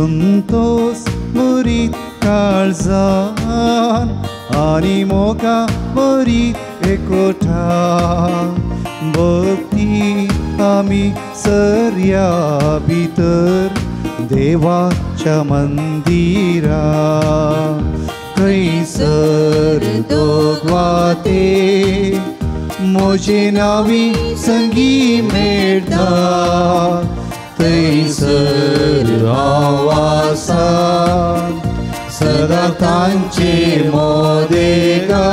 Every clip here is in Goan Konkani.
संतोष बरी काळजान आनी मोगा बरी एकोठा भक्ती आमी सर्या भितर देवाच्या मंदिरा खंयसर दोगवाते म्हजे नावी संगी मेळटा थंयसर हांव आसा सदां तांचे मोदेगा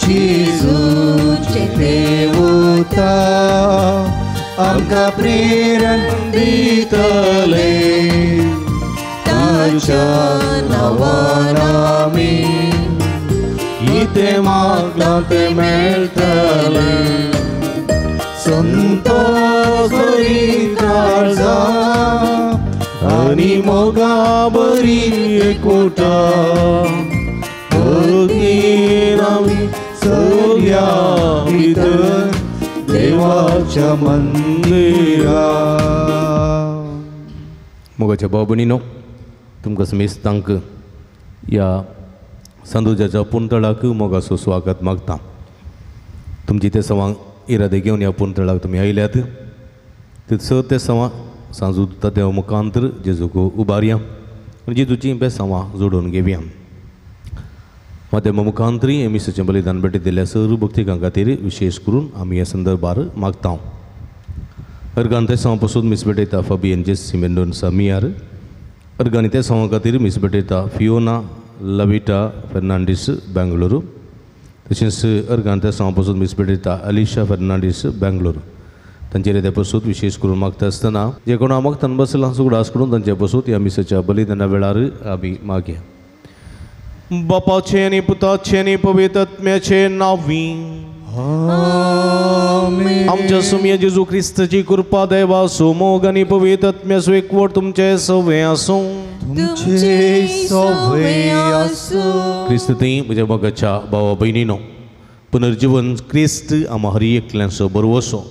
जेजूचें देवता आमकां प्रेरण दितले ताच्या नांवान आमी कितें मागलां तें मेळटलें संतोष बरी काळजा आनी मोगा बरी एकोटा भक्तीन आमी सगळ्या भितर देवाच्या मंदिरा. मोगाच्या भाव भयणीनो, तुमकां समेस्तांक ह्या सांदोजाच्या पुंतळाक मोगाचो स्वागत मागता. तुमची ते सवांग इरादे घेवन ह्या पुंतळाक तुमी आयल्यात थंयसर ते सवां सांजू देव मुखांतर जेजूक उबारया आनी जेजूची बेसांवां जोडून घेवया. माध्यमा मुखांतरी हे मिसाचें बलिदान भेटी दिल्ल्या सर्व भक्तिकां खातीर विशेष करून आमी ह्या संदर्भार मागता. अर्गान ते सवां पसून मिस भेटयता फाबियन जेसी मेंडोन्सा मियार. अर्गान ते सवां खातीर मिस भेटयता फियोना लविटा फेर्नांडीस बेंगळुरू. तशेंच अर्गान ते सवां पसून मिस भेटयता अलिशा फेर्नांडीस बेंगळुरू. तांचेर ते पसून विशेष करून मागता आसतना जे कोण मागतान बसला सुगडास करून तांचे पसून ह्या मिसाच्या बलिदाना वेळार आमी मागया. बापाचे आनी पुताचे आनी पवित्र आत्म्याचे नांवी आमच्या सुमया जेजू क्रिस्ताची कृपा देवाचो मोग आनी पवित्र आत्म्याचो एकवट तुमचे सवे आसूं. तुमचे सवे आसूं. क्रिस्त थंय म्हज्या मोगाच्या भावा भयणीनो, पुनर्जिवन क्रिस्त आमकां हर एकल्यांचो बरवसो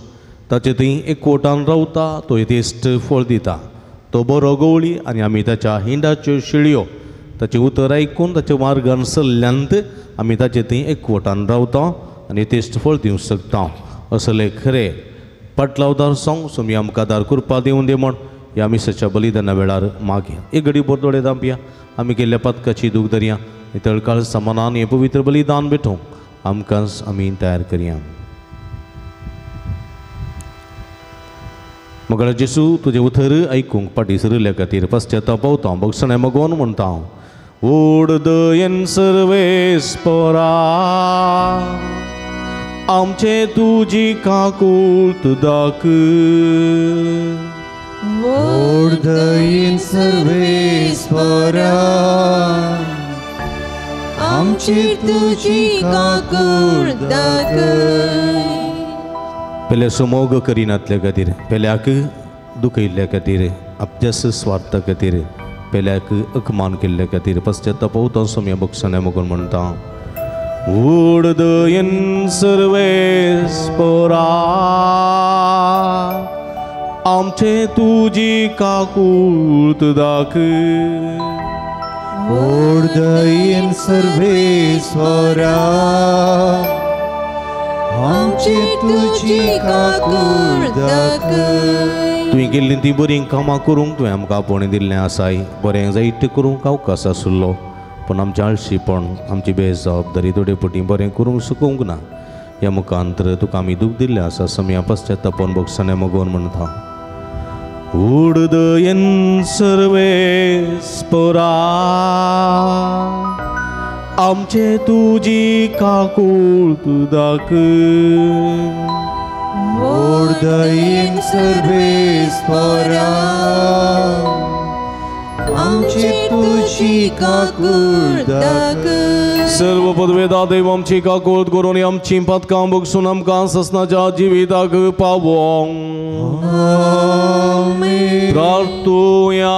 ताचे थंय एकवटान रावता, तो यथेश्ट फळ दिता. तो बरो गवळी आनी आमी ताच्या हिंडाच्यो शिळयो ताचें उतर आयकून ताच्या मार्गान सल्ल्यांत आमी ताचे थंय एकवटान रावता आनी यथेश्ट फळ दिवंक शकता. असले खरें पाटलावदार सांग सोमी आमकां दार कृपा दिवन दी म्हण ह्या मिसाच्या बलिदाना वेळार मागया. एक घडी बोरदोडे दांपया, आमी केल्ल्या पातकाची दूख धरया आनी तळकाळ समानान हें पवित्र बलिदान भेटोवंक आमकां आमी तयार करया. मगळ जेसू तुजें उतर आयकूंक फाटीं सरिल्ल्या खातीर पश्चाताप पावता भोगसणें मागोवन म्हणटा हांव. ओड दयेन सर्वेस्परा आमचे तुजी काकूट दाख. ओड दयेन सर्वेस्परा आमचे तुजी काकूट दाख. पेल्या सुमोग करिनातल्या खातीर, पेल्याक दुखयल्ल्या खातीर, आपल्यास स्वार्था खातीर, पेल्याक अपमान केल्ल्या खातीर पश्चाताप पावता सोम्या बक्षाने मगून म्हणटा. ओड दयेन सर्वेस्परा आमचे तुजी काकूट दाख. ओड दयेन सर्वेस्परा आमचे तुजी काकूट दाखय. तुवें केल्लीं तीं बरीं कामां करूंक तुवें आमकां आपोवणें दिल्लें आसाय. बरें जायतें करूंक अवकाश आसलो पूण आमचें आळशीपण आमची बेजबाबदारी थोडे पटी बरें करूंक शकूंक ना. ह्या मुखांतर तुका आमी दूख दिल्लें आसा सम्या पश्चातापोवन भोगसणें मगोवन म्हणटा. ओड दयेन सर्वेस्परा आमचे तुजी काकूट दाख. ओड दयेन सर्वेस्परा आमचे तुजी काकूट दाख. सर्व पदवेदा देव आमची काकूट करून आमची पातकां भोगसून आमकां ससनाच्या जिविताक पावोंक प्रार्थुया.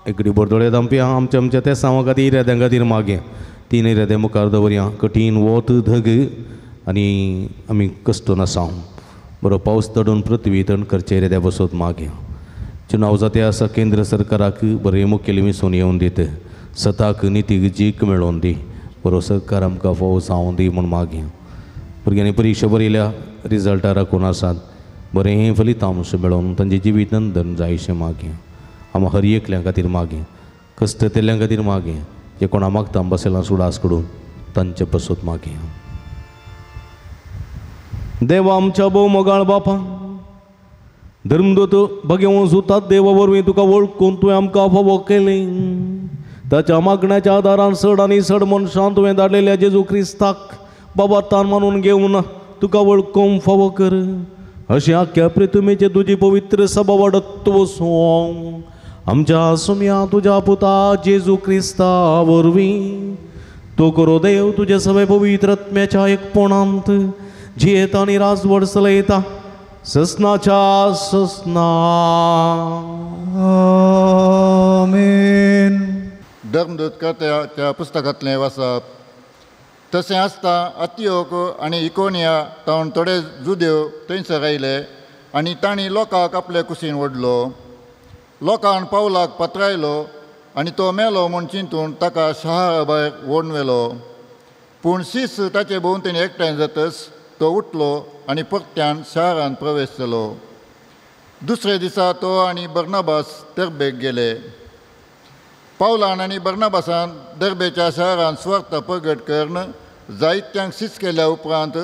एकडे बोरदोळे दामपी आमच्या आमच्या त्या सांवा खातीर इराद्यां खातीर मागें तीन इरादे मुखार दवरया. कठीण वत धग आनी आमी कश्टून आसा बरो पावस तडून पृथ्वी तण करचे इराद्या बसोत मागें. चुनाव जाते आसा केंद्र सरकाराक बरें मुखेली मिसून येवन दित सताक नितीक जीक मेळोवन दी बरो सरकार आमकां फावो जावं दी म्हूण मागया. भुरग्यांनी परिक्षा बरयल्या रिजल्टां राखून आसात बरें फलितांश मेळोवन तांचें जिवीत नंदन जायशें मागया. आमी हर एकल्या खातीर मागया कश्ट तेल्ल्यां खातीर मागया जे कोणा मागता बसयलां सुडास कडून तांचे पसत मागया. देवा आमच्या भोव मोगाळ बापा धर्मदूत भगेवन सुतात देवा वरवीं तुका वळखून तुवें आमकां फावो केलें. ताच्या मागण्याच्या आदारान सड आनी सड मनशान तुवें धाडलेल्या जेजू क्रिस्ताक बाबा तान मानून घेवन तुका वळखूंक फावो कर. अशें आख्या प्रितुमेचे तुजी पवित्र सभा वाडत वसूं आमच्या सुम्या तुज्या पुता जेजू क्रिस्ता वरवीं तो करो देव तुज्या सगळे पवित्र आत्म्याच्या एकपणांत जियेता आनी राजवड चलयता ससनाच्या ससना. आमेन. धर्मदूत कर्त्याच्या पुस्तकांतलें वाचप. तशें आसता अतियोक आनी इकोनिया तावन थोडे जुदेव थंयसर आयले आनी तांणी लोकांक आपले कुशीन ओडलो. लोकान पावलाक पत्रायलो आनी तो मेलो म्हूण चिंतून ताका शहरा भायर ओडून व्हेलो. पूण शीस ताचे भोंवतणी एकठांय जातच तो उठलो आनी परत्यान शहरांत प्रवेश जालो. दुसरे दिसा तो आनी बर्नाबास दर्बेक गेले. पावलान आनी बर्नाबासान दर्बेच्या शहरांत सुवार्थ प्रगट करून जायत्यांक शीस केल्या उपरांत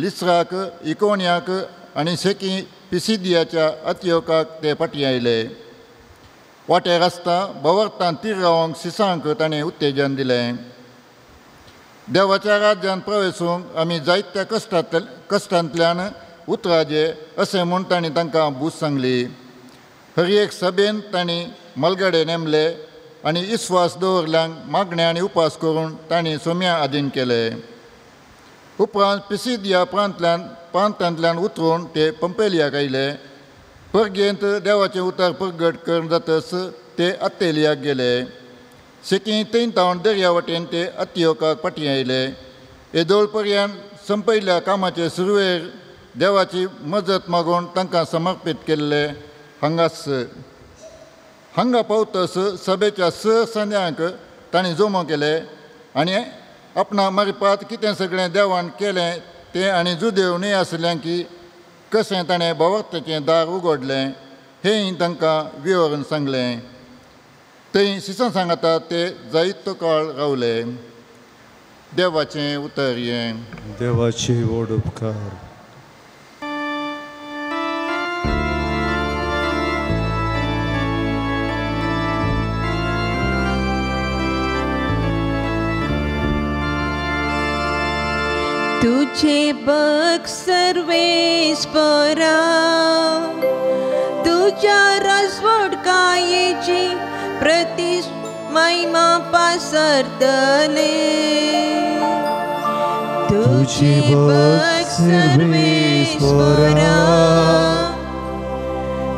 लिस्राक इकोनियाक आनी शेकी पिसिदियाच्या अतियोकाक ते फाटीं आयले. वाटेर आसता भवार्थान तीर रावंक शिसांक ताणें उत्तेजन दिलें. देवाच्या राज्यांत प्रवेशूंक आमी जायत्या कश्टांतल्यान उतराजे अशें म्हूण तांणी तांकां बूज सांगली. हर एक सभेन तांणी मलगडे नेमले आनी इस्वास दवरल्यांक मागणें आनी उपास करून तांणी सोम्या आदीन केले. उपरांत पिसिदिया प्रांतांतल्यान उतरून ते पंपेलियाक आयले. परगेंत देवाचें उतर प्रगट करून जातच ते अत्तेलियाक गेले. शेकी थंय तावन दर्या वटेन ते अतियोकाक फाटीं आयले. येदोळ पर्यंत संपयल्ल्या कामाचे सुरवेर देवाची मजत मागून तांकां समर्पीत केल्ले. हांगाच हांगा पावतस सभेच्या स संद्यांक तांणी जमो केले आनी आपणा मारिपात कितें सगळें देवान केलें तें आनी जुदेव न्हय आसल्यां की कशें ताणें भवार्थाचें दार उगडलें हेंय तांकां विवरण सांगलें. थंय शिसां सांगता ते जायतो काळ रावले. देवाचें उतर हें. देवाचे व्हड उपकार. तुझे बघ सर्वेस्परा तुझ्या राजवटकायेची प्रति महिमा पसरतले. तुझे बघ सर्वेस्परा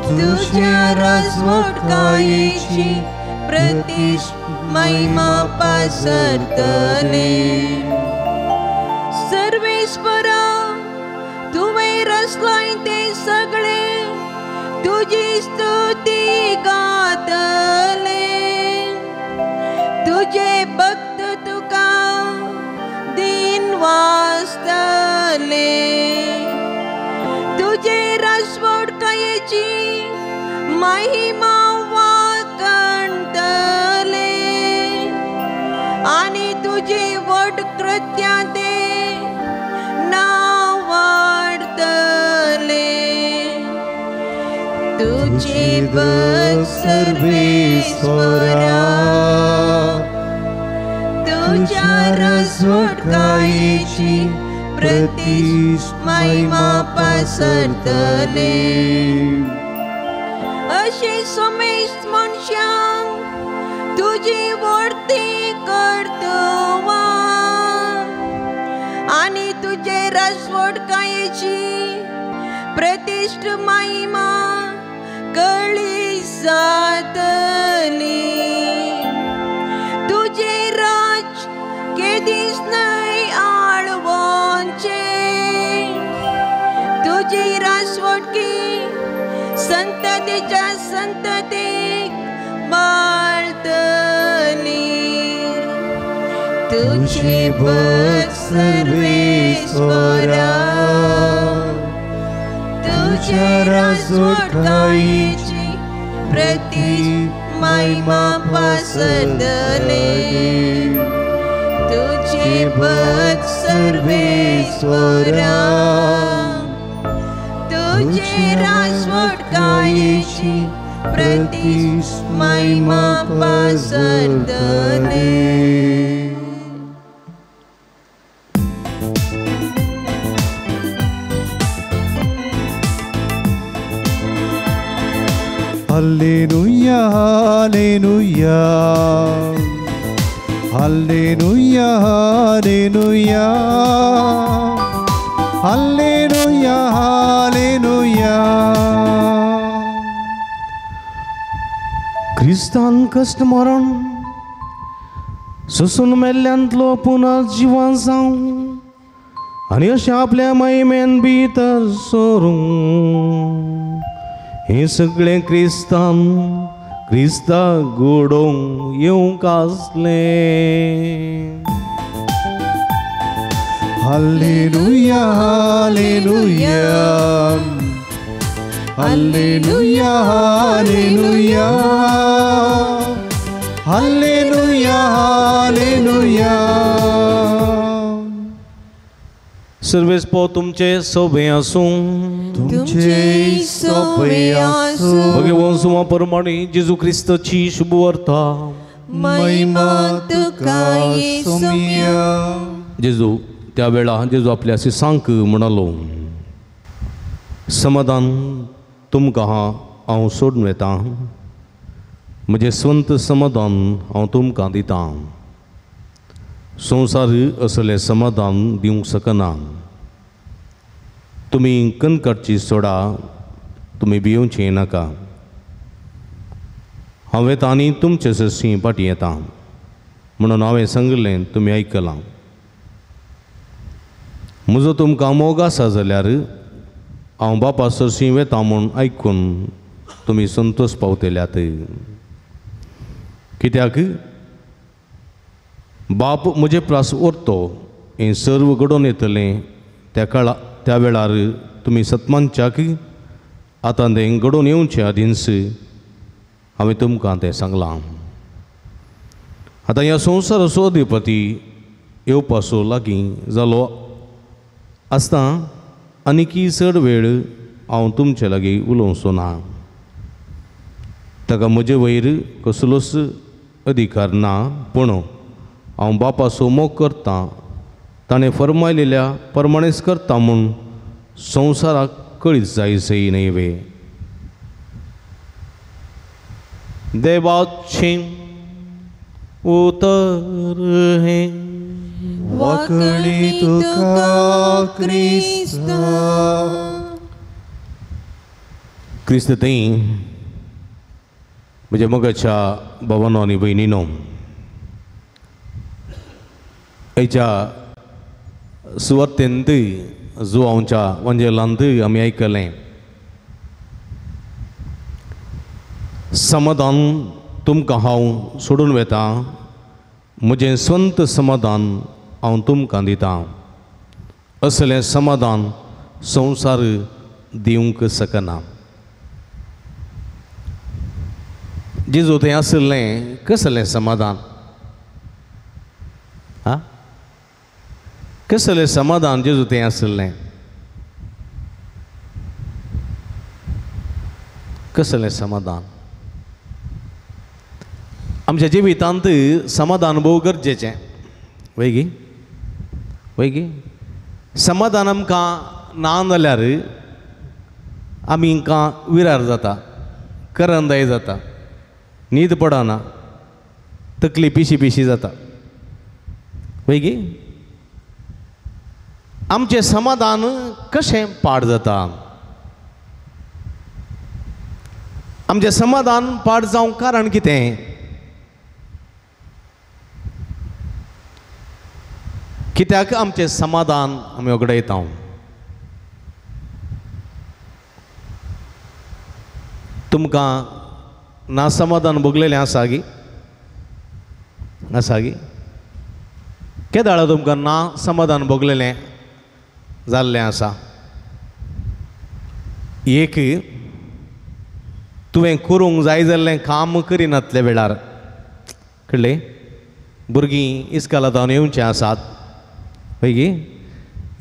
तुझ्या राजवटकायेची प्रति महिमा पसरतले. सर्वेस्परा तुवें रचलाय तें सगळें तुजी स्तुती गातले. तुजे भक्त तुका दिन वाचतले. तुजे राजवटकायेची महिमा वाकणतले आनी तुजी व्हड कृत्यां ते नावाडतले. तुझे बघ सर्वेस्परा तुझ्या राजवटकायेची प्रति महिमा पसरतले. अशें समेस्त मनशांक तुजी व्हडती करतवा आनी तुजे राजवटकायेची प्रतिश्ठ महिमा कळी जातली. तुजें राज केदीच न्हय आळवोचें. तुजी राजवटकी संत तेच्या संततीक माळतली. तुझे भक्त सर्वेश्वरा, तुझे राजवटकायेची प्रति महिमा पसरतले. तुझे भक्त सर्वेश्वरा, तुझे राजवटकायेची प्रति महिमा पसरतले. Hallelujah, hallelujah, hallelujah, hallelujah, hallelujah, hallelujah. क्रिस्तान कश्ट मरण सोसून मेल्ल्यांतलो पुनर्जिवन जावं आनी अशें आपल्या महिमेन भितर सरूं, हें सगळें क्रिस्तान क्रिस्ताक घडोवंक येवंक आसलें. Hallelujah, hallelujah, hallelujah, hallelujah, hallelujah, hallelujah. Sarves पो तुमचे सोबे आसूं, तुमचे सोबे आसूं. भगवान सुमा परमाणे जेजू क्रिस्ताची शुभवार्ता. महिमा तुका येसुम्या. जेजू त्या वेळा जेजू आपल्या शिसांक म्हणालो, समाधान तुमकां हांव सोडून वता, म्हजें स्वंत समाधान हांव तुमकां दितां. संवसार असलें समाधान दिवंक शकना. तुमी कणकटची सोडा, तुमी भियोवचें नाका. हांव येता आनी तुमचे सरशीं फाटीं येता म्हणून हांवें सांगिल्लें तुमी आयकलां. म्हजो तुमकां मोग आसा जाल्यार हांव बापा सरशीं वेता म्हूण आयकून तुमी संतोश पावतल्यात. कित्याक बाप म्हजे प्रास व्हरतो हें सर्व घडोवन येतलें त्या काळा त्या वेळार तुमी सतमानच्याक आतां तें घडोवन येवचें आदींच हांवें तुमकां तें सांगलां. आतां ह्या संवसाराचो अधिपती येवपाचो लागीं जालो आसता आनीकी चड वेळ हांव तुमचे लागीं उलोवचो ना. ताका म्हजे वयर कसलोच अधिकार ना, पूण हांव बापाचो मोग करतां, ताणें फर्मायलेल्या प्रमाणेच करता म्हूण संवसाराक कळीत जायसय न्हय वे. देवाचें उतर हें. वाकणी तुका क्रिस्ता. क्रिस्त थंय म्हज्या मोगाच्या भावानो आनी भयणीनो, आयच्या सुवातेंत जुवांच्या वांजेलांत आमी आयकलें, समाधान तुमकां हांव सोडून वता, म्हजें स्वंत समाधान हांव तुमकां दितां. असलें समाधान संवसार दिवंक शकना. जेजू थंय आशिल्लें कसलें समाधान? आं, कसलें समाधान जेजू थंय आशिल्लें? कसलें समाधान? आमच्या जिवितांत समाधान भोव गरजेचें. वय गी, वय गी? समाधान आमकां ना जाल्यार आमकां विरार जाता, करंदाय जाता, न्हीद पडना, तकली पिशी पिशी जाता. वय गी? आमचें समाधान कशें पाड जाता? आमचें समाधान पाड जावंक कारण कितें? कित्याक आमचें समाधान आमी वगडायता? तुमकां ना समाधान भोगलेलें आसा गी? आसा गी? केदाळा तुमकां ना समाधान भोगलेलें जाल्लें आसा? एक तुवें करूंक जाय जाल्लें काम करिनातल्या वेळार, कळ्ळें? भुरगीं इस्कोलांतल्यान येवचें आसात, हय गी?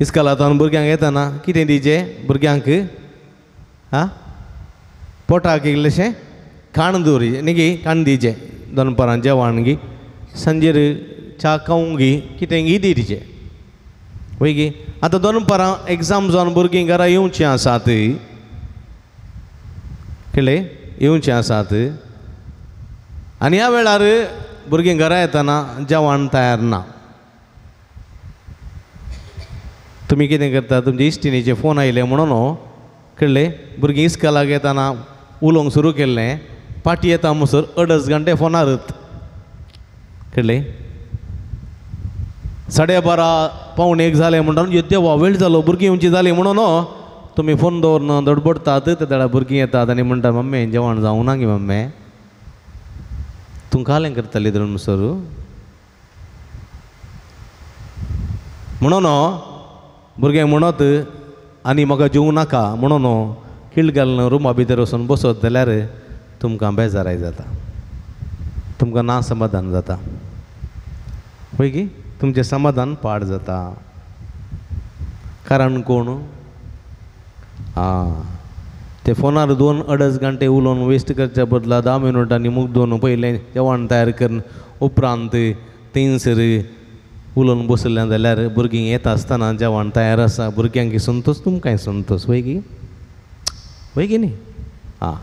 इस्कोलांतल्यान भुरग्यांक येतना कितें दिवचें भुरग्यांक? आं, पोटाक इल्लेशें खाण दवरिचें न्ही गी, खाण दिवचें दनपारां जेवण गी, सांजेर च्या खावंक गी, कितें गी दिवचें, वय गी? आतां दनपारां एग्जाम जावन भुरगीं घरा येवचीं आसात, कळ्ळें? येवचीं आसात आनी ह्या वेळार भुरगीं घरा येतना जेवण तयार ना. तुमी कितें करता? तुमचे इश्टिणीचे फोन आयले म्हणून, कळ्ळें? भुरगीं इस्कोलाक येतना उलोवंक सुरू केल्लें, पाटी येता म्हणसर 2.5 घंटे फोनारत, कळ्ळें? 12:30 12:45 जालें म्हणून देवा वेळ जालो, भुरगीं येवची जालीं म्हणून तुमी फोन दवरन दडबडटात. ते वेळार भुरगीं येतात आनी म्हणटात, मम्मी जेवण जावंक ना गे मम्मी, तूं कालें करताली धरून सर म्हणून भुरगें म्हणत आनी म्हाका जेवूं नाका म्हणून किळ घालून रुमा भितर वचून बसत जाल्यार तुमकां बेजाराय जाता, तुमकां ना समाधान जाता, वय गी? तुमचें समाधान पाड जाता. कारण कोण? आं, ते फोनार 2-2.5 घंटे उलोवन वेस्ट करच्या बदला 10 मिनटांनी मुगदोवन पयलें जेवण तयार करून उपरांत थंयसर उलोवन बसलें जाल्यार भुरगीं येता आसतना जेवण तयार आसा, भुरग्यांक संतोश, तुमकांय संतोश, वय गी? वय गी न्ही? आं,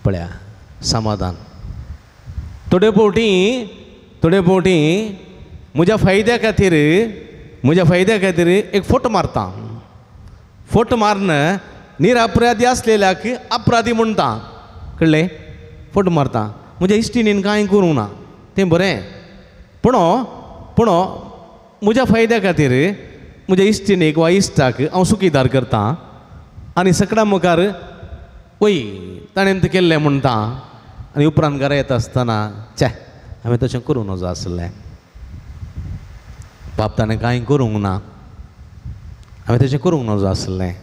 पळया समाधान. थोडे फावटी म्हज्या फायद्या खातीर, म्हज्या फायद्या खातीर एक फोटो मारता, फोटो मारून निरअपराधी आसलेल्याक अपराधी म्हणटा, कळ्ळें? फोटो मारता, म्हज्या इश्टिणीन कांय करूंक ना, तें बरें, पूण पूण म्हज्या फायद्या खातीर म्हज्या इश्टिणीक वा इश्टाक हांव सुखीदार करता आनी सगळ्यां मुखार वय ताणें तें केल्लें म्हणटा आनी उपरांत घरा येता आसतना चे हांवें तशें करूं नजो आसलें, बाप ताणें कांय करूंक ना, हांवें तशें करूंक नजो आसलें,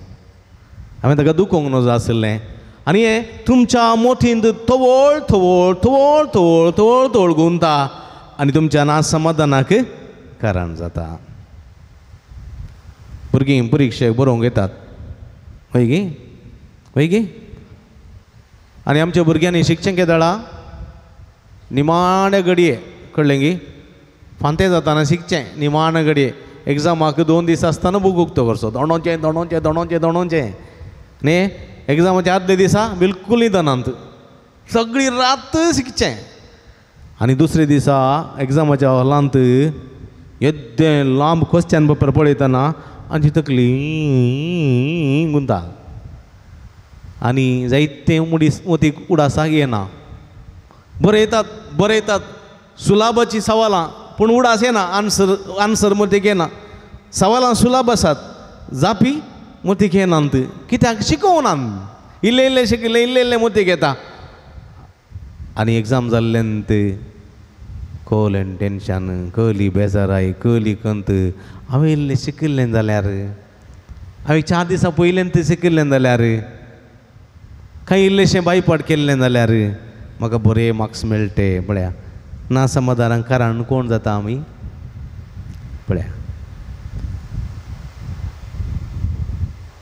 हांवें ताका दुखोवंक नजो आसलें. आनी हें तुमच्या मोतींत थवळ थवळ थवळ थवळ थवळ थवळ गुंता आनी तुमच्या ना समाधानाक कारण जाता. भुरगीं परिक्षेक बरोवंक येतात, हय गी? हय गी? आनी आमच्या भुरग्यांनी शिकचें केदळा निमाण्या घडये, कळ्ळें गी? फांतें जाताना शिकचें निमाण्या घडये, एग्जामाक 2 दीस आसतना बूक उक्तो करचो, दोणोचें दोणोचें दोणोचें दोणोचें न्ही, एग्जामाच्या आदल्या दिसा बिलकूल न्हिदनात, सगळी रात शिकचें आनी दुसरे दिसा एग्जामाच्या हॉलांत येद्दें लांब क्वेश्चन पेपर पळयतना आमची तकली गुंता आनी जायतें मुडीस मोतीक उडासाक येना. बरयतात बरयतात सुलाबाचीं सवालां, पूण उडास येना, आन्सर आन्सर मतीक येना. सवालां सुलाब आसात, जापी मतीक येनात, कित्याक शिकोवनात, इल्लें इल्लें शिकिल्लें इल्लें इल्लें मतीक येता आनी एग्जाम जाल्ल्यान ते कळ्ळें टेंशन, कळ्ळी बेजाराय, कळ्ळी कंत. हांवें इल्लें शिकिल्लें जाल्यार, हांवें 4 दिसां पयल्यान तें शिकिल्लें जाल्यार, कांय इल्लेशें बायपाट केल्लें जाल्यार म्हाका बरे मार्क्स मेळटे. पळया ना समाधानाक कारण कोण जाता आमी? पळया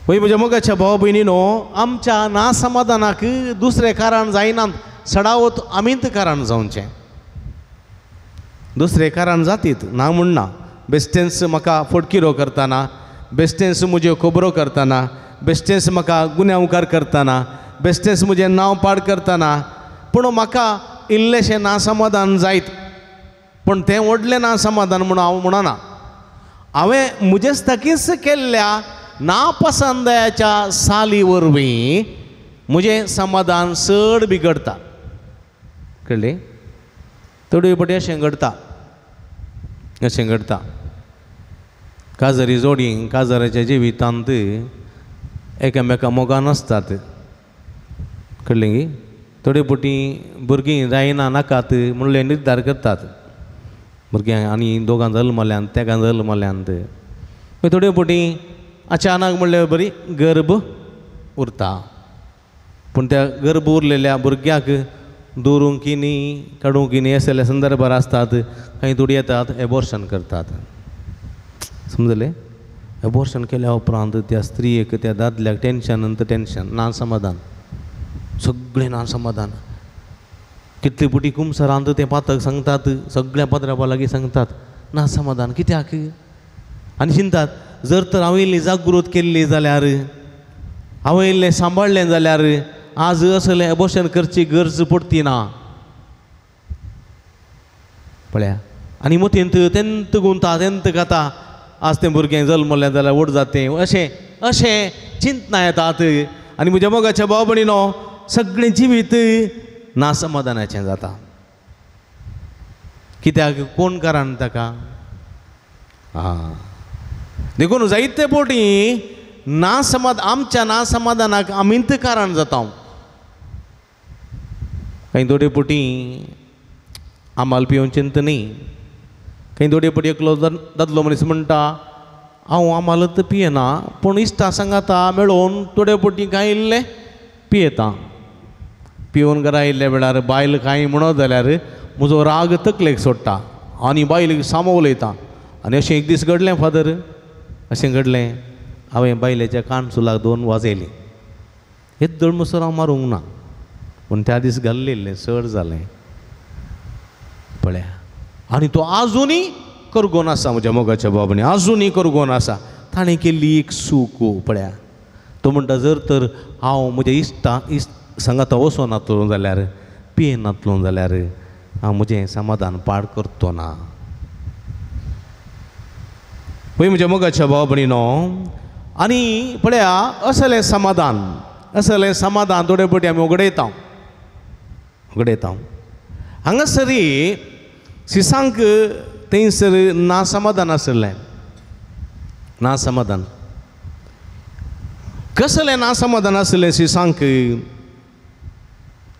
पळय म्हज्या मोगाच्या भाव भयणीनो, आमच्या ना समाधानाक दुसरें कारण जायना, सडावत आमीच कारण जावचें, दुसरें कारण जातीत ना म्हणना. बेश्टेंच म्हाका फटकिरो करतना, बेश्टेंच म्हज्यो खबरो करतना, बेश्टेंच म्हाका गुन्यांवकार करतना, बेश्टेंच म्हजें नांव पाड करतना, पूण म्हाका इल्लेशें ना समाधान जायत, पूण तें व्हडलें ना समाधान म्हणून हांव म्हणना. हांवें म्हजेच ताकीच केल्ल्या नापसंदायाच्या साली वरवीं म्हजें समाधान चड बिगडटा, कळ्ळें? थोडे फावटी अशें घडटा, अशें घडटा. काजारी जोडी काजाराच्या जिवितांत एकामेका मोगान आसतात, कळ्ळें गी? थोडे फावटी भुरगीं जायना नाकात म्हणले निर्धार करतात भुरग्यांक आनी दोगां जल्मल्यांत तेगां जल्मल्यांत. मागीर थोडे फावटी अचानक म्हणल्यार बरी गर्भ उरता, पूण त्या गर्भ उरलेल्या भुरग्याक दवरूंक न्ही काडूंक न्ही असल्या संदर्भार आसतात. कांय थोडी येतात एबॉर्शन करतात, समजलें. एबॉर्शन केल्या उपरांत त्या स्त्रियेक त्या दादल्याक टेंशन नंतर टेंशन, ना समाधान, सगळें ना समाधान. कितले फावटी कुमसरांत तें पातक सांगतात, सगळ्या पात्रां लागीं सांगतात ना समाधान कित्याक. आनी चिंतात जर तर हांवें इल्ली जागृत केल्ली जाल्यार, हांवें इल्लें सांबाळ्ळें जाल्यार आज असलें एबॉर्शन करची गरज पडटी ना. पळया आनी मतींत तेंत गुंता तेंत खाता, आज तें भुरगें जल्मलें जाल्यार व्हड जातें अशें अशें चिंतना येतात. आनी म्हज्या मोगाच्या भाव भयणीनो सगळें जिवीत ना समाधानाचें जाता. कित्याक कोण कारण ताका आं देखून जायते फावटी ना समाध आमच्या ना समाधानाक आमीच कारण जाता. कांय थोडे फावटी आमाल पिवन चिंत न्ही, कांय थोडे फावटी एकलो दादलो मनीस म्हणटा हांव आमालत पियेना पूण इश्टा सांगाता मेळोवन थोडे फावटी कांय इल्लें पियेता. पिवन घरा आयिल्ल्या वेळार बायल कांय म्हणत जाल्यार म्हजो राग तकलेक सोडटा आनी बायलेक सामो उलयता. आनी अशें एक दीस घडलें फादर, अशें घडलें हांवें बायलेच्या कानसुलाक 2 वाजयलीं. येद्दळ म्हणसर हांव मारूंक ना पूण त्या दीस घाल्लें चड जालें. पळया आनी तो आजुनूय करगोन आसा म्हज्या मोगाच्या बाबांनी, आजुनूय करगोन आसा. ताणें केल्ली एक चूक पळया. तो म्हणटा जर तर हांव म्हज्या इश्टा इश्ट सांगाता वचनातलो जाल्यार पियेनातलो जाल्यार हांव म्हजें समाधान पाड करतो ना. पळय म्हज्या मोगाच्या भाव भयणीनो, आनी पळया असलें समाधान, असलें समाधान थोडे फावटी आमी उगडयता उगडयता. हांगासरी सिसांक थंयसर ना समाधान आशिल्लें, ना समाधान. कसलें ना समाधान आशिल्लें सिसांक?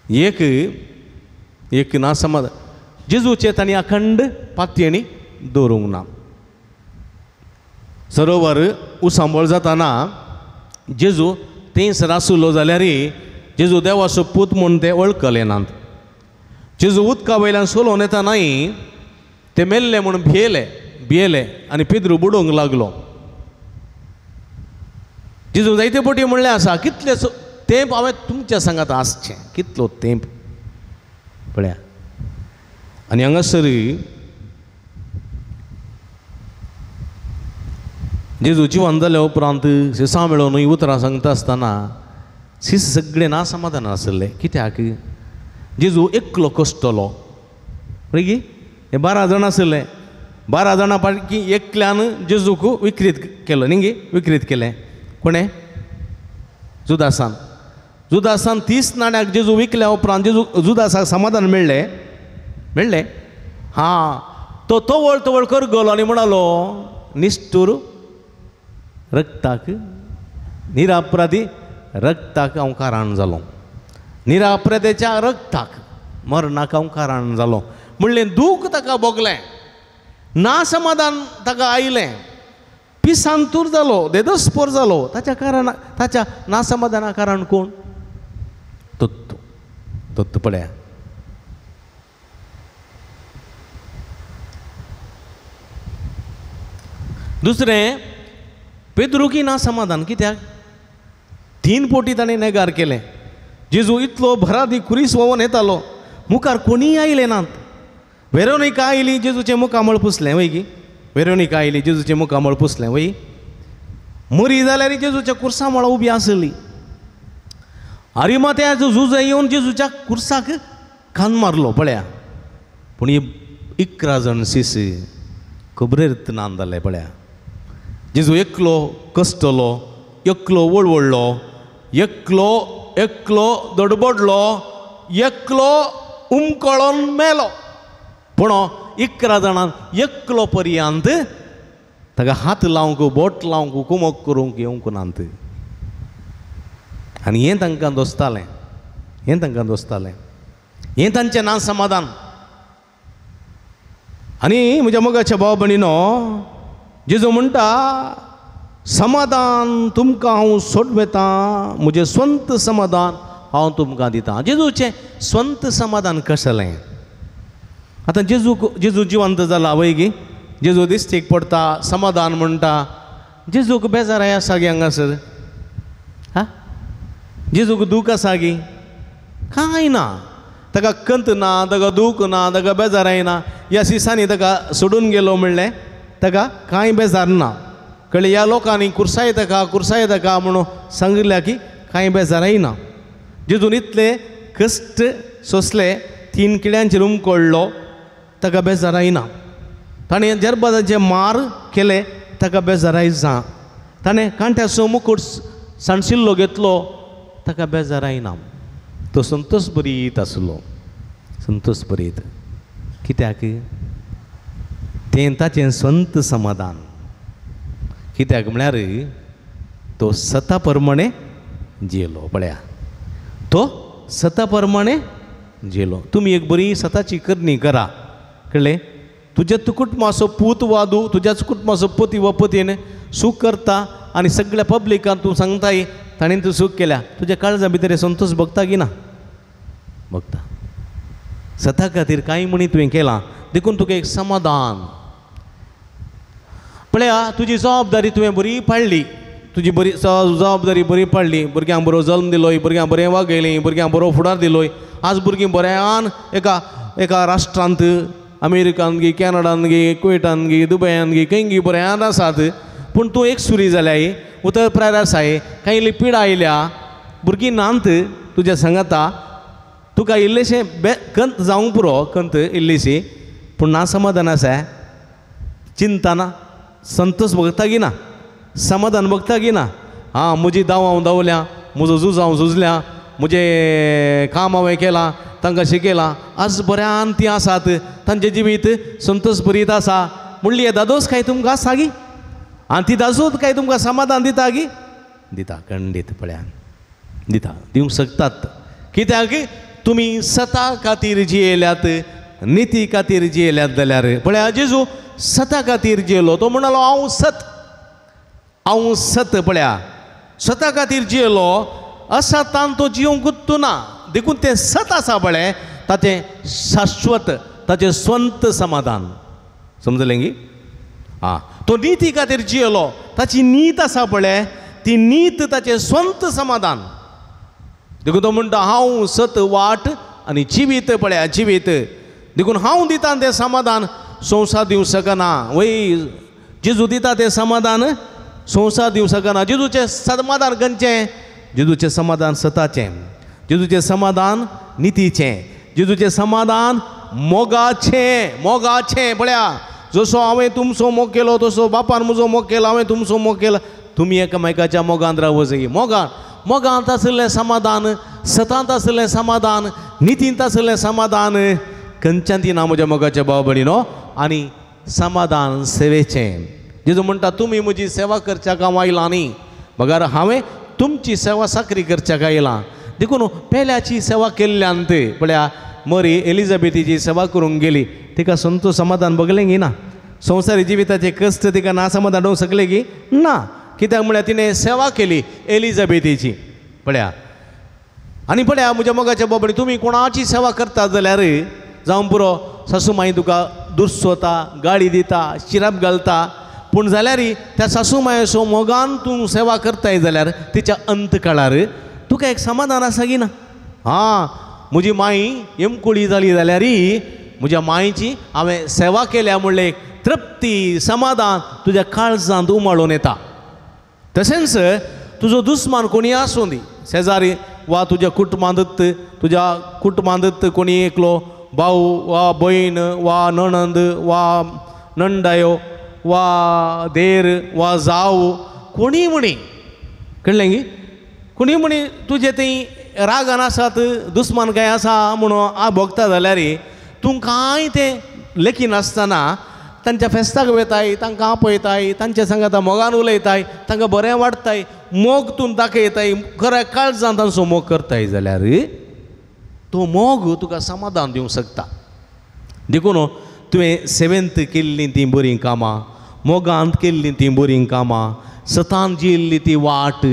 एक एक ना समाधान जेजूचें तांणी अखंड पातयेणी दवरूंक ना. सरोवर उसांबळ जाताना जेजू थंयसर आसलो जाल्यार जेजू देवाचो पूत म्हूण ते वळखले नात. जेजू उदका वयल्यान सोलोवन येतानाय ते मेल्ले म्हूण भियेले भियेले आनी पिद्रू बुडोवंक लागलो. जेजू जायते फावटी म्हणलें आसा कितले तेंप हांवें तुमच्या सांगात आसचें, कितलो तेंप. पळया आनी हांगासर जेजू जिवन जाल्या उपरांत सिसां मेळोवन ही उतरां सांगता आसतना सीस सगळें ना समाधान आशिल्लें. कित्याक? जेजू एकलो कश्टलो गी हे 12 जाण आशिल्ले, 12 जाणां पैकी एकल्यान जेजूक विक्रीत केलो न्ही गे, विक्रीत केलें कोणें? जुदासान. जुदासान 30 नाण्याक जेजू विकल्या उपरांत जेजू जुदासाक समाधान मेळ्ळें मेळ्ळें हां. तो तवळ तवळ करगलो आनी म्हणालो निश्ठूर रक्ताक निरापराधी रक्ताक हांव कारण जालो, निरापराधेच्या रक्ताक मरणाक हांव कारण जालो म्हणलें. दूख ताका भोगलें, ना समाधान ताका आयलें, पिसांतूर जालो, देदस्पोर जालो. ताच्या कारण, ताच्या ना समाधाना कारण कोण? तत्व तत्व. पळया दुसरें पेद्रुकी ना समाधान. कित्याक? 3 फावटी ताणें नेगार केलें. जेजू इतलो भरादी खुरीस व्होवन येतालो, मुखार कोणीय आयले नात. वेरोनिका आयली जेजूचें मुखामळ पुसलें वय गी, वेरोनिका आयली जेजूचें मुखामळ पुसलें वय. मरी जाल्यार जेजूच्या कुर्सा मळा उबी आसली. आरिमात्याचो जुज येवन जेजूच्या कुर्साक खान मारलो. पळया पूण 11 जाण सीस खबरेर नान जालें. पळया जेजू एकलो कश्टलो, एकलो वळवळ्ळो, एकलो एकलो दडबडलो, एकलो उमकळोन मेलो. पूण 11 जाणांक एकलो पर्यंत ताका हात लावंक, बोट लावंक, कुमक करूंक येवंक नात. आनी हें तांकां दोसतालें, हें तांकां दोसतालें, हें तांचें ना समाधान. आनी म्हज्या मोगाच्या भाव भयणीनो, जेजू म्हणटा समाधान तुमकां हांव सोडवेतां, म्हजें स्वंत समाधान हांव तुमकां दितां. जेजूचें स्वंत समाधान कसलें? आतां जेजू जिवंत जाला वय गी, जेजू दिश्टीक पडटा, समाधान म्हणटा. जेजूक बेजाराय आसा गी हांगासर? हा, जेजूक दूख आसा गी? कांय ना. ताका कंत ना, ताका दूख ना, ताका बेजाराय ना. ह्या दिसांनी ताका सोडून गेलो म्हणलें ताका कांय बेजार ना. कळ्ळें? ह्या लोकांनी कुर्साय ताका कुर्साय ताका म्हणून सांगिल्ल्या की कांय बेजाराय ना. जेजून इतले कश्ट सोंसले, 3 किड्यांचेर उमकळ्ळो, ताका बेजाराय ना. ताणें जरबाजाचे मार केले, ताका बेजाराय जा. ताणें कांट्याचो मुकूट सांडशिल्लो घेतलो, ताका बेजाराय ना. तो संतोष बरीत आसलो, संतोष बरीत. कित्याक? तें ताचें स्वंत समाधान. कित्याक म्हळ्यार तो सता प्रमाणे जियेलो. पळया, तो सता प्रमाणे जियेलो. तुमी एक बरी सताची करणी करा, कळ्ळें? तुज्या कुटुंबाचो पूत वा धूव, तुज्याच कुटुंबाचो पती वा पतीन सूख करता आनी सगळ्या पब्लिकान तूं सांगताय ताणें तूं सूख केल्या, तुज्या काळजा भितर संतोष भोगता की ना? भोगता. सता खातीर कांय म्हणी तुवें केलां, देखून तुका एक समाधान. पळया, तुजी जबाबदारी तुवें बरी पाळ्ळी, तुजी बरी जबाबदारी बरी पाळ्ळी, भुरग्यांक बरो जल्म दिलोय, भुरग्यांक बरें वागयलें, भुरग्यांक बरो फुडार दिलोय. आज भुरगीं बऱ्यान एका एका राष्ट्रांत, अमेरिकान गी, कॅनडान गी, कुवेटान गी, दुबयान गी, खंय गी बऱ्यान आसात. पूण तूं एक सुरी जाल्याय, उतर प्रायर आसाय, कांय इल्ली पिडा आयल्या, भुरगीं नात तुज्या सांगाता, तुका इल्लेशें बे कंत जावंक पुरो, कंत इल्लीशी, पूण ना समाधान आसा, चिंता ना, संतोष भोगता की ना, समाधान भोगता की ना. आं, म्हजी दाव हांव धांवल्या, म्हजो झूज हांव झुजल्या, म्हजें काम हांवें केलां, तांकां शिकयलां, आज बऱ्यान तीं आसात, तांचें जिवीत संतोष बरीत आसा म्हणली. दादोस काय तुमकां आसा गी? आनी ती दादोस काय तुमकां समाधान दिता गी? दिता, खंडीत. पळया, दिता, दिवंक शकतात. कित्याक? तुमी सता खातीर जियेल्यात, निती खातीर जियेल्यात जाल्यार. पळया, जेजू सता खातीर जियेलो. तो म्हणालो हांव सत, हांव सत. पळया, सता खातीर जियेलो, असतान तो जिवंकूच ना, देखून तें सत आसा पळय, ताचें शाश्वत, ताचें स्वंत समाधान. समजलें गी? आं, तो निती खातीर जियेलो, ताची नीत आसा पळय, ती नीत ताचें स्वंत समाधान. देखून तो म्हणटा हांव सत, वाट आनी जिवीत. पळया, जिवीत. देखून हांव दिता तें समाधान संवसार दिवंक शकना. वय, जेजू दिता तें समाधान संवसार दिवंक शकना. जेजूचें समाधान खंयचें? जेजूचें समाधान सताचें, जेजूचें समाधान नितीचें, जेजूचें समाधान मोगाचें, मोगाचें. पळया, जसो हांवें तुमचो मोग केलो तसो बापान म्हजो मोग केलो, हांवें तुमचो मोग केलो, तुमी एकामेकाच्या मोगांत रावो जाय. मोगान, मोगांत आशिल्लें समाधान, सतांत आशिल्लें समाधान, नितींत आशिल्लें समाधान खंयच्यान दिना म्हज्या मोगाच्या भाव भयणीनो. आनी समाधान सेवेचें. जेजू म्हणटा तुमी म्हजी सेवा करच्याक हांव आयलां न्ही, बगर हांवें तुमची सेवा साकरी करच्याक आयलां. देखून पेल्याची सेवा केल्ल्यान ते पळया, मरी एलिझाबेथीची सेवा करूंक गेली, तिका संतोष समाधान भोगलें गी ना? संवसारी जिविताचे कश्ट तिका ना समाधान हाडूंक शकले गी ना? कित्याक म्हळ्यार तिणें सेवा केली एलिझाबेथीची. पळया, आनी पळया म्हज्या मोगाच्या बाबा, तुमी कोणाची सेवा करता जाल्यार जावं पुरो, सासू माई तुका दुरसोता, गाळी दिता, शिराप घालता, पूण जाल्यार त्या सासू मायेचो मोगान तूं सेवा करताय जाल्यार तिच्या अंत काळार तुका एक समाधान आसा की ना? आं, म्हजी माई येमकोळी जाली जाल्यार म्हज्या मायची हांवें सेवा केल्या म्हणलें एक तृप्ती, समाधान तुज्या काळजांत उमाळून येता. तशेंच तुजो दुस्मान कोणी आसूं दी, शेजारी वा तुज्या कुटुंबांत, तुज्या कुटुंबांत कोणी एकलो भाव वा भयण वा नणंद वा नंडायो वा देर वा जाव कोणी म्हणी, कळ्ळें गी? कोणी म्हणी तुजे थंय रागान आसात, दुस्मान काय आसा म्हणून भोगता जाल्यार तूं कांय तें लेखिनासतना तांच्या फेस्ताक वताय, तांकां आपयताय, तांच्या सांगाता मोगान उलयताय, तांकां बरें वाडटाय, मोग तूं दाखयताय, खऱ्या काळजान तांचो मोग करताय जाल्यार तो मोग तुका समाधान दिवंक शकता. देखून तुवें सेवेंत केल्लीं तीं बरीं कामां, मोगांत केल्लीं तीं बरीं कामां, सतान जियेल्ली ती वाट,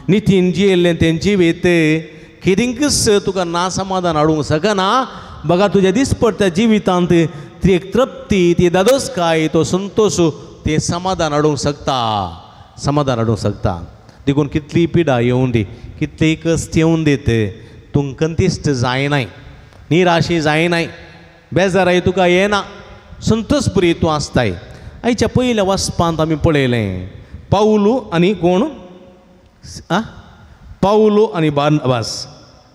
नितीन जियेल्लें तें जिवीत कितेंकच तुका ना समाधान हाडूंक शकना. बघा तुज्या दिसपट्ट्या जिवितांत ती एक तृप्ती, ती दादोसकाय, तो संतोश, तें समाधान हाडूंक शकता, समाधान हाडूंक शकता. देखून कितली पिडा येवन दी, कितली कश्ट येवन दीत, तूं कंतिश्ट जायनाय, निराशी जायनाय, बेजाराय तुका येना, संतोष बरी तूं आसताय. आयच्या पयल्या वाचपांत आमी पळयलें पावलू आनी कोण पावलू आनी बार्नबास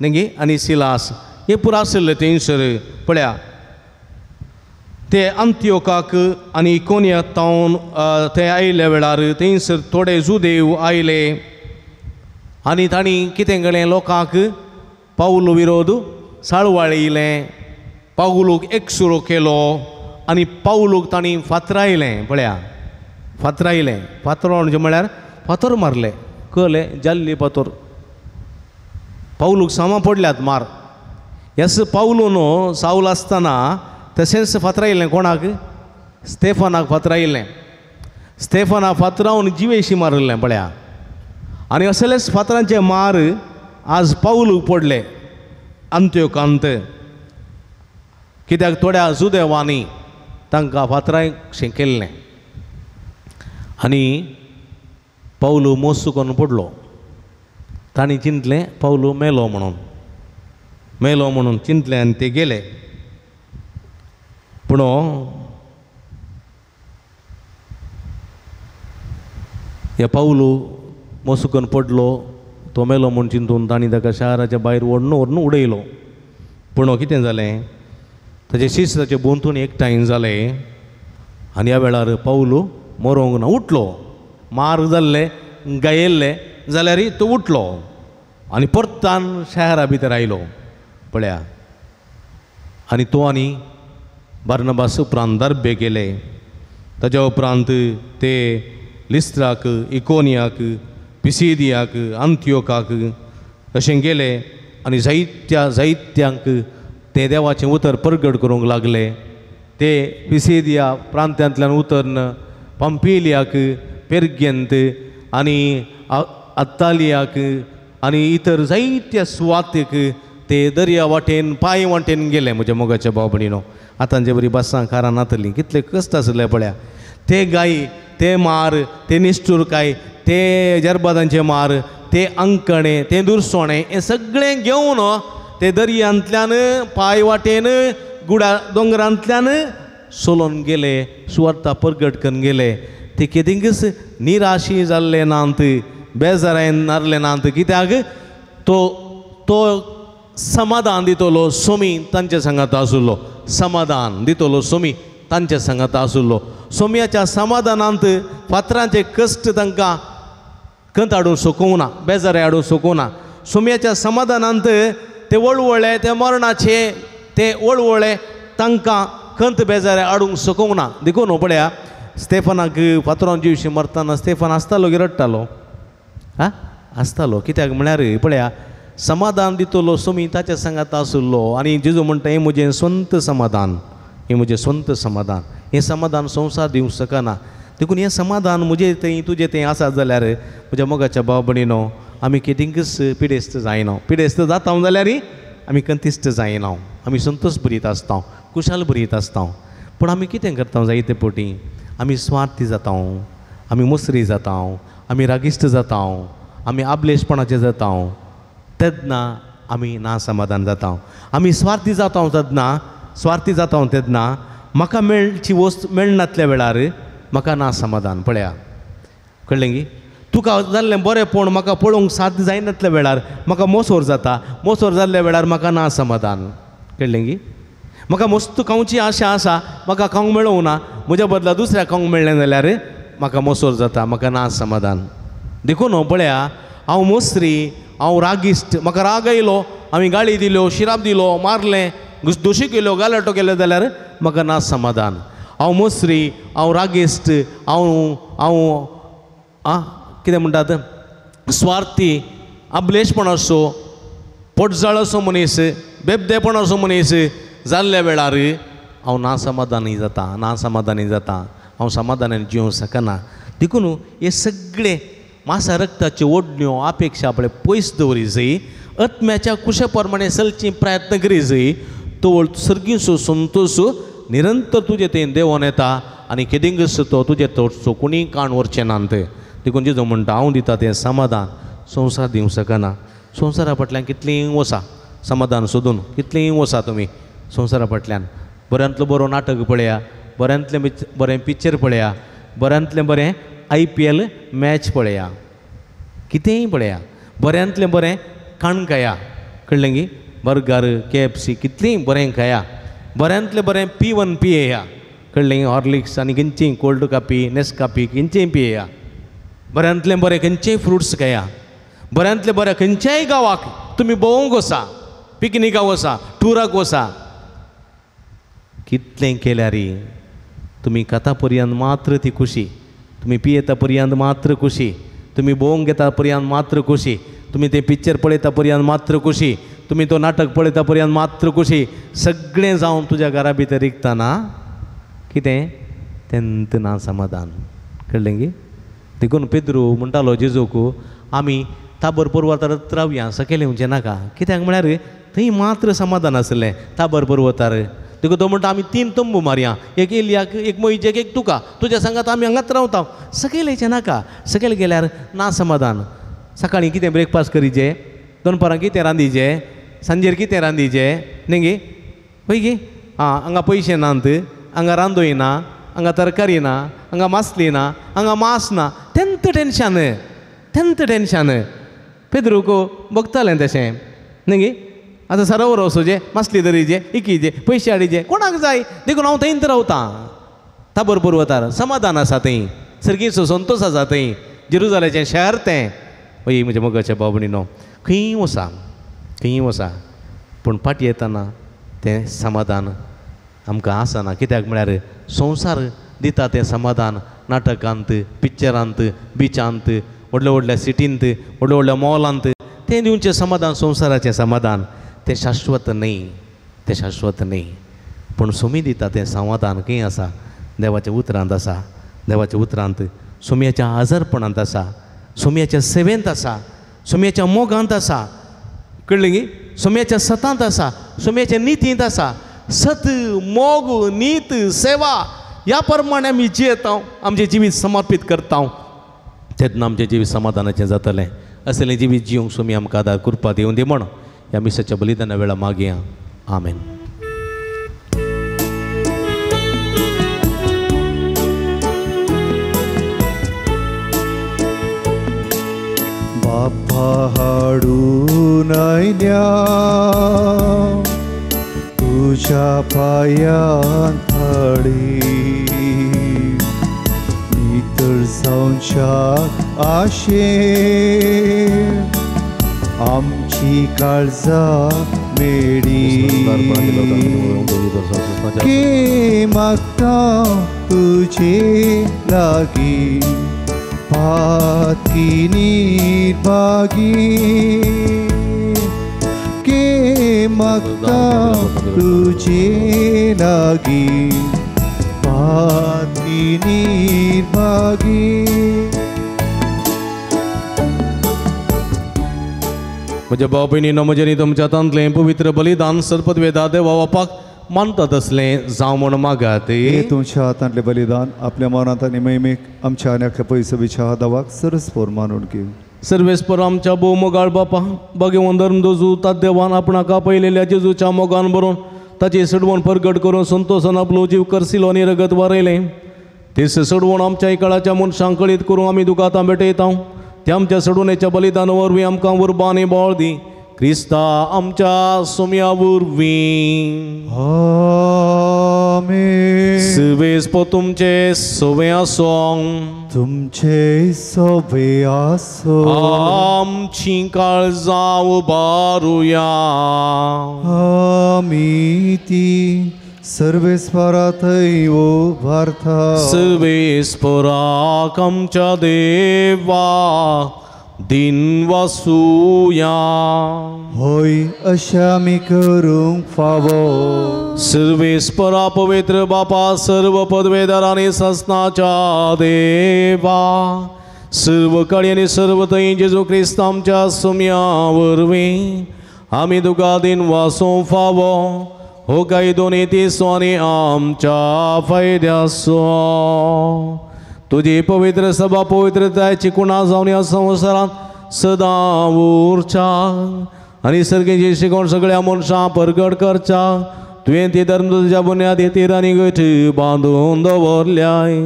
न्ही आनी सिलास हे पुरा आशिल्ले थंयसर. पळया ते अंत्योकाक आनी इकोनिया तावन ते आयिल्ल्या वेळार थंयसर थोडे जुदेव आयले आनी तांणी कितें केलें, लोकांक पावलू विरोध साळवाळयलें, पावलूक एकसुरो केलो आनी पावलूक तांणी फातरायलें. पळया फातरायलें, फातरावण म्हळ्यार फातर मारले, कळ्ळें जाल्ली फातर. पावलूक सामा पडल्यात मार. येस पावलू न्हू सावल आसतना तशेंच फातरायलें कोणाक, स्टेफनाक फातरायलें. स्टेफनाक फातरावन जिवेशी मारिल्लें. पळया आनी असलेच फातरांचे मार आज पावलूक पडले अंत्योकांत, कित्याक थोड्या जुदेवांनी तांकां फातरांय केल्लें आनी पावलू मोस करून पडलो. तांणी चिंतलें पावलू मेलो म्हणून, मेलो म्हणून चिंतलें आनी ते गेले. पूण हे पावलू मोसुकन पडलो, तो मेलो म्हूण चिंतून तांणी ताका शाराच्या भायर व्हरून व्हरून उडयलो. पूण कितें जालें, ताचे शिस्त ताचे भोंवतणी एकठांय जाले आनी ह्या वेळार पावलू मरोंक ना, उठलो. मार जाल्ले गायल्ले जाल्यार तो उठलो आनी परतान शहरा भितर आयलो. पळया आनी तो आनी बार्नबास उपरांत दार्बे गेले. ताच्या उपरांत ते लिस्त्राक, इकोनियाक, पिसिदियाक, अंत्योकाक अशें गेले आनी जायत्या जायत्यांक ते देवाचें उतर परगट करूंक लागले. ते पिसिदिया प्रांतांतल्यान उतरन पंपिलियाक, पेर्गेंत आनी अत्तालियाक आनी इतर जायत्या सुवातेक ते दर्या वाटेन पांय वाटेन गेले. म्हज्या मोगाच्या भाव भयणीनो, आतां जे बरी बसां कारां नातलीं, कितले कश्ट आसले पळया. ते गायी, ते मार, ते निश्ठुरकाय, ते जरबादांचे मार, ते अंकणे, ते दुरसोणे, हें सगळें घेवन ते दर्यांतल्यान पांय वाटेन गुडा दोंगरांतल्यान सोलोन गेले, सुवार्ता परगट करून गेले. ते कितेंकच निराशी जाल्ले नात, बेजारायन नारले नात, कित्याक तो तो समाधान दितलो सोमी तांच्या सांगात आशिल्लो, समाधान दितलो सोमी तांच्या सांगात आशिल्लो. सोम्याच्या समाधानांत फातरांचे कश्ट तांकां खंत हाडूंक शकूंक ना, बेजाराय हाडूंक शकूंक ना. सोम्याच्या समाधानांत ते वळवळे, ते मरणाचे ते वळवळे तांकां खंत बेजाराय हाडूंक शकूंक ना. देखून पळया स्टेफनाक फातरान जिवशी मरतना स्टेफन आसतालो की रडटालो, आं आसतालो. कित्याक म्हळ्यार पळया समाधान दितलो सोमी ताच्या सांगात आशिल्लो. आनी जेजू म्हणटा हें म्हजें स्वंत समाधान, हें म्हजें स्वंत समाधान, हें समाधान संवसार दिवंक शकना. देखून हें समाधान म्हजें थंय तुजें थंय आसा जाल्यार म्हज्या मोगाच्या भाव भयणीनो आमी कितेंकच पिडेस्त जायना. पिडेस्त जाता जाल्यार आमी कंतिश्ट जायना, आमी संतोष भरीत आसता, कुशाल भरीत आसता. पूण आमी कितें करता जायते पटी आमी स्वार्थी जाता, आमी मुसरी जाता, आमी रागिश्ट जाता, आमी आबलेशपणाचे जाता. तेन्ना आमी ना समाधान जाता. आमी स्वार्थी जाता तेन्ना, स्वार्थी जाता तेन्ना म्हाका मेळची वस्त मेळनातल्या वेळार म्हाका ना समाधान. पळया कळ्ळें की तुका जाल्लें बरेंपण म्हाका पळोवंक साध्य जायनातल्या वेळार म्हाका मोसोर जाता, मोसोर जाल्ल्या वेळार म्हाका ना समाधान. कळ्ळें की म्हाका मस्त खावची आशा आसा, म्हाका खावंक मेळोवंक ना, म्हज्या बदला दुसऱ्या खावंक मेळ्ळें जाल्यार म्हाका मोसोर जाता, म्हाका ना समाधान. देखून पळया हांव मोसरी, हांव रागिश्ट, म्हाका राग आयलो, हांवें गाळी दिल्यो, शिराप दिलो, मारलें, दोशी केल्यो, गालाटो केल्यो जाल्यार म्हाका ना समाधान. हांव मोसरी, हांव रागिश्ट, हांव हांव आं कितें म्हणटात स्वार्थी, आबलेशपणाचो, पोटजाळाचो मनीस. बेबदेपणाचो मनीस जाल्ल्या वेळार हांव ना समाधानी जाता, ना समाधानी जाता, हांव समाधानान जिवंक शकना. देखून हे सगळे मासा रक्ताच्यो ओडण्यो अपेक्षा आपले पयस दवरी जाय, आत्म्याच्या कुशे प्रमाणे चलची प्रयत्न करी जाय. तो सर्गीचो संतोश निरंतर तुजे थंय देंवोन येता आनी केदिंगस तो तुजे तोडचो कोणीय काण व्हरचें ना. देखून जेजू म्हणटा हांव दिता तें समाधान संवसार दिवंक शकना. संवसारा फाटल्यान कितलीं वसा समाधान सोदून, कितलीं वसा तुमी संवसारा फाटल्यान. बऱ्यांतलो बरो नाटक पळया, बऱ्यांतलें बरें पिक्चर पळया, बऱ्यांतलें बरें IPL match पळया, कितेंय पळया, बऱ्यांतलें बरें खाण खाया, कळ्ळें गी, बर्गर KFC कितलींय बरें खाया, बऱ्यांतलें बरें P1 पियेया, कळ्ळें, हॉर्लिक्स आनी खंयचीय कोल्ड कापी नेस्कापी खंयचीय पियेया, बऱ्यांतलें बरें खंयचेय फ्रुट्स खाया, बऱ्यांतलें बरें खंयच्याय गांवाक तुमी भोंवंक वसा, पिकनिकाक वसा, टुराक वसा, कितलें केल्यार तुमी खाता पर्यंत मात्र ती खुशी, तुमी पियेता पर्यंत मात्र खुशी, तुमी भोंवंक घेता पर्यंत मात्र खुशी, तुमी तें पिक्चर पळयता पर्यंत मात्र खुशी, तुमी तो नाटक पळयता पर्यंत मात्र खुशी, सगळें जावन तुज्या घरा भितर रिगतना कितें तेंत ना समाधान. कळ्ळें गी? देखून पेद्रू म्हणटालो जेजूक आमी ताबर पर्वतार रावया, सकयल येवचें नाका. कित्याक म्हळ्यार थंय मात्र समाधान आसलें ताबर पर्वतार. देखून तो म्हणटा आमी 3 तंबू मारया, एक एलियाक, एक मोहिजेक, एक तुका, तुज्या सांगात आमी हांगाच रावता, सकयल येवचें नाका. सकयल गेल्यार ना समाधान. सकाळीं कितें ब्रेकफास्ट करीचे, दनपारां कितें रांदीचे, सांजेर कितें रांदीचे, न्ही गे, हय गे, आं हांगा पयशे नात, हांगा रांदोय ना, हांगा तरकारी ना, हांगा मासली ना, हांगा मांस ना, तेंत टेंशन, तेंत टेंशन. पेद्रूक बगतालें तशें न्ही गे, आतां सरोवर वचोचें, मासली धरीचे, इकीचे, पयशे हाडीचे, कोणाक जाय. देखून हांव थंयच रावतां ताबर पर्वतार, समाधान आसा थंय, सर्गीचो संतोश आसा थंय, जेरुजालेचें शहर तें. हय म्हज्या मोगाच्या भाव भयणीनो, खंय वसा, खंय वसा, पूण फाटीं येतना तें समाधान आमकां आसना. कित्याक म्हळ्यार संवसार दिता तें समाधान नाटकांत, पिक्चरांत, बिचांत, व्हडल्या व्हडल्या सिटींत, व्हडल्या व्हडल्या मॉलांत तें दिवचें समाधान संवसाराचें समाधान तें शाश्वत न्हय, तें शाश्वत न्हय. पूण सोमी दिता तें समाधान खंय आसा? देवाच्या उतरांत आसा, देवाच्या उतरांत, सोमयाच्या आजारपणांत आसा, सोमयाच्या सेवेंत आसा, सोमयाच्या मोगांत आसा, कळ्ळें गी, सोमयाच्या सतांत आसा, सोमयाच्या नितींत आसा. सत, मोग, नीत, सेवा ह्या प्रमाणे आमी जियेता, आमचें जिवीत समर्पीत करता, तेन्ना आमचें जिवीत समाधानाचें जातलें. असलें जिवीत जिवंक सोमी आमकां आदार कृपा दिवन दी म्हण ह्या मिसाच्या बलिदाना वेळा मागया. आमेन. बापा हाडून आयल्या तुज्या पांयां थाळी, नितळ जावच्या आशेन आमची काळजां मेळी. के मागता तुजे लागीं पाती निर्भागी, के मागता तुजे लागीं पाती निर्भागी. म्हज्या भाव भयणीनो, म्हजें न्ही तुमच्या हातांतलें पवित्र बलिदान सर्पदवेदा देवा बापाक मानता तसलें जावं म्हूण मागात. हे तुमच्या हातांतलें बलिदान आपल्या मनांत आनी महिमेक आमच्या आनी अख्ख्या पयसबीच्या दावाक सरस्पोर मानून घेव. सर्वेस्पर आमच्या भोव मोगाळ बापा, भाग्यवंत धर्मदोजू देवान आपणाक आपयलेल्या जेजूच्या मोगान बरोवन ताची सडवण परगट करून संतोशान आपलो जीव करसिलो आनी रगत वारयलें. तेच सडवण आमच्या काळाच्या मनशांक कळीत करूं आमी तुका आतां भेटयता. ते आमच्या सडवणेच्या बलिदान वरवीं आमकां उर्बा आनी बळ दी, क्रिस्ता आमच्या सोम्या वरवीं. आमेन. सर्वेस्पर तुमचे सवे आसूं, तुमचे सवे आसूं. आमची काळजां उबारुया, आमी ती सर्वेस्परा थंय उबारता. सर्वेस्पराक आमच्या देवा दिन वासुया. होय अशें आमी करूंक फावो. सर्वेस्परा पवित्र बापा सर्व पदवेदार आनी ससनाच्या देवा सर्व काळी आनी सर्व थंय जेजू क्रिस्त आमच्या सुम्या वरवीं आमी तुका दिन वासूंक फावो. हो कायदो नीतीचो आनी आमच्या फायद्याचो. तुजी पवित्र सभा पवित्रतायची कुणा जावन ह्या संवसारांत सदां उरच्या आनी सर्गेची शिकवण सगळ्या मनशां परगट करच्या. तुवें ती धर्म तुज्या बुन्यादी तीर आनी गठ बांदून दवरल्याय.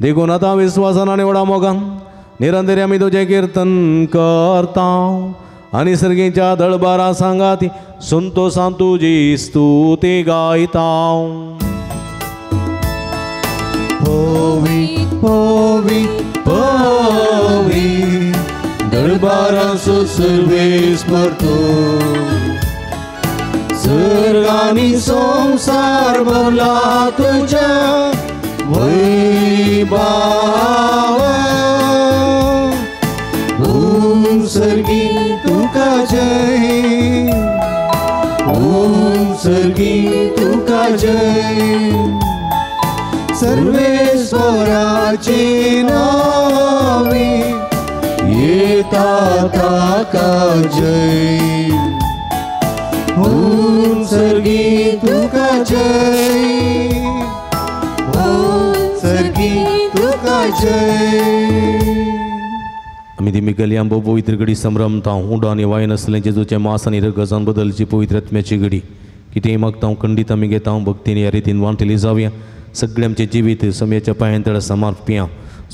देखून आतां विस्वासान आनी व्हडा मोगान निरंतर आमी तुजें किर्तन करता आनी सर्गेच्या दळबारा सांगाती संतोसान तुजी स्तुती गायता. पवी पवी पवी दरबाराचो सर्वेस्पर तूं. सर्ग आनी संवसार भरला तुज्या वैभावान. ओम सर्गी तुका जय, ओम सर्गी तुका जय. सर्वेश्वराचे नावे येता ताका जय. ओम सर्गी तुका जय, ओम सर्गी तुका जय. आमी ती मिगली आंबो पवित्र घडी संभ्रमता उंडो आनी वायन आसलें जेजूचें मास आनी रगजान बदलची पवित्र आत्म्याची घडी. कितेंय मागता खंडीत आमी घेता भक्तीन ह्या रितीन वांटली जावया. सगळें आमचें जिवीत सम्याच्या पांयां तळा समर्पया.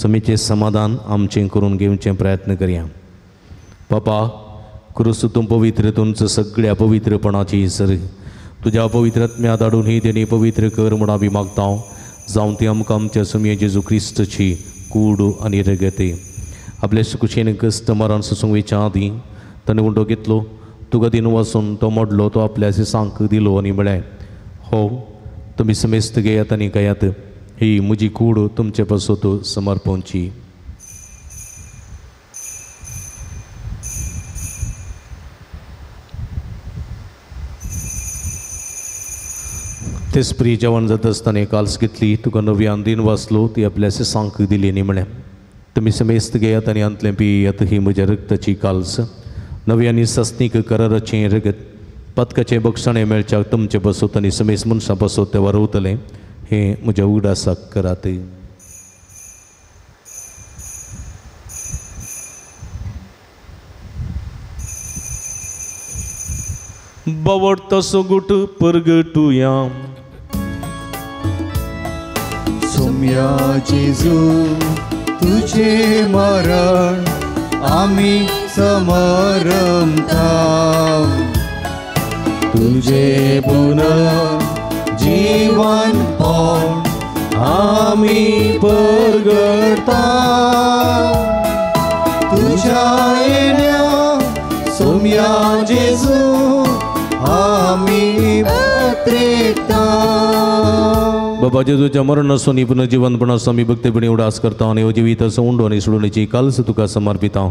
सम्याचें समाधान आमचें करून घेवचें प्रयत्न करया. बापा क्रुस तूं पवित्र तुमचं सगळ्या पवित्रपणाची सर तुज्या पवित्र आत्म्या धाडून ही तेणी पवित्र कर म्हूण आमी मागता. जावं ती आमकां आमच्या सम्या जेजू क्रिस्तची कूड आनी रगती. आपल्या कुशीन कश्ट मरण सोसूंक वयच्या आदीं ताणें उंडो घेतलो, तुका दिन वचून तो मोडलो, तो आपल्या सांक दिलो आनी म्हळें, हो तुमी समेस्त घेयात आनी खायात, ही म्हजी कूड तुमचे पासत समर्पणची. तेच प्री जेवण जाता आसतना काल्स घेतली, तुका नव्यान दिन वाचलो, ती आपल्या सांक दिली आनी म्हळें, तुमी समेस्त घेयात आनी अंतलें पियात, ही म्हज्या रक्ताची काल्स, नवी आनी सस्नीक कराराचें रगत, पदकाचें बक्षाणें मेळच्याक तुमचे बसोत आनी समेस्त मनशां बसोत तें वारवतलें. हें म्हज्या उगडासाक करात. बावडतो सुगूट परगटुया. सोम्या जेजू तुझे मरण आमी समरमता. तुझे पुनः जीवन पण आमी परगटा. तुझ्या येण्या सोम्या जेजू आमी पत्रेता. बाबा जेजूच्या मरणासून पुनर्जीवनपणाचो आमी भक्तीपणी उडास करता आनी जिवीत असो उंडो आनी सोडोवण्याची काल्स तुका समर्पिता.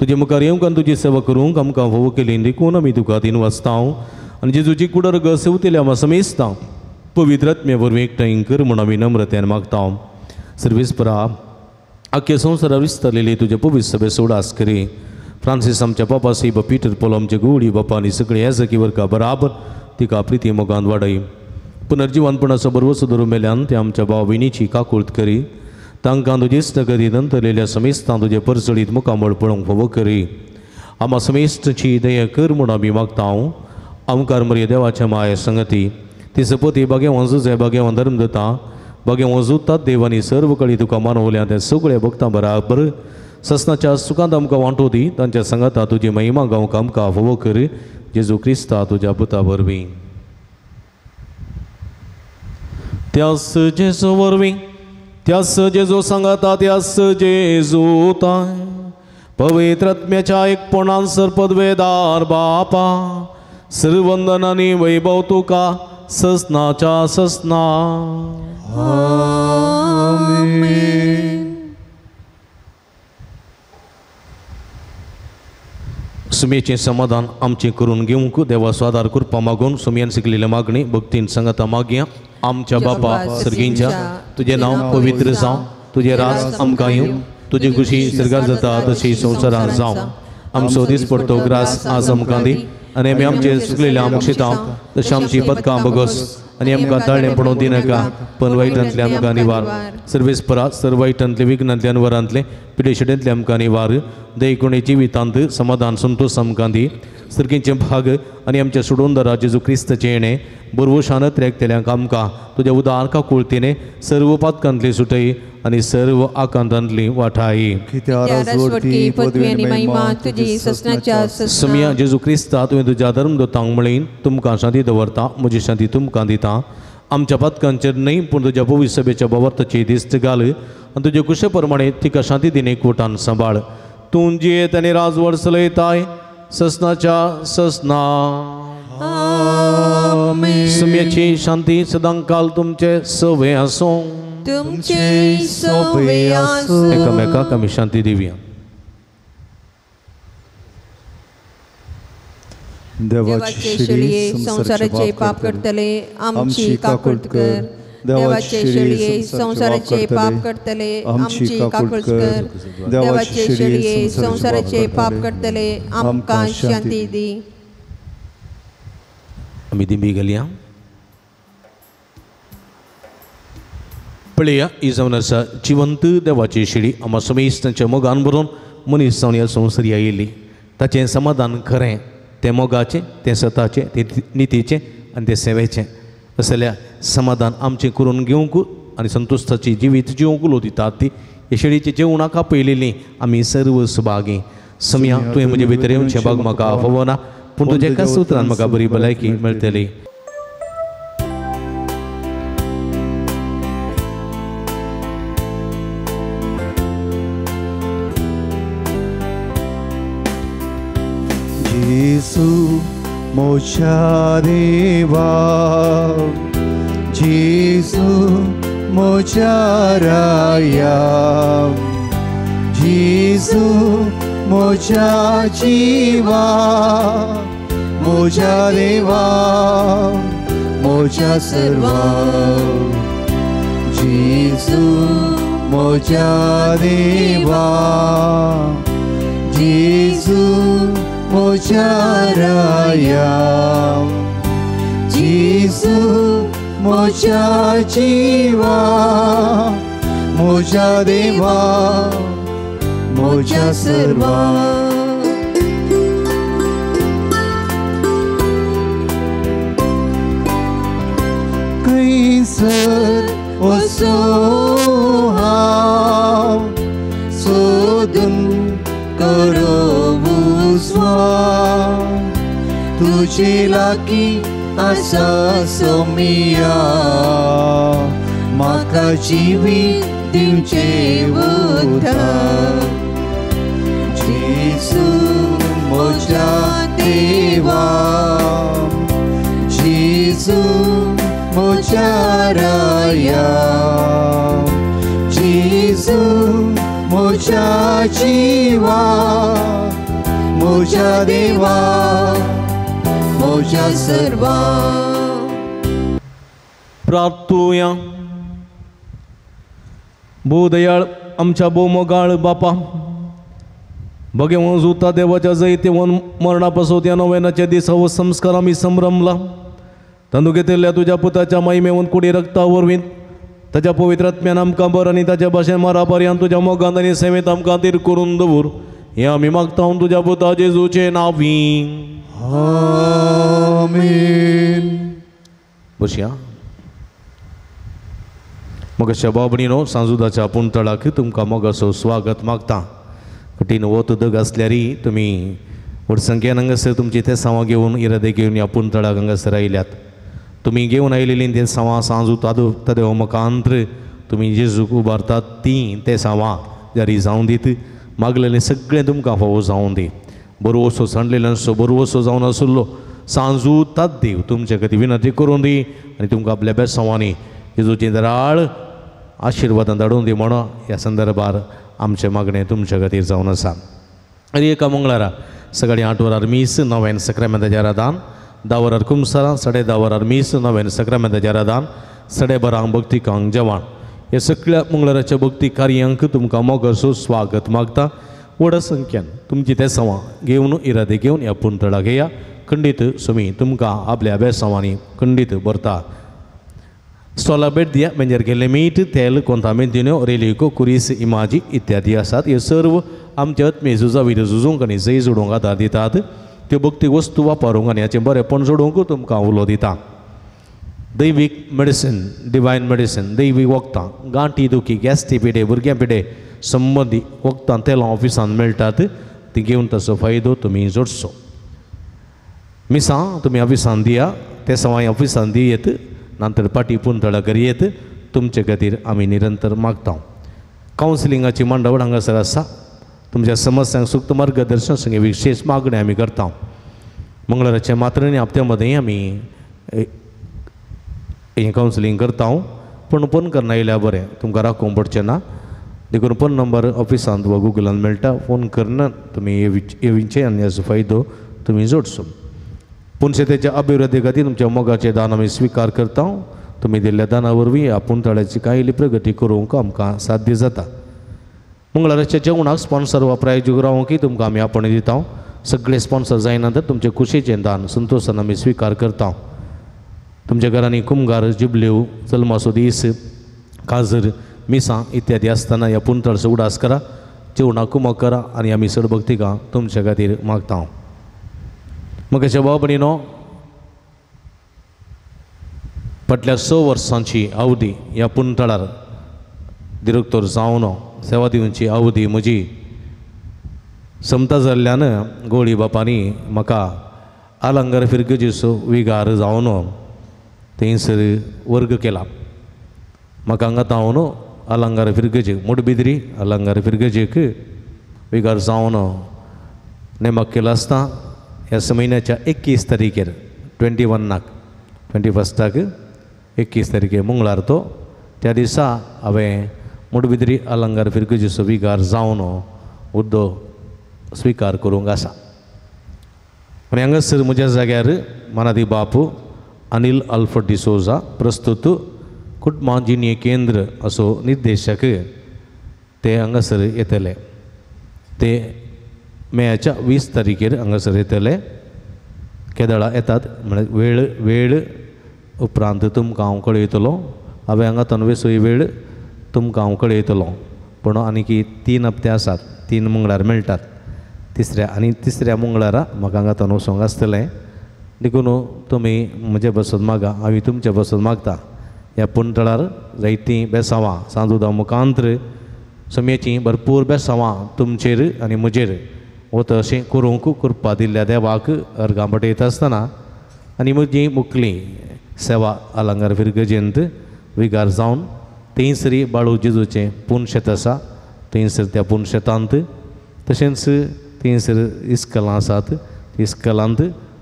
तुजे मुखार येवंक आनी तुजी सेवा करूंक आमकां फावो केली देखून आमी तुका दिन वाचता आनी जेजूची कुडर ग सेवतल्या आमी समेजता. पवित्र आत्म्या वरवीं एकठांय कर म्हूण आमी नम्रतेन मागता. सर्वेस्परा आख्या संवसारार विस्तारलेली तुज्या पवित्र सभेचो उडास करी. फ्रांसीस आमच्या पापा साहेब, पीटर पोल आमचे गोवडी बापा आनी सगळे ह्या सखी वर्गा बराबर तिका प्रिती मोगान वाडय. पुनर्जीवनपणाचो बरवसो धरून मेल्यान ते आमच्या भाव भयणीची काकूळत करी. तांकां तुजेच नगरी नंतरलेल्या समेस्तां तुजें परजळीत मुखामळ पळोवंक फावो करी. आमा समेस्तची दया कर म्हूण आमी मागता. आमकार मरे देवाच्या माया संगती ती सपती बागेवन जुजे बागेवन धर्म दिता बागेवन जुतात देव आनी सर्व कळी तुका मानवल्या त्या सगळ्या भक्तां बराबर ससनाच्या सुखांत आमकां वांटो दी. तांच्या संगता तुजी महिमा गावंक आमकां फावो कर. जेजू क्रिस्ता तुज्या पुता वरवीं. त्यास जेजू वरवीं, त्यास जेजू सांगाता, त्यास जेजू ताय पवित्र आत्म्याच्या एकपणान सरपदवेदार बापा सर्वंदन आनी वैभव तुका ससनाच्या ससना. आमेन. सुमेचें समाधान आमचें करून घेवंक देवाचो आदार करपा मागून सुमयान शिकलेली मागणी भक्तीन सांगाता मागया. आमच्या बापा सर्गींच्या, तुजें नांव पवित्र जावं, तुजें राज आमकां येवं, तुजी खुशी सर्गार जाता तशी संवसारांत जावं. आमचो दीस पडतो ग्रास आज आमकां दी आनी आमी आमचे सुकलेल्या आमक्षितां तशें आमची पदकां बगस आनी आमकां ताळें पडोवंक दिनाका, पण वायटांतले आमकां निवार. सर्वेस परा सर्व वायटांतले विघ्नांतले अनवरांतले पिडेशेडेंतले आमकां निवार. दैकोणी जिवितांत समाधान संतोष आमकां दी. सर्गींचे भाग आनी आमच्या सोडोवंदारा जेजू क्रिस्ताचें येणें बरवशान त्र्याकतेल्यांक आमकां तुज्या उदार काकुळतीने सर्व पातकांतली सुटय आनी सर्व आकांतांतली वाठाय. समिया जेजू क्रिस्ता तुवें तुज्या धर्मदूतांक म्हळीन तुमकां शांती दवरता, म्हजी शांती तुमकां दिता. आमच्या पातकांचेर न्हय पूण तुज्या पवित्र सभेच्या भावार्थाची दिस्त घाल आनी तुजे कुशे प्रमाणे तिका शांती दिने कोटान सांबाळ. तूं जियेत आनी राजवड चलयताय ससनाच्या ससना. सुम्याची शांती सदांकाल तुमचे सवे आसूं. तुमचे सवे आसूं. एकामेकाक आमी शांती दिवया. देवाचे शेळये संवसाराचे पाप करतले आमची काकूळट कर. देवाचे शेळये संवसाराचे पाप करतले आमची काकूळट कर. देवाचे शेळये संवसाराचे पाप करतले आमकां शांती दी. आमी दिंबी घालया. पळया ही जावन आसा जिवंत देवाची शेळी आमा समेस्तांच्या मोगान भरून मनीस जावन ह्या संवसारी आयिल्ली. ताचें समाधान खरें, तें मोगाचें, तें सताचें, तें नितीचें आनी तें सेवेचें. असल्या समाधान आमचें करून घेवंक आनी संतुश्टाची जिवीत जिवंक उलो दितात ती हे शेळीचें जेवणाक आपयलेली आमी सर्व सुभागी. सम्या तुवें म्हजे भितर येवचें भाग म्हाका फावना, पूण तुज्या एका सुत्रान म्हाका बरी भलायकी मेळटली. जेजू म्हज्या देवा, जेजू म्हज्या राया, जेजू म्हज्या जिवा, म्हज्या देवा, म्हज्या सर्वा. जेजू म्हज्या देवा, जेजू म्हज्या राया, जेजू म्हज्या जिवा, म्हज्या देवा, म्हज्या सर्वा. खंयसर वचूं हांव सोदून करूं स्वाम, तुजे लागीं आसा सोमिया, म्हाका जिवीत दिवचें उदार. जेजू म्हज्या देवा, जेजू म्हज्या राया, जेजू म्हज्या जिवा, म्हज्या देवा, म्हज्या सर्वा. प्रार्थुया. भोव दयाळ आमच्या भोव मोगाळ बापा, भगेवन जुता देवाच्या जैतेवन मरणा पासत ह्या नोवेनाच्या दिसा हो संस्कार आमी संभ्रमला. तांदू घेतिल्ल्या तुज्या पुताच्या महिमेवन कुडी रक्ता वरवीं ताच्या पवित्र आत्म्यान आमकां बर आनी ताच्या भाशेन मरा पर्यंत तुज्या मोगान आनी सेवेंत आमकां तीर करून दवर. हें आमी मागता तुज्या पुता जेजूचे नांवी. आमेन. बसया. मोगाच्या भाव भयणीनो, सांजुदाच्या पुणतळाक तुमकां मोगाचो स्वागत मागता. कठीण वत उदक आसल्यारय तुमी व्हड संख्येन हांगासर तुमची ते सावां घेवन इरादे घेवन ह्या पुणतळाक हांगासर आयल्यात. तुमी घेवन आयलेलीं ते सावां सांजू तादेव मकांत्र तुमी जेजूक उबारतात तीं ते सावां जारी जावं दीत. मागलेलें सगळें तुमकां फावो जावं दी. बरोवसो सांडलेल्यांचो बरोवसो जावन आसलो सांजू तात देव तुमचे खातीर विनंती करून दी आनी तुमकां आपल्या बेसांवांनी जेजूची दराळ आशिर्वादान धाडून दी म्हणून ह्या संदर्भार आमचें मागणें तुमच्या खातीर जावन आसा. आनी एका मंगळारा सकाळी 8 वरार मीस नव्यान सक्रामेंताचें आराधन, 10 वरार कुमसारां, 10:30 वरार मीस नव्यान सक्रामेंताचें आराधन, 12:30 भक्तिकांक जेवण. ह्या सगळ्या मंगळाराच्या भक्ती कार्यांक तुमकां मोगाचो स्वागत मागता. व्हड संख्येन तुमची तेसांवां घेवन इरादे घेवन ह्या पुंतळाक घेया. खंडीत सुमी तुमकां आपल्या बेसांवांनी खंडीत भरता. स्टॉला भेट दिया. मेंजेर गेल्ले मीठ, तेल, कोंतामेंतिन्यो, रेलिको, कुरीस, इमाजी इत्यादी आसात. हे सर्व आमच्या आत्मीय झुजावीर झुजूंक आनी जय जोडूंक आदार दितात. त्यो भक्ती वस्तू वापरूंक आनी हाचें बरेंपण जोडूंक तुमकां उलो दिता. दैवीक मेडिसीन, डिवायन मेडिसीन, दैवीक वखदां, गांठी दुखी, गॅस्टी पिडे, भुरग्यां पिडे संबंदी वखदां तेलां ऑफिसांत मेळटात. ती घेवन ताचो फायदो तुमी जोडचो. मिसां तुमी ऑफिसांत दिया, ते सवाय ऑफिसांत दियेत, नंतर पाटी पुंतळा करयेत. तुमचे खातीर आमी निरंतर मागता. कावन्सिलिंगाची मांडावळ हांगासर आसा. तुमच्या समस्यांक सुक्त मार्गदर्शन संगे विशेष मागणी आमी करता. मंगळाराच्या मात्र आनी हप्त्या मदें आमी हें कावन्सिलींग करता. पूण फोन करना येयल्यार बरें, तुमकां राखोवंक पडचें ना. देखून फोन नंबर ऑफिसांत वा गुगलान मेळटा. फोन करना तुमी येवचे आनी हाचो फायदो तुमी जोडचो. पुनशेतेच्या अभिवृद्धी खातीर तुमच्या मोगाचें दान आमी स्विकार करता. तुमी दिल्ल्या दाना वरवीं ह्या पुंतळ्याची कांय प्रगती करूंक आमकां साध्य जाता. मंगळाराच्या जेवणाक स्पॉन्सर वा प्रायोजक रावंक तुमकां आमी आपण दिता. सगळे स्पॉन्सर जायना तर तुमचे खुशेचें दान संतोशान आमी स्विकार करता. तुमच्या घरांनी कुमगार, जिबल्यो, जल्माचो दीस, काजर, मिसां इत्यादी आसतना ह्या पुंतळचो उडास करा. जेवणाक कुमक करा आनी आमी चड भक्तिकां तुमच्या खातीर मागता. म्हज्या भाव भयणीनो, फाटल्या 6 वर्सांची अवधी ह्या पुंतळार दिरक्तोर जावन सेवा दिवची अवधी म्हजी समता जाल्ल्यान गोळी बापांनी म्हाका आलंगार फिरगजेचो विगार जावन थंयसर वर्ग केला. म्हाका हांगा तावन आलंगार फिरगजेक, मोडबिद्री आलंगार फिरगजेक विगार जावन नेमक केला आसता. ह्या म्हयन्याच्या 21 तारखेर 21 21 21 तारखेर मंगळार तो त्या दिसा हांवें मोडबिद्री आलंगार फिरगजेचो विगार जावन हुद्दो स्विकार करूंक आसा. आनी हांगासर म्हज्या जाग्यार मानादी बापू अनिल अल्फर्ड डिसोजा प्रस्तुत कुटुंब केंद्र असो निर्देशक ते हांगासर येतले. ते मेयाच्या 20 तारखेर हांगासर येतले. केदळा येतात म्हळ्यार वेळ वेळ उपरांत तुमकां हांव कळयतलो. हांवें हांगा तनवेसोय वेळ तुमकां हांव कळयतलो. पूण आनीक 3 हप्ते आसात, 3 मंगळार मेळटात. तिसऱ्या आनी तिसऱ्या मंगळारा म्हाका हांगा तन वचोंक आसतलें. देखून तुमी म्हजे बसून मागा, हांव तुमचे बसून मागता. ह्या पुंतळार जायतीं बेसांवां सांजुदा मुखांत्र सम्याचीं भरपूर बेसांवां तुमचेर आनी म्हजेर वता अशें करूंक कृपा दिल्ल्या देवाक अर्गां पटयता आसतना आनी म्हजी मुखली सेवा आलंगार फिरगजेंत विगार जावन थंयसरी बाळू जेजूचें पुनशेत आसा, थंयसर त्या पुनशेतांत तशेंच थंयसर इस्कलां आसात, इस्कलांत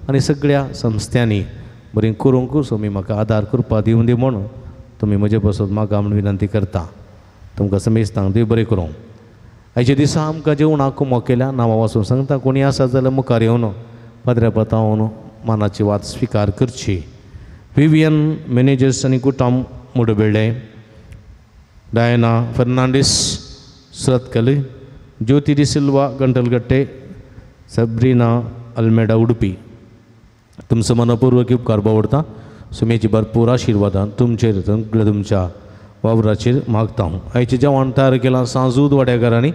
आनी सगळ्या संस्थ्यांनी बरीं करूंक स्वामी म्हाका आदार कृपा दिवं दी म्हणून तुमी म्हजे पासत म्हाका म्हूण विनंती करता. तुमकां समेस्तांक देव बरें करूं. आयच्या दिसा आमकां जेवणाक कुमक केल्या नांवां वाचून सांगता. कोणी आसा जाल्यार मुखार येवन पाद्र्या पतावन मानाची वात स्विकार करची. विवियन मॅनेजर्स आनी कुटाम Mudbelle, Diana Fernandes Surathkal, Jyothi D'Silva Gantalkatte, Sabrina Almeida Udupi. तुमचो मनपूर्वक उपकार बावडता. सुमेची भरपूर आशिर्वादान तुमचेर तुमच्या वावराचेर मागता. हांव आयचें जेवण तयार केलां सांजूद वाड्याघरांनी,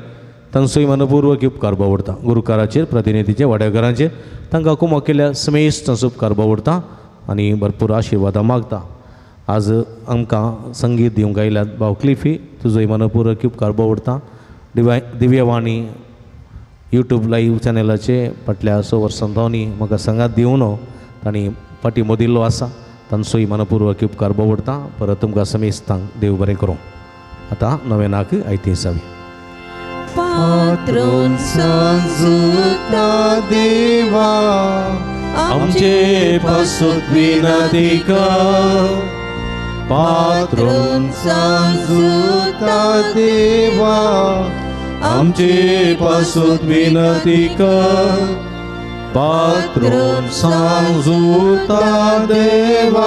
तांचोय मनपूर्वक उपकार बावडता. गुरुकाराचेर, प्रतिनिधीचे, वाड्याघरांचेर तांकां कुमक केल्या समेस्त तांचो उपकार बावडता आनी भरपूर आशिर्वादां मागता. आज आमकां संगीत दिवंक आयल्यात भाव क्लिफी, तुजोय मनपूर्वक उपकार बावडता. दिव्यवाणी यूट्यूब लायव्ह चॅनलाचे फाटल्या 6 वर्सां तांणी म्हाका सांगात दिवन तांणी फाटीं दिल्लो आसा, तांचोय मनपूर्वक उपकार बावडता. परत तुमकां समेस्तांक देव बरें करूं. आतां नवेनाक आयती जावया. पात्रोन सांजुता देवा आमचे पासत विनंती कर, पात्रोन सांजुता देवा आमचे पासून विनंती कर पात्रोन सांजुता देवा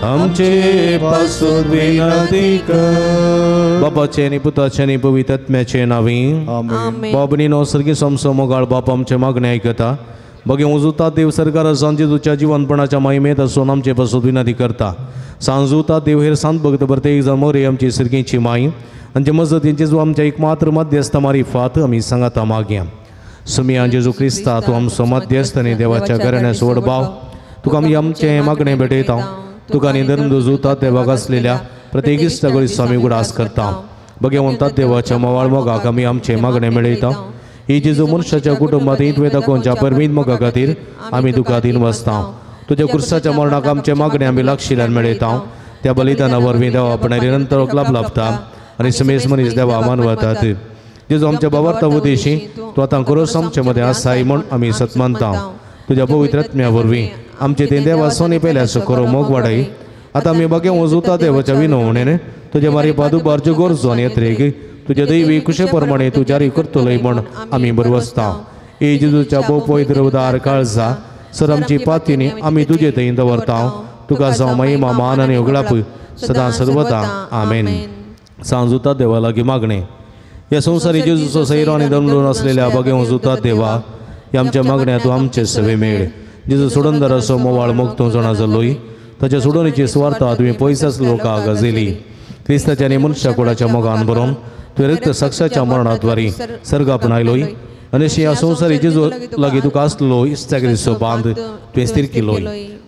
आमचे पासून विनंती कर. बापाचे आनी पुताचे आनी पवित्र आत्म्याचे नांवी आमेन. बाबणीनो सर्गी समसो मोगाळ बाप आमचे मागणे आयकता. बगे उजुता देव सरकार सांजेजूच्या जिवनपणाच्या महिमेत आसून आमचे पासून विनंती करता. सांजुता देव हेर सांत भक्त प्रत्येक जाण मोरे आमची सर्गीची माई आमचे मजतीन जेजू आमच्या एक मात्र मध्यस्थ मारिफात आमी सांगाता मागया. सुमिया जेजू क्रिस्ता तूं आमचो मध्यस्थ आनी देवाच्या घराण्या सोड भाव तुका आमी आमचें मागणें भेटयता. तुका आनी धर्म जुता देवाक आसलेल्या प्रत्येक इश्टागोळी आमी उगडास करता. बगे देवाच्या मोवाळ मोगाक आमी आमचें मागणें मेळयता. ही जेजू मनशाच्या कुटुंबात तुवें दाखोवच्या परमीत मोगा खातीर आमी तुका दिन वसता. तुज्या कुर्साच्या मरणाक आमचें मागणें आमी लागशिल्ल्यान मेळयता. त्या बलिदाना वरवीं देवा आपणा निरंतर लाभ लाभता आनी समेस मनीस देवा मानवतात. जेजू आमच्या बाबार्था उदेशी तूं आतां खरोच आमचे मदें आसाय म्हूण आमी सत मानता. तुज्या पवित्र आत्म्या वरवीं आमचे तें देवा सोनी पेल्याचो खरो मोग वाडय. आतां आमी बगे वजुता देवाच्या विनवणेन तुज्या मारी पादुबारच्यो गरजो आनी यत्रेक तुज्या दैवी कुशे प्रमाणे तूं जारी करतलोय म्हूण आमी बरवसता. ए जेजूच्या भोव पवित्र उदार काळजा सर आमची पातीनी आमी तुजे थंय दवरता. तुका जावं महिमा मान आनी उगडाप सदां सर्वदा आमेन. सांजुता देवा लागीं मागणें. ह्या संवसारी जेजूचो सैरो आनी दमडून आसलेल्या बगे वजुता देवा ह्या आमच्या मागण्या तूं आमचे सवे मेळ. जेजू सोडणदाराचो मोवाळ मोग तूं जाणा जालोय. ताच्या सोडवणीची सुवार्ता तुवें पयस आसलो लोकांक गाजयली. क्रिस्ताच्या आनी मनशा कुडाच्या मोगान बरोवन तुवें रक्त साक्षाच्या मरणाद्वारी सर्ग आपणायलोय आनी अशी ह्या संवसारी जेजू लागीं तुका आसलो इश्टागेरीचो बांद तुवें स्थीर केलोय.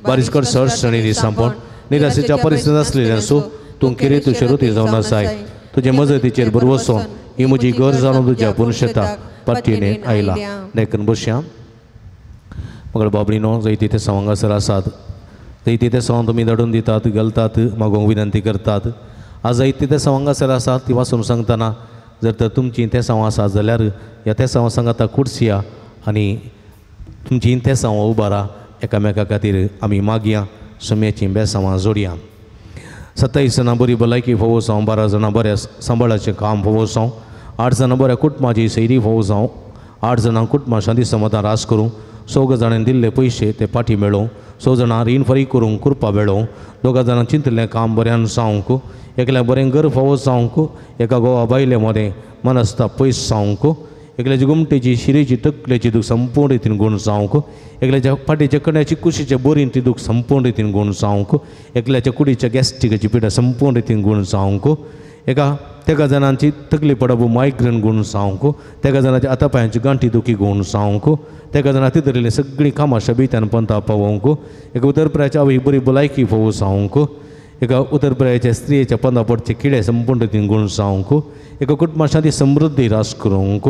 बारीस सर सांपोण निराशेच्या परिस्थितींत आसलेल्यांचो तूं किरेतू शरुती जावन आसाय. तुजे मजतीचेर भरवसो ही म्हजी गरज जाणून तुज्या पुनशेता पाठीने आयला. देखून बसया. मगर बाबडीनो जंय तिथे हांगासर आसात जंय तिथे सवंग तुमी धाडून दितात घालतात मागोवंक विनंती करतात. आज जंय तिथे हांगासर आसात ती वाचून सांगतना जर तर तुमचीं तेसांव आसात जाल्यार ह्या तेसांव सांगाता कुडसिया आनी तुमचीं तेसांव उबारा एकामेका खातीर आमी मागया सम्याचीं बेसांवां जोडया. 27 जाणां बरी भलायकी फोवो जावं, 12 जाणां बऱ्या सांबाळाचें काम फोवो जावं, 8 जाणां बऱ्या कुटुंबाची सैरी फोवो जावं, 8 जाणां कुटुंबां शांती समाधान रास करूं, 4 जाणांनी दिल्ले पयशे ते पाटी मेळोवं, 6 जाणां रीण फारीक करूंक कृपा मेळोवं, 2 जाणां चिंतलें काम बऱ्यान जावंक, एकल्या बरें घर फावो जावंक, एका गोवा बायले मदें मनस्ताप पयस जावंक, एकल्याची गुमटेची शिरेची तकलेची दूख संपूर्ण रितीन गूण जावंक, एकल्याच्या फाटीच्या कण्याची कुशीच्या बोरीन ती दूख संपूर्ण रितीन गूण जावंक, एकल्याच्या कुडीच्या गॅस्ट्रिकाची पिडा संपूर्ण रितीन गूण जावंक, एका तेका जाणांची तकली पडप मायग्रेन गूण जावंक, तेका जाणांची आतापायांची गांठी दुखी गूण जावंक, तेका जाणां ती धरिल्लीं सगळीं कामां शबितान पंता पावोवंक, एका उतरप्रायाच्या आवयक बरी भलायकी फोवो जावंक, एका उतरप्रायाच्या स्त्रियेच्या पंदा पडचे किडे संपूर्ण रितीन गूण जावंक, एका कुटुंबा शांती समृद्धी रास करूंक,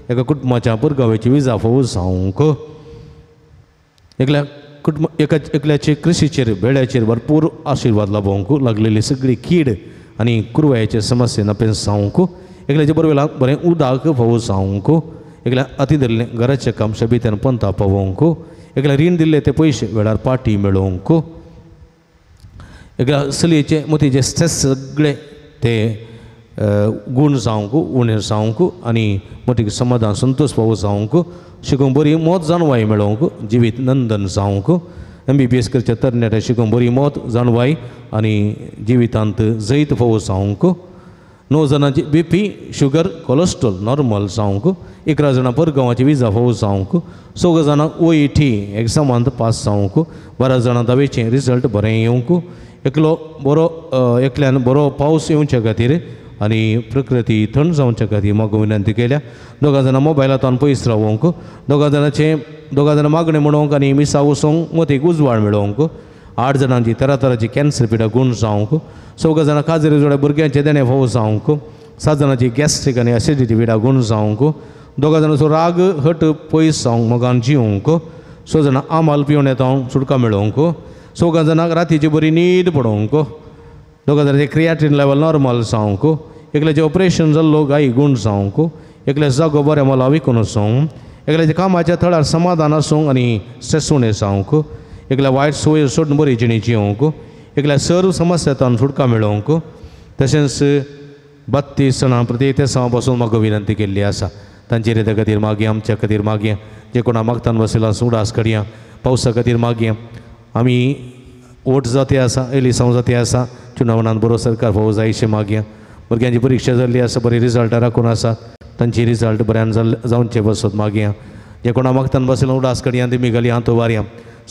एका कुटुंबाच्या पुरगांवेची विजा फोवो जावंक, एकल्या कुटुंब एका एकल्याचे कृशीचेर बेड्याचेर भरपूर आशिर्वाद लाभोवंक, लागलेली सगळी कीड आनी कुरवायेचे समस्ये नापेस जावंक, एकल्याचे बरोबर बरें उदक फोवो जावंक, एकल्या अती धरलें घराचें काम शबितान पंता पावोवंक, एकल्या रीण दिल्ले ते पयशे वेळार पाटी मेळोवंक, एकल्या चलयेचे मोतीचे स्ट्रेस सगळे ते गूण जावंक उणें जावंक आनी मोटीक समाधान संतोश फावो जावंक, शिकूंक बरी मत जाणवाय मेळोवंक, जिवीत नंदन जावंक, MBBS करच्या तरणाट्या शिकूंक बरी मत जाणवाय आनी जिवितांत जैत फावो जावंक, 9 जाणांची BP sugar cholesterol normal जावंक, 11 जाणां परगांवाची विजा फावो जावंक, 6 जाणांक OET एग्जामांत पास जावंक, 12 जाणां धावेचें रिजल्ट बरें येवंक, एकलो बरो एकल्यान बरो पावस येवच्या खातीर आनी प्रकृती थंड जावच्या खातीर मागूंक विनंती केल्या. 2 जाणां मोबायलांतल्यान पयस रावोवंक, 2 जाणां मागणें म्हणोवंक आनी मिसा वचोंक मतीक उजवाड मेळोवंक, 8 जाणांची तरातराची कॅन्सर पिडा गूण जावंक, 4 जाणां काजरी जोड्या भुरग्यांचे देणें फावो जावंक, 7 जाणांची गॅस्ट्रीक आनी एसिडिटी पिडा गूण जावंक, 2 जाणांचो राग हट पयस जावंक मोगान जिवंक, 6 जाणां आमाल पिवन येता सुटका मेळोवंक, 4 जाणांक रातीची बरी न्हीद पडोवंक, 2 जाणांचे क्रियाटीन लेवल नॉर्मल जावंक, एकल्याचें ऑपरेशन जाल्लो गायी गूण जावंक, एकल्या जागो बरें मला विकून वचोंक, एकल्याच्या कामाच्या थळार समाधान आसूंक आनी स्ट्रेस उणें जावंक, एकल्या वायट संवय सोडून बरी जिणी जिवंक, एकल्या सर्व समस्यांतल्यान सुटका मेळोवंक, तशेंच 32 जाणां प्रत्येक तेसांवा पासून म्हाका विनंती केल्ली आसा. तांचे रेत्या खातीर मागया, आमच्या खातीर मागया, जे कोणा मागतान बसयला उडास करया, पावसा खातीर मागया. आमी वोट जाती आसा, एलिसांव जाती आसा, चुनावणान बरो सरकार फावो जाय अशें मागया. भुरग्यांची परिक्षा जाल्ली आसा, बरी रिजल्ट राखून आसा, तांची रिजल्ट बऱ्यान जावचे बसत मागया. जे कोणा मागतान बसयला उडास करया, दिमी घाली हांतो वारया.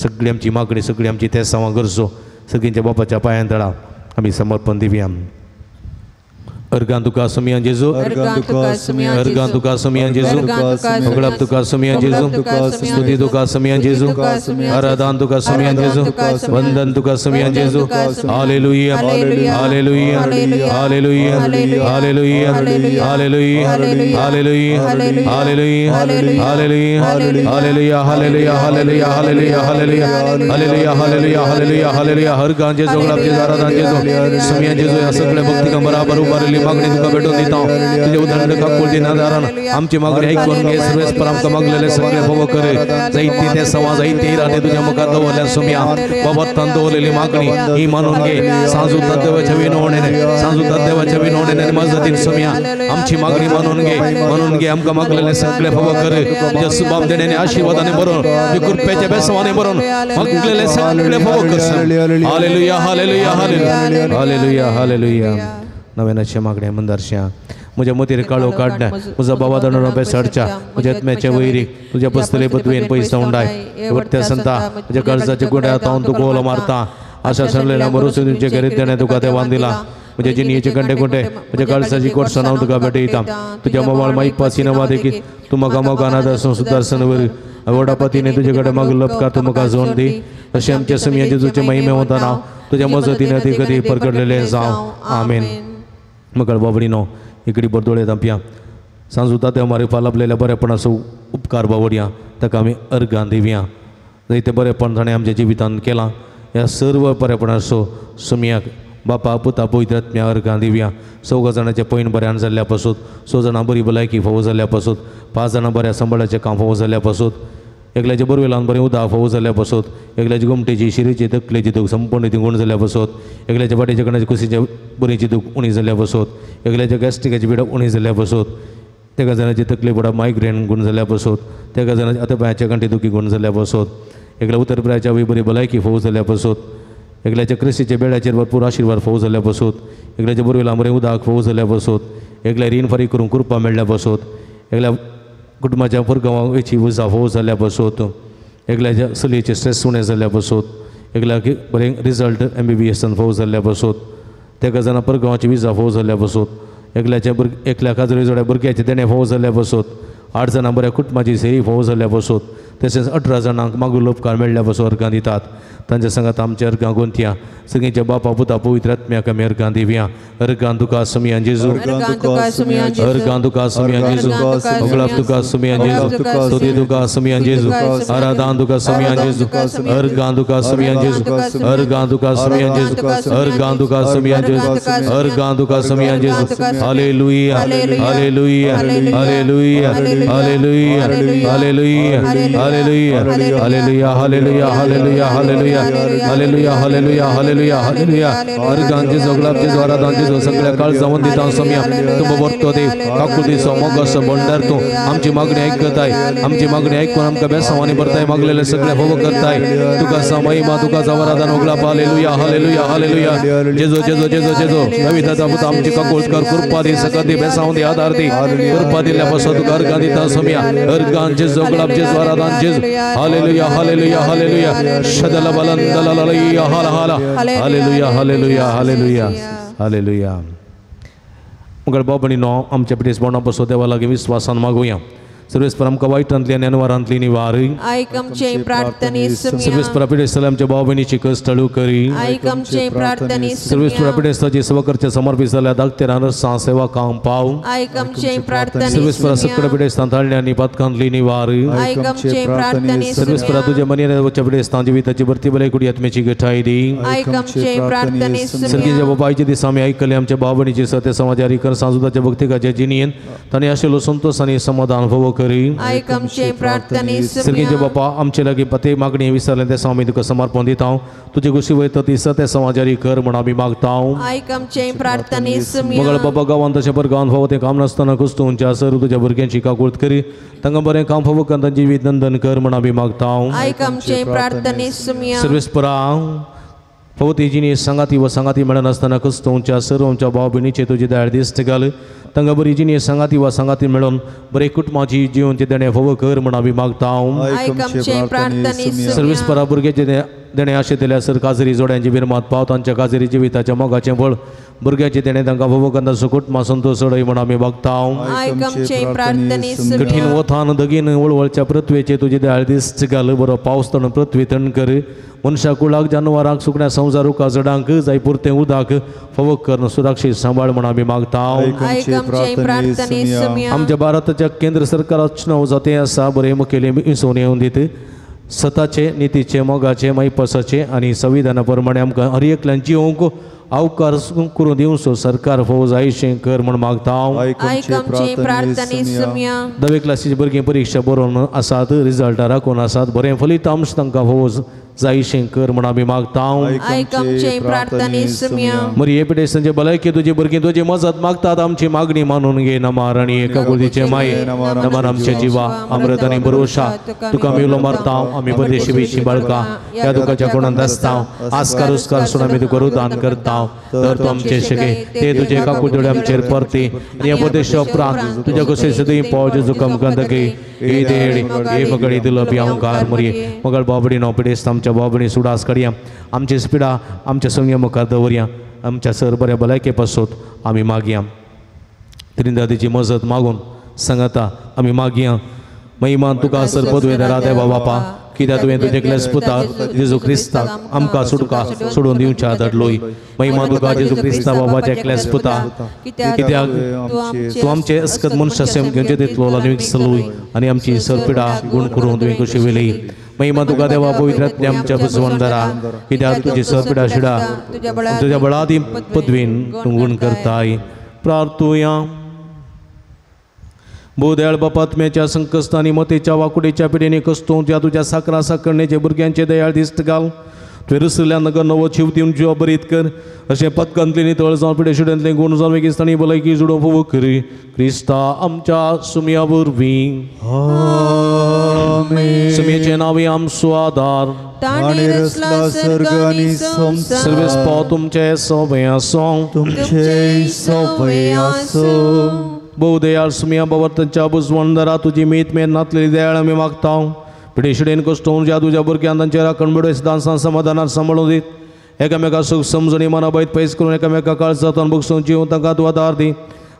सगळी आमची मागणी, सगळी आमची तेसांवां गरजो सगळींच्या बापाच्या पांयां तळा आमी समर्पण दिवया. अर्गां तुका सुमिया जेजू, अर्गां तुका सुमिया जेजू, होगळाप तुका सुमिया जेजू, स्तुती तुका सुमिया जेजू, आराधन तुका सुमिया जेजू, वंदन तुका सुमिया जेजू. Hallelujah, hallelujah, hallelujah, hallelujah, hallelujah, hallelujah, hallelujah, hallelujah, hallelujah, hallelujah, hallelujah, hallelujah, hallelujah, hallelujah, hallelujah, hallelujah, hallelujah. अर्गां जेजू, होगळाप जेजू, आराधन जेजू, सुमिया जेजू, ह्या सगळ्या भक्तिका बराबर उबारिल्ली मागणी तुका भेटून दिता. तुझे उदंड काकुळती नादारान आमची मागणी ऐकून घे. सर्वेस्पर आमकां मागलेले सगळे भोव करे. जायती ते सवा जायती राते तुझ्या मुखार दवरल्या सुमिया बाबत्तान दवरलेली मागणी ही मानून घे. सांजू देवाच्या विनवणेने, सांजू देवाच्या विनवणेने मजतीन सुमिया आमची मागणी मानून घे, मानून घे. आमकां मागलेले सगळे भोव करे. तुझ्या सुबाम देण्याने आशीर्वादाने भरून, तुझ्या कृपेच्या बेसवाने भरून मागलेले सगळे भोव कर. Hallelujah, hallelujah, hallelujah, hallelujah, hallelujah. नव्यानाच्या मागण्या मंदारश्या म्हज्या मतीर काळो काडना, म्हजो बाबा दंडो बेसाडच्या, म्हज्या आत्म्याच्या वैरीक तुज्या पसतले पदवेन पयस उंडाय. वर्त्या संता म्हज्या काळजाच्या गुड्या तावन तूं गोलो मारता. आशा सरलेल्या भरोसे तुमचे घरी देणे तुका देवान दिला. म्हज्या जिणयेचे कंटे कुंटे म्हज्या काळजाची कोटसाण हांव तुका भेटयता. तुज्या मोबाळ माईपा सिनेमा देखीत तूं म्हाका मोगान आदर्श सुदर्शन वरी व्हडा पतीने तुजे कडेन मागलो उपकार तूं म्हाका जोन दी. तशें आमच्या सुमया जेजूचे महिमे वतना तुज्या मजतीने ती कधी परगडलेले जावं. आमेन. मगळ बाबडीनो इकडे बरदोळे दांपया सांजुता त्या मारे फालापलेल्या बरेपणाचो उपकार बावडया ताका आमी अर्गां दिवया. जायते बरेपण ताणें आमच्या जिवितांत केलां, ह्या सर्व बरेपणाचो सुमयाक बापा पुता पवित्र आत्म्या अर्गां दिवया. 4 जाणांचे पैण बऱ्यान जाल्ल्या पासून, 6 जाणां बरी भलायकी फावो जाल्ल्या पासून, 5 जाणां बऱ्या सांबाळाचें काम फावो जाल्ल्या पासून, एकल्याचे बोरवेलान बरें उदक फावो जाल्ल्या पासून, एकल्याची गोमटेची शिरेची तकलेची दूख संपूर्ण गुण जाल्ल्या पासून, एकल्याच्या फाटीच्या कणाची कुशीच्या बरीची दूख उणी जाल्ल्या पासून, एकल्याच्या गॅस्ट्रिकाची पिडा उणी जाल्ल्या पासून, तेका जाणाची तकली पडा मायग्रेन गुण जाल्ल्या पासून, तेका जाणाची आतां गांठी दुखी गुण जाल्ल्या पासून, एकल्या उतरप्रायाच्या वय बरी भलायकी फावो जाल्ल्या पासून, एकल्याच्या क्रिस्तीच्या बेळाचेर भरपूर आशिर्वाद फावो जाल्ल्या पासून, एकल्याच्या बोरवेलान बरें उदक फावो जाल्ल्या पासून, एकल्या रीण फारीक करूंक कृपा मेळ्ळ्या पासून, एकल्या कुटुंबाच्या पुरगांवाची उजा फावो जाल्ल्या पासून, एकल्याच्या चलयेचे स्ट्रेस उणें जाल्ल्या पासून, एकल्याक बरें रिजल्ट MBBS फावो जाल्ल्या पासून, तेका जाणां परगांवाची विजा फावो जाल्ल्या पासून, एकल्याच्या एकल्या काजरी जोड्या भुरग्याचे देणें फावो जाल्ल्या पासून, 8 जाणां बऱ्या कुटुंबाची सेरी फावो जाल्ल्या पासून, तशेंच 18 जाणांक मागूल उपकार मेळ्ळ्या पासून अर्गां दितात. तांच्या सांगात आमच्या अर्गां गोंतया. सगळ्यांच्या बापा पुता पवित्र आत्म्याक आमी अर्गां दिवया. अर्गां तुका सुमया जेजू, अर्गां तुका सुमया जेजू, होगळाप तुका सुमया जेजू, स्तुती तुका सुमया जेजू, आराधन तुका सुमया जेजू, अर्गां तुका सुमया जेजू, अर्गां तुका सुमया जेजू, अर्गां तुका सुमया जेजू, अर्गां तुका सुमया जेजू. Hallelujah, hallelujah, hallelujah, hallelujah, hallelujah, hallelujah, hallelujah, hallelujah, hallelujah, hallelujah, hallelujah, hallelujah, hallelujah, hallelujah. अर्गांचे जोगलापचे आराधांचे जो सगळ्या काळ जावन दिता सोम्या तुमकां वर्तो देव काकुळतीचो मोगाचो भंडार तूं आमची मागणी आयकताय. आमची मागणी आयकून आमकां बेसांवांनी भरताय. मागलेले सगळे भोव करताय. तुका सा महिमा, तुका आराधन ओगलाप. Hallelujah, hallelujah, hallelujah. जेजो जेजो जेजो जेजो नवी दादा पुता आमची काकुळत कर. कृपा दी, सकत दी, बेसांव दी, आधार दी. कृपा दिल्ल्या पासून तुका अर्गां दिता सोम्या. अर्गांचे जोगलाप जेजो आराधन जेजो. Hallelujah, hallelujah, hallelujah. शदल बलन दलललैया हाला हाला. Hallelujah, hallelujah, hallelujah, hallelujah. मगळ बाबणीनो आमच्या पिटेस बोंडा पासून देवा लागीं विस्वासान मागुया. सर्वेस्पर आमकां वायटांतली आनी अनवारांतली निवार. आयक आमचे प्रार्थने सर्वेस्पर पिडेस्ताले आमच्या भाव भयणीची कस टळू करी. आयक आमचे प्रार्थने सर्वेस्पर पिडेस्ताची सेवा करच्या समर्पित जाल्या धाकतेरां नर्सां सेवा काम पाव. आयक आमचे प्रार्थने सर्वेस्पर सगळ्या पिडेस्तां ताळण्या आनी पातकांतली निवार. आयक आमचे प्रार्थने सर्वेस्पर तुझ्या मनीच्या पिडेस्तां जिविताची भरती बरे कुडी आत्म्याची गठाय दी. आयक आमचे प्रार्थने सर्गीच्या बापायचे दिसा आमी आयकले आमच्या भाव भयणीची सत्य समाजारी कर सांजुदाच्या भक्तिकाच्या जिणयेन तांणी आशिल्लो संतोष आनी समाधान भोव करी। आयक आमचे प्रार्थने। सर्गीचे बापा आमचे लागीं पते मागणी विसरलें ते आमी तुका समर्पण दिता। तुजे गोशी वयता ती सत्य समाजारी कर म्हण आमी मागता। आयक आमचे प्रार्थने। मगळ बाबा गांवांत तशें पर गांवांत फावो तें काम नासतना कुस्तूंच्या सर तुज्या भुरग्यांची काकूळत करी तांकां बरें काम फावो करून तांची जिवीत नंदन कर म्हण आमी मागता। आयक आमचे प्रार्थने। सर्वेस्परा फावो ती जिणी सांगाती व सांगाती मेळनासतना कुस्तूंच्या सर आमच्या भाव भयणीचे तुजी दयाळ दिश्ट घाल तांकां बरी जिणी सांगाती वा सांगाती मेळोन बरें कुटुंबाची जिवनचें देणें फावो कर म्हण आमी मागता। सर्वेस्परा भुरग्याचें देणें आशें दिल्यार सर काजरी जोड्यांची बिरमात पाव तांच्या काजरी जिविताच्या मोगाचें फळ भुरग्याचें देणें तांकां फावो करून तांचो कुटुंबां संतोश चडय म्हण आमी मागता। कठीण वथान दगीन वळवळच्या पृथ्वेचे तुजी दयाळ दिश्ट घाल बरो पावस तण पृथ्वी थंड कर मनशा कुळाक जानवरांक सुकण्या संवसार रुखा झडांक जाय पुरतें उदक फावो करून सुरक्षीत सांबाळ म्हण आमी मागता। आमच्या भारताच्या केंद्र सरकाराचो नांव जातें आसा बरें मुखेली विसवून येवन दित सताचे नितीचे मोगाचे मायपासाचे आनी संविधाना प्रमाणे आमकां हर एकल्यान जिवंक आवकार करून दिवचो सरकार फावो जायशें कर म्हण मागता। दवे क्लासीची भुरगीं परिक्षा बरोवन आसात रिजल्टां राखून आसात बरें फलितांश तांकां फावो जायशें कर म्हण आमी मागता। मरिये पिडेस्तांचे भलायकी तुजी भुरगीं तुजी मजत मागतात आमची मागणी मानून घे नमार आनी एका कुळीचे माये नमार आमच्या जिवा अमृत आनी भरोशा तुका आमी उलो मारता। आमी परदेशी विशी बाळका ह्या दुखाच्या कोणांत आसता आस्कार उस्कार सून आमी तुका रुदान करता। तर तूं आमचे शगे ते तुजे काकुळतेवडे आमचेर परती आनी ह्या परदेशा उपरांत तुज्या कशें सदीं पाव जेजू कमकान दगे ए देड ए मगळी दिलपी अंकार मरिये मगळ बाबडी नो पिडेस्त आमच्या बाबडी सुडास काडया आमचे स्पिडा आमच्या संगे मुखार दवरया आमच्या सर बऱ्या भलायके पासत आमी मागया। त्रिंदादीची मजत मागून सांगता आमी मागया। महिमान तुका सर पदवेदारा देवा बापा कित्याक तुवें तुजे एकल्याच पुता जेजू क्रिस्ताक आमकां सुटका सोडून दिवच्या धाडलोय। महिमा तुका जेजू क्रिस्ता बाबाच्या एकल्याच पुता कित्याक तूं आमचे अस्कत मनशा सेम घेवचे तितलो आनी विकसलोय आनी आमची सरपिडा गुण करून तुवें कशी वेली। महिमा तुका देवा पवित्र आमच्या बसवंदरा कित्याक तुजी सरपिडा शिडा तुज्या बळादी पदवीन तूं गुण करताय। प्रार्थुया। भोवदयाळ बापात्म्याच्या संकश्टांनी मतेच्या वाकुडेच्या पिढीने कस्तोवच्या तुज्या साकरा साकरणेचे भुरग्यांचे दयाळ दिश्ट घाल तुवें रसल्या नगर नवो शिव दिवन जिवा बरीत कर अशें पदकांतली नितळ जावन पिडे शिड्यांतले गुण जावन वेगिस्तानी भलायकी जुडो फावो करी क्रिस्ता आमच्या सुमया वरवीं। सुमयेचें नांव आमचो आदार सर्वेस्पा तुमचें सवय आसूं तुमचें सवय आसूं। भोवदयाळ सुमया बाबा बुजवंदरा तुजी मीत मेर नातलेली दयाळ आमी मागता। पिडेशिडेन कश्टोवन ज्या तुज्या भुरग्यान तांचे राखण बडय सदांसान समाधानान सांबाळून दीत एकामेका सूख समजणी मनाभयत पयस करून एकामेका काळजांत बगसून जिवन तांकां तूं आदार दी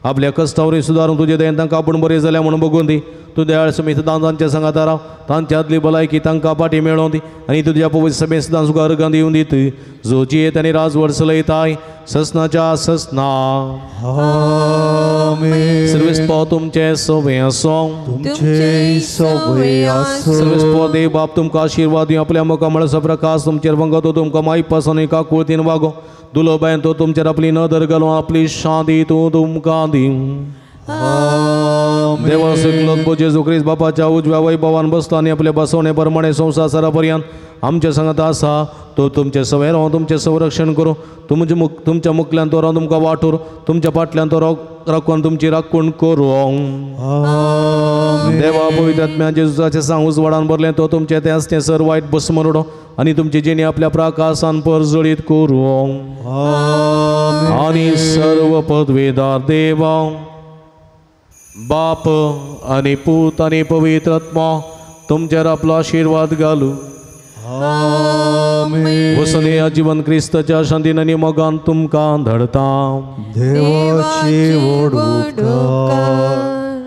आपल्या कश्टावरी सुदारून तुजे दयेन तांकां आपूण बरें जाल्या म्हणून बगून दी। तूं दयाळ सुमी सदां तांच्या सांगाता राव तांच्या आदली भलायकी तांकां पाटी मेळोवन दी आनी तुज्या पवित्र सभेंत सदां तुका अर्गां दिवन दीत जो जियेत आनी राजवट चलयताय ससनाच्या ससना। सर्वेस्पा तुमचें सवय आसूं तुमचें सवय आसूं। सर्वेस्पा देव बाप तुमकां आशिर्वाद दिवं आपल्या मुखामळाचो प्रकाश तुमचेर वंगतो तुमकां मायपास आनी काकुळतीन वागो दुलोबायन तो तुमचेर आपली नदर घालून आपली शांती तूं तुमकां दिवं। देवा सकलो जेजू क्रिस्त बापाच्या उजव्या वैभवान बसला आनी आपल्या बसवणे प्रमाणे संवसार सरापर्यंत आमच्या सांगात आसा तो तुमचें सवय रावन तुमचें संरक्षण करूं तुमच्या मुखल्यान तो रावन तुमकां वाटूर तुमच्या फाटल्यान तो राखून तुमची राखण करूं। देवा पवित्र आत्म्या जेजूचे सांग उजवाडान भरलें तो तुमचें तें आसतें सर वायट भस्म उडो आनी तुमची जिणी आपल्या प्रकाशान परजळीत करूं। आनी सर्व पदवेदार देवा बाप आनी पूत आनी पवित्र आत्मा तुमचेर आपलो आशिर्वाद घालू। वसने आजीवन क्रिस्ताच्या शांतीन आनी मोगान तुमकां धाडता। देवाची व्हडूक।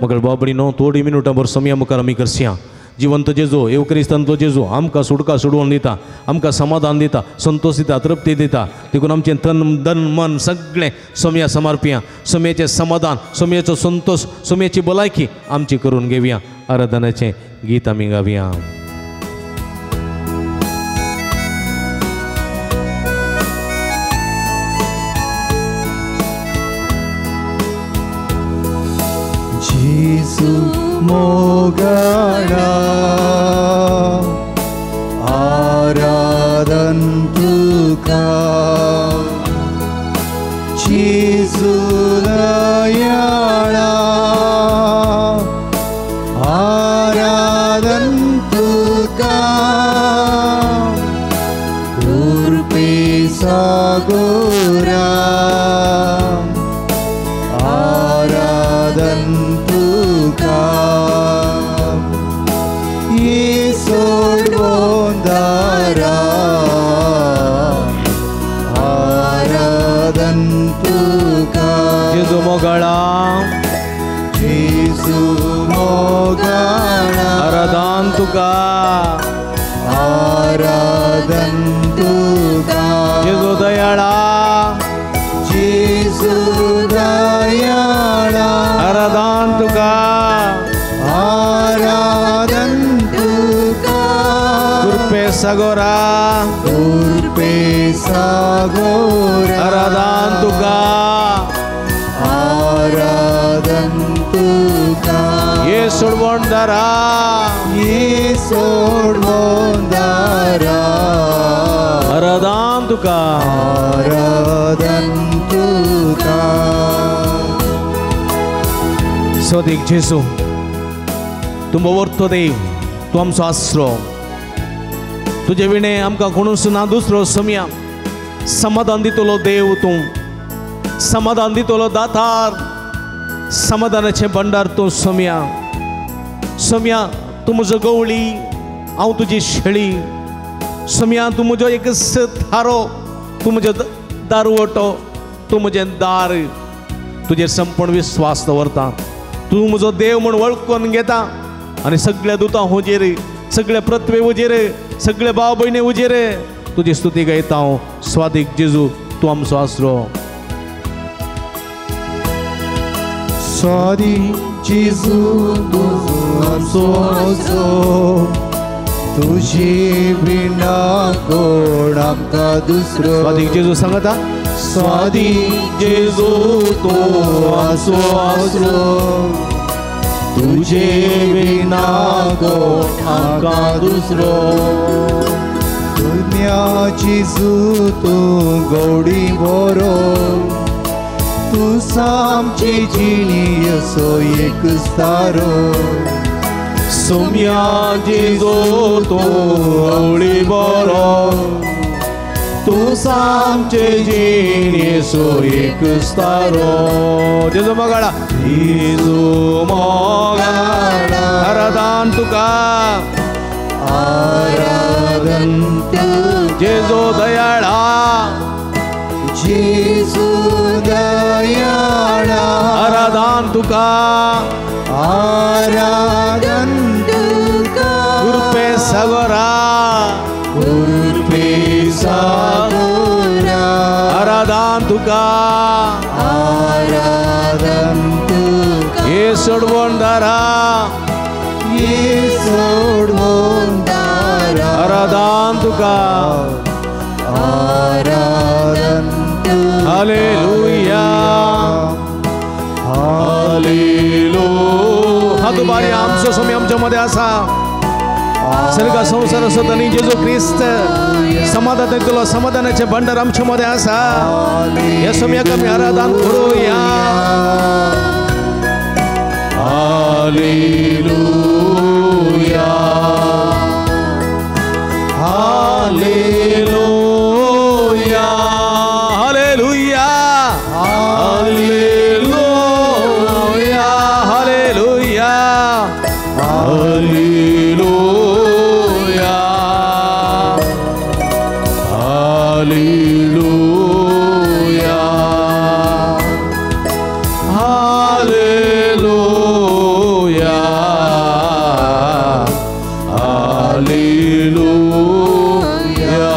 मगळ बाबडीनो थोडी मिनुटां भर समया मुखार आमी करसया। जिवंत जेजू येव क्रिस्तांतलो जेजू आमकां सुटका सोडोवन दिता आमकां समाधान दिता संतोष दिता तृप्ती दिता देखून आमचें तन धन मन सगळें सोमया समर्पया। सोमयेचें समाधान सोमयेचो संतोष सोमयेची भलायकी आमची करून घेवया। आराधनाचें गीत आमी गावया। जेजू मोर मोगाळा आराधन तुका जेजू दयाळा आराधन तुका उर्पे सागोरा आराधन तुका सोडवोंदारा आराधन तुका जेजू मोगाळा जेजू मोगाळा आराधन तुका आराधन तुका जेजू दयाळा जेजू दयाळा आराधन तुका आराधन तुका कृपे सागोरा कृपे सागोरा आराधन तुका आराधन तुका ये सोडवणदारा ये सोडवणदारा आराधन तुका आराधन तुका. सोदीक जेजू तूं बवरतो देव तूं आमचो आसरो तुजे विणे आमकां कोणूच ना दुसरो सोम्या समाधान दितलो देव तूं समाधान दितलो दातार समाधानाचें भंडार तूं सोम्या सोम्या तूं म्हजो गवळी हांव तुजी शेळी सोम्या तूं म्हजो एक थारो तूं म्हजो दारवटो तूं म्हजें दार तुजेर संपूर्ण विस्वास दवरता तूं म्हजो देव म्हूण वळखून घेता आनी सगळ्या दुतां हुजेर सगळ्या पृथ्वे हुजेर सगळे भाव भयणी हुजेर तुजी स्तुती गायता हांव. स्वादीक जेजू तूं आमचो आसरो. स्वादीक जेजू तूं आमचो आसरो तुजे विणा कोण आमकां दुसरो. स्वादीक जेजू सांगता स्वादीक जेजू तूं आमचो आसरो तुजे विणा कोण आमकां दुसरो. दुनिया जेजू तूं गोडी बरो तूं सामची जिणी असो एक तारो. सोम्या जेजू तूं गोडी बरो तूं सामचे जिणेचो एक तारो. जेजू मोगाळा जेजू मोगाळा आराधन तुका आराधन जेजू दयाळा जेजू दयाळा आराधन तुका आराधन तुका कृपे सागोरा कृपे सागोरा आराधन तुका आराधन तुका ये सोडवणदारा ये सोडवणदारा आराधन तुका आराधन तुका. Hallelujah hallelujah. हा दुबारी आमचो स्वामी आमच्या मध्ये आसा सर्ग संसार असो धनी जेजू क्रिस्त समाधान दितलो समाधानाचे भंडार आमच्या मध्ये आसा. ह्या स्वाम्याक आमी आराधन करूया. Hallelujah hallelujah hallelujah hallelujah hallelujah hallelujah hallelujah hallelujah hallelujah.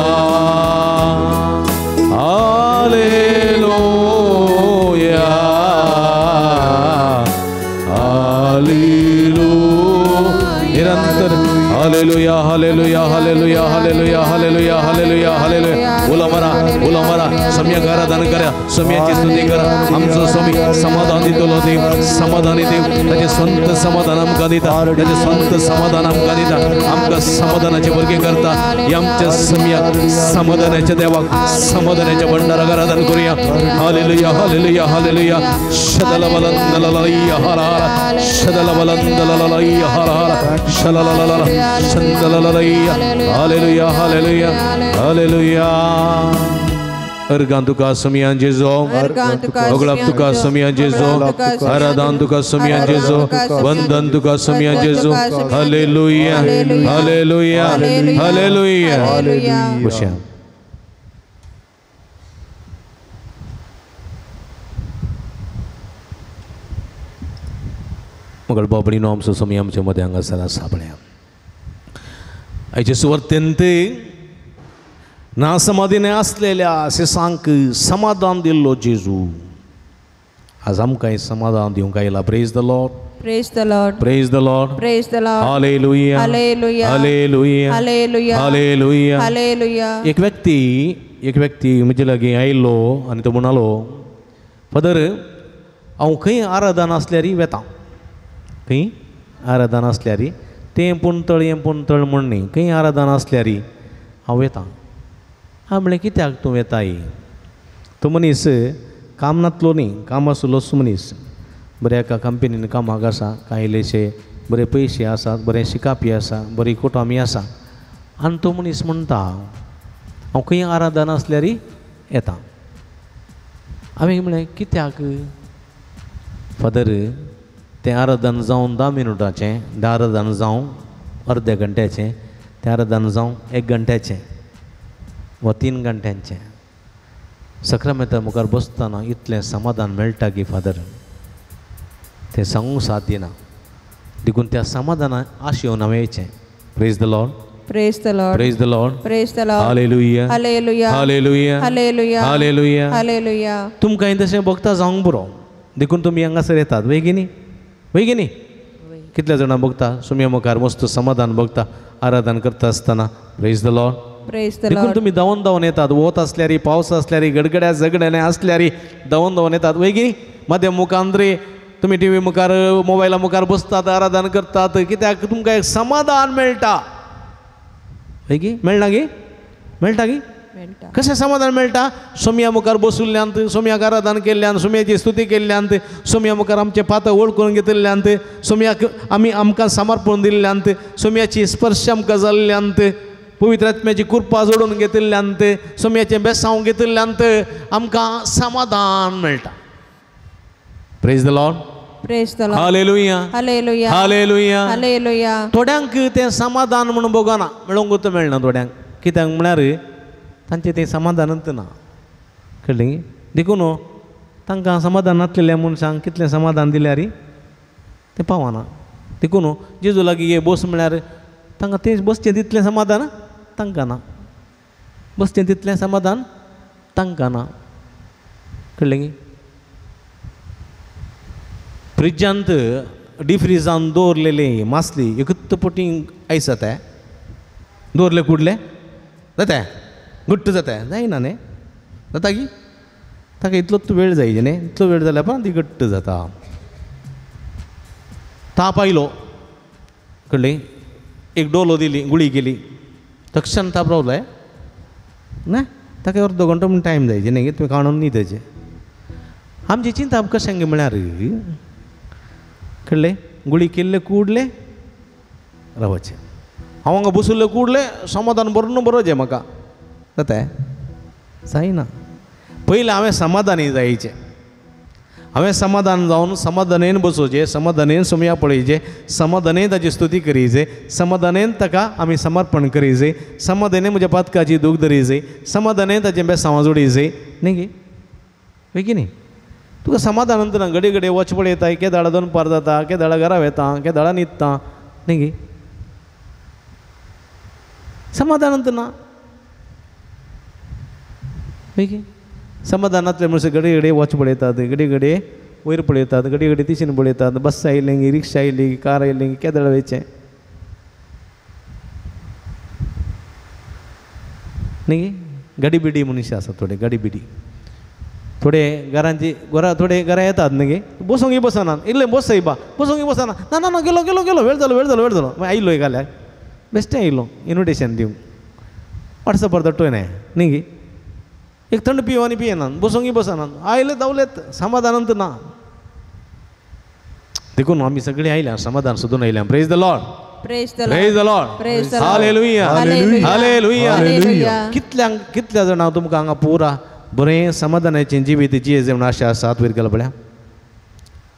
Hallelujah hallelujah hallelujah hallelujah. उलो मारा उलो मारा, सम्यक आराधन करा, सम्याची स्तुती करा. आमचो स्वामी समाधान दितलो देव, समाधानी देव. ताचे संत समाधान आमकां दिता, ताचे संत समाधान आमकां दिता. आमकां समाधानाचे भुरगे करता. आमच्या सम्याक समाधानाच्या देवाक, समाधानाच्या भंडाराक आराधन करूया. Hallelujah hallelujah hallelujah. शदलबलंदललय्य हर हर, शदलबलंदललय्य हर हर, शलललल शंदललय्य. Hallelujah hallelujah hallelujah. अर्गान तुका समियान जेजो, ओगळाप तुका समियान जेजो, आराधन तुका समियान जेजो, वंदन तुका समियान जेजो. Hallelujah hallelujah hallelujah. बसया. मगळ बाबडीनो आमचो समी आमच्या मदें हांगासर आसा पळया. आयचे सुवार्तेंत ना समाधीने आसलेल्या सेसांक समाधान दिल्लो जेजू आज आमकां समाधान दिवंक आयला. Praise the Lord, praise the Lord, praise the Lord, praise the Lord. Hallelujah hallelujah hallelujah hallelujah hallelujah hallelujah. एक व्यक्ती म्हजे लागीं आयलो आनी तो म्हणालो, फादर हांव खंय आराधन आसल्यार वेता, खंय आराधन आसल्यार तें पूण तळ हें पूण तळ म्हण न्ही, खंय आराधन आसल्यार हांव वेता. हांव म्हणलें कित्याक तूं वेताय? तो मनीस काम नातलो न्ही, काम आसलोच मनीस, बऱ्या एका कंपनीन कामाक आसा, कांय इल्लेशे बरे पयशे आसात, बरें शिकापी आसा, बरी कुटुंबी आसा. आनी तो मनीस म्हणटा हांव खंय आराधन आसल्यार येता. हांवें म्हणलें कित्याक फादर? तें आराधन जावन 10 मिनटाचें, आराधन जावं अर्द्या घंट्याचें, तें आराधन जावं 1 घंट्याचें वा 3 घंट्यांचें. सक्रामेंता मुखार बसतना इतलें समाधान मेळटा की फादर तें सांगूंक साध्य ना. देखून त्या समाधानाक आशेवन हांवें येचें. Praise the Lord, praise the Lord, praise the Lord, praise the Lord. Hallelujah hallelujah hallelujah hallelujah hallelujah hallelujah. तुमकां तशें भोगता जावंक पुरो, देखून तुमी हांगासर येतात वय की न्ही? वय की न्ही? कितल्या जाणां भोगता सुम्या मुखार मस्त समाधान भोगता आराधन करता आसतना. Praise the Lord, praise the Lord. देखून तुमी धांवन धांवन येतात, वत आसल्यार, पावस आसल्यार, गडगड्या झगड्याने आसल्यार धांवन धांवन येतात वय की न्ही? मध्य मुखांद्रे तुमी टी व्ही मुखार मोबायला मुखार बसतात, आराधन करतात, कित्याक तुमकां एक समाधान मेळटा वय की? मेळना गी? मेळटा गी? कशें समाधान मेळटा? सोम्या मुखार बसुल्ल्यांत, सोम्याक आराधन केल्ल्यान, सोम्याची स्तुती केल्ल्यांत, सोम्या मुखार आमचें पातां वळखून घेतिल्ल्यांत, सोम्याक आमी आमकां समर्पण दिल्ल्यांत, सोम्याची स्पर्श आमकां जाल्ल्यांत, पवित्र आत्म्याची कृपा जोडून घेतिल्ल्यांत, सोम्याचें बेसांव घेतिल्ल्यांत आमकां समाधान मेळटा. Praise the Lord, praise the Lord. Hallelujah hallelujah hallelujah hallelujah. थोड्यांक तें समाधान म्हणून भोगना, मेळोंकूच मेळना थोड्यांक. कित्याक म्हळ्यार तांचें तें समाधानूच ना, कळ्ळें? देखून तांकां समाधान नासलेल्या मनशांक कितलें समाधान दिल्यार तें पावना. देखून जेजू लागीं ये बस म्हळ्यार तांकां तें बसचें तितलें समाधान तांकां ना, बसचें तितलें समाधान तांकां ना, कळ्ळें? फ्रिजांत डिफ्रिजान दवरलेली मासली एकूच पटी आयस जाता, दवरले कुडले जाता, घट्ट जाता, जायना न्ही? जाता की? ताका इतलोच वेळ जाय न्ही, इतलो वेळ जाल्यार पण ती घट्ट जाता. ताप आयलो, कळ्ळें? एक डोलो दिली, गुळी केली, तक्षण ताप रावलो ना, ताका अर्दो घंटो म्हूण टायम जाय न्ही, तुवें काणून न्ही ताचें. आमची चिंता कशें म्हळ्यार कळ्ळें? गुळी केल्ले कुडले रावचें, हांव हांगा बशिल्लें कुडलें समाधान बरोवन बरोवचें म्हाका जाता जायना. पयलें हांवें समाधानी जायचें, हांवें समाधान जावन समाधानेन बसोवचें, समाधानेन सोमया पळयचें, समाधानेन ताची स्तुती करीजे, समाधानेन ताका आमी समर्पण करीजे, समाधाने म्हज्या पातकाची दूख धरीजे, समाधानेन ताचें बेसांव जोडीजे न्ही गी? वय की न्ही? तुका समाधान ना, घडये घडये वच पळयता, केदाळा दनपार जाता, केदाळा घरा वेता, केदाळा न्हिदता न्ही गी? समाधान ना वय की? समाधानांतले म्हणसर घडये घडये वच पळयतात, घडये घडये वयर पळयतात, घडये घडये तिशीन पळयतात, बस आयली, रिक्षा आयली, कार आयली, केदळ वयचें. न्ही गडीबिडी मनीस आसा थोडे गडीबिडी थोडे घरांची घरा थोडे घरां येतात न्ही बसूंक बसनात इल्लें बसय बा बसूंक बसना ना ना ना गेलो गेलो गेलो वेळ जालो वेळ जालो वेळ जालो मागीर आयलो घाल्यार बेश्टें आयलो इन्विटेशन दिवंक वॉट्सॅपार धाडटोय न्ही न्ही एक थंड पियो आनी पियेनात बसूंक बसनात आयले धांवलेत समाधानांत ना. देखून आमी सगळीं आयल्या समाधान सोदून आयल्या. Praise the Lord. Praise the Lord. Praise the Lord. Praise the Lord. Hallelujah. Hallelujah. Hallelujah. Hallelujah. कितल्यांक कितल्या जाणां तुमकां हांगा पुरा बरें समाधानाचें जिवीत जियेचें म्हूण आशा आसा हात वयर केला पळया.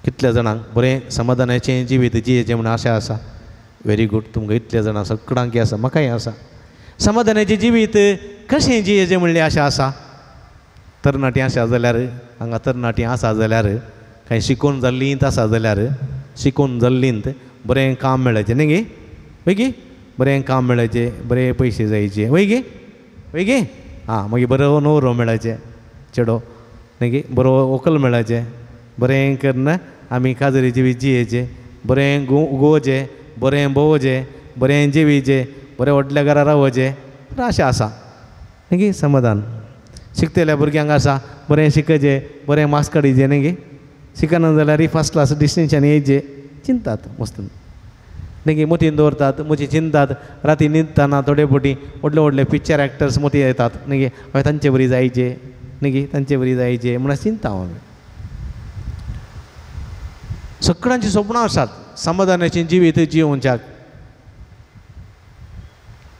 कितल्या जाणांक बरें समाधानाचें जिवीत जियेचें म्हूण आशा आसा? Very good. तुमकां इतल्या जाणां सगळ्यांक आसा, म्हाकाय आसा. समाधानाचें जिवीत कशें जियेचें म्हणलें आशा आसा? तरणाटीं आसा जाल्यार हांगा तरणाटीं आसा जाल्यार कांय शिकोवन जाल्लीं आसा जाल्यार शिकोवन जाल्लींत बरें काम मेळाचें न्ही गे वय गे बरें काम मेळाचें बरे पयशे जायचे वय गे वय गे आं मागीर बरो न्हवरो मेळाचें चेडो न्ही गे बरो व्हंकल मेळाचें बरें करून आमी काजरी जिवीत जियेचें बरें गोवचें बरें भोंवचें बरें जेवीचें बरें व्हडल्या घरा रावचें अशें आसा न्ही गे समाधान. शिकतल्या भुरग्यांक आसा बरें शिकचें बरें मार्क्स काडचें न्ही गे शिकना जाल्यार फर्स्ट क्लास डिस्टिंक्शन येयचें चिंतात मस्त न्ही गे मोतीन दवरतात मोती चिंतात राती न्हिदतना थोडे फावटी व्हडले व्हडले पिक्चर एक्टर्स मोती येतात न्ही गे हांवें तांचे बरी जायचें न्ही गे तांचे बरी जायचें म्हूण चिंता आमी. सगळ्यांचीं सपनां आसात समाधानाचें जिवीत जियोवच्याक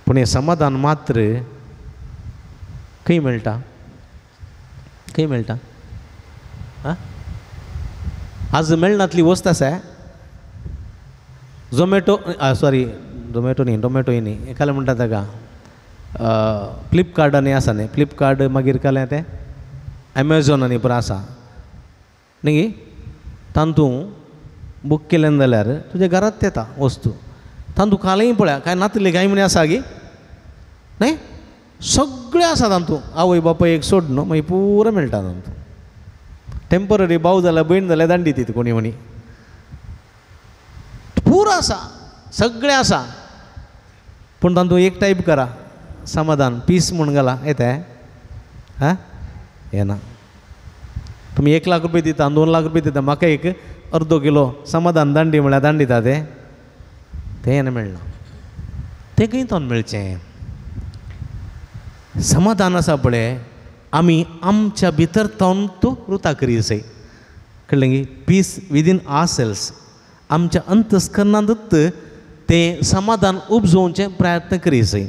पूण हें समाधान मात्र खंय मेळटा? खंय मेळटा? आं आज मेळनातली वस्त आसा. झोमॅटो सॉरी झोमॅटो न्ही टोमॅटोय न्ही काल म्हणटा ताका फ्लिपकार्ट आनी आसा न्ही फ्लिपकार्ट मागीर काल तें एमेझॉन आनी पुरो आसा न्ही तातूंत बूक केलें जाल्यार तुज्या घरांत येता वस्तू. तातूंत कालय पळया कांय नातली कांय म्हण आसा गी न्ही सगळें आसा तातूंत आवय बापाय एक सोड न्हू मागीर पुरो मेळटा तातूंत. टेंपररी भाव जाल्यार भयण जाल्यार दांडी दित कोणी म्हणी पुरो आसा सगळें आसा. पूण तातूंत एक टायप करा समाधान पीस म्हूण घाला येता आं येना. तुमी 1 लाख रुपया दिता 2 लाख रुपया दिता म्हाका एक अर्दो किलो समाधान दांडी म्हळ्यार दांडी दिता तें तें येना मेळना. तें खंय तोन मेळचें? समाधान आसा पळय आमी आमच्या भितर तोन तूं रुता करी आसय कळ्ळें गी? पीस विदीन our cells आमच्या अंतस्करणांतूच तें समाधान उपजोवचें प्रयत्न करी आसय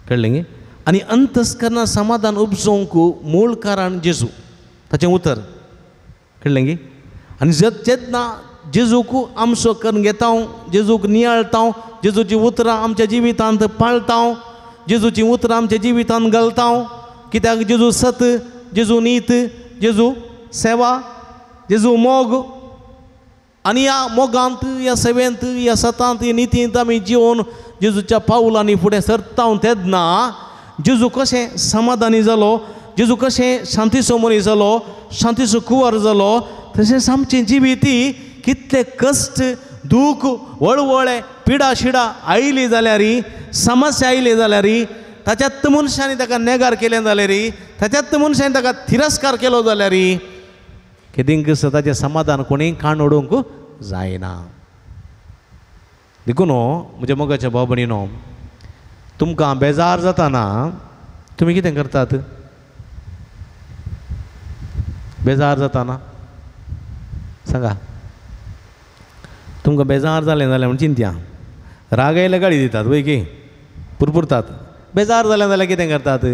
कळ्ळें गी? आनी अंतस्करणां समाधान उपजोवंक मूळ कारण जेजू ताचें उतर कळ्ळें गी? आनी जेन्ना जेजूक आमचो करून घेता जेजूक नियाळता जेजूची उतरां आमच्या जिवितांत पाळता जेजूची उतरां आमच्या जिवितांत घालता कित्याक जेजू सत जेजू नीत जेजू सेवा जेजू मोग आनी ह्या मोगांत ह्या सेवेंत ह्या सतांत ह्या नितींत आमी जिवन जेजूच्या पावलांनी फुडें सरता तेन्ना जेजू कशें समाधानी जालो जेजू कशें शांतीचो मनीस जालो शांतीचो कुंवर जालो तशेंच आमचें जिवीत कितले कश्ट दूख वळवळे पिडा शिडा आयली जाल्यार समस्या आयली जाल्यार ताच्यात मनशांनी ताका नेगार केलें जाल्यार ताच्यात मनशांनी ताका तिरस्कार केलो जाल्यार केदींक ताचें समाधान कोणीय काण उडोवंक जायना. देखून म्हज्या मोगाच्या भाव भयणीनो तुमकां बेजार जाताना तुमी कितें करतात? बेजार जाताना सांगा तुमकां बेजार जालें जाल्यार म्हण चिंत्या राग आयल्यार गाळी दितात वय की पुरपुरतात. बेजार जालें जाल्यार कितें करतात?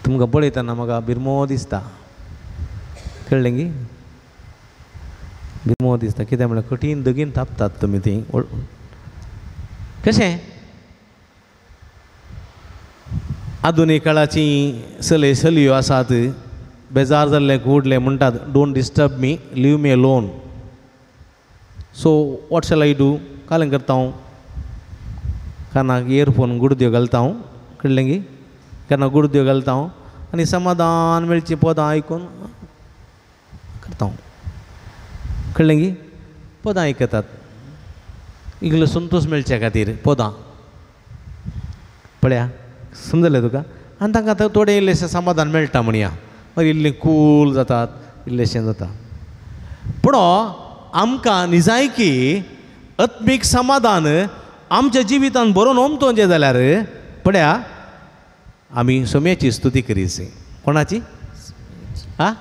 तुमकां पळयतना म्हाका बिरमो दिसता कळ्ळें गी? बिरमो दिसता कितें म्हळ्यार कठीण दगीन थापतात तुमी ती कशें आधुनीक काळाची चले चलयो आसात बेजार जाल्ले कुडले म्हणटात don't disturb me leave me alone so what shall I do? कालें करता हांव कानाक इयरफोन गुडद्यो घालता हांव कळ्ळें गी? कानाक गुडद्यो घालता हांव आनी समाधान मेळची पदां आयकून करता हांव कळ्ळें गी? पदां आयकतात इगलो संतोश मेळच्या खातीर पदां पळया समजलें तुका. आनी तांकां आतां थोडें इल्लेशें समाधान मेळटा म्हणया, मागीर इल्लें कूल जातात, इल्लेशें जाता. पूण आमकां निजायकी आत्मीक समाधान आमच्या जिवितान बरोवन ओमतोंचें जाल्यार पळया आमी सोम्याची स्तुती करीची. कोणाची? आं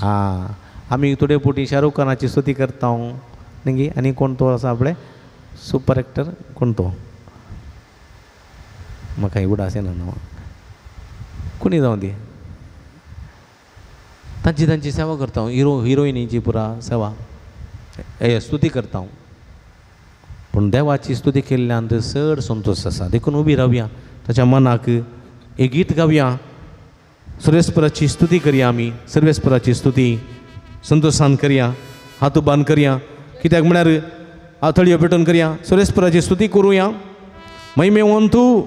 आं, आमी थोडे फावटी शाहरुख खानाची स्तुती करता न्ही. आनी कोण तो आसा आपले सुपर एक्टर कोण तो म्हाका उडास येना न्हू, कोणी जावं दी, तांची तांची सेवा करता, हिरो हिरोइनीची पुरा सेवा स्तुती करता. पूण देवाची स्तुती केल्ल्यान चड संतोश आसा. देखून उबी रावया, ताच्या मनाक एक गीत गावया, सर्वेस्पराची स्तुती करया. आमी सर्वेस्पराची स्तुती संतोशान करया, हात उबान करया, कित्याक म्हळ्यार आथळयो पेटोवन करया, सर्वेस्पराची स्तुती करुया. महिमेवंतू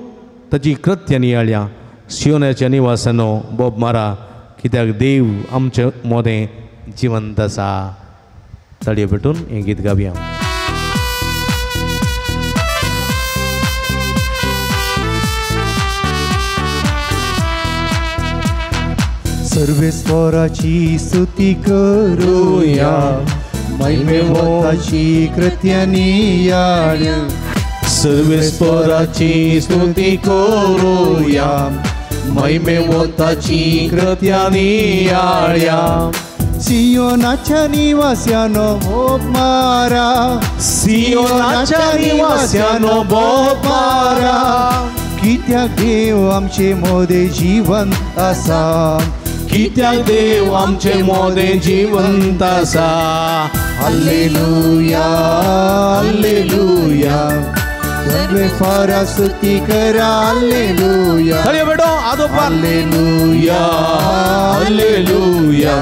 ताची कृत्य नियाळया, सियोनाच्या निवासानो बोब मारा, कित्याक देव आमचे मोदें जिवंत आसा. ताळयो पेटून हें गीत गावया. सर्वेस्पराची स्तुती करुया, महिमेवंताची कृत्य नियाळया. सर्वेस्पराची स्तुती करुया, महिमेवंताची कृत्य नियाळया. सियोनाच्या निवास्यानो बोब मारा, सियोनाच्या निवास्यानो बोब मारा, कित्याक देव आमचे मोदे जिवंत आसा, कित्याक देव आमचे मोदे जिवंत आसा. हालेलुया हालेलुया, सर्वेस्परा स्तुती करा. हालेलुया हालेलुया हालेलुया,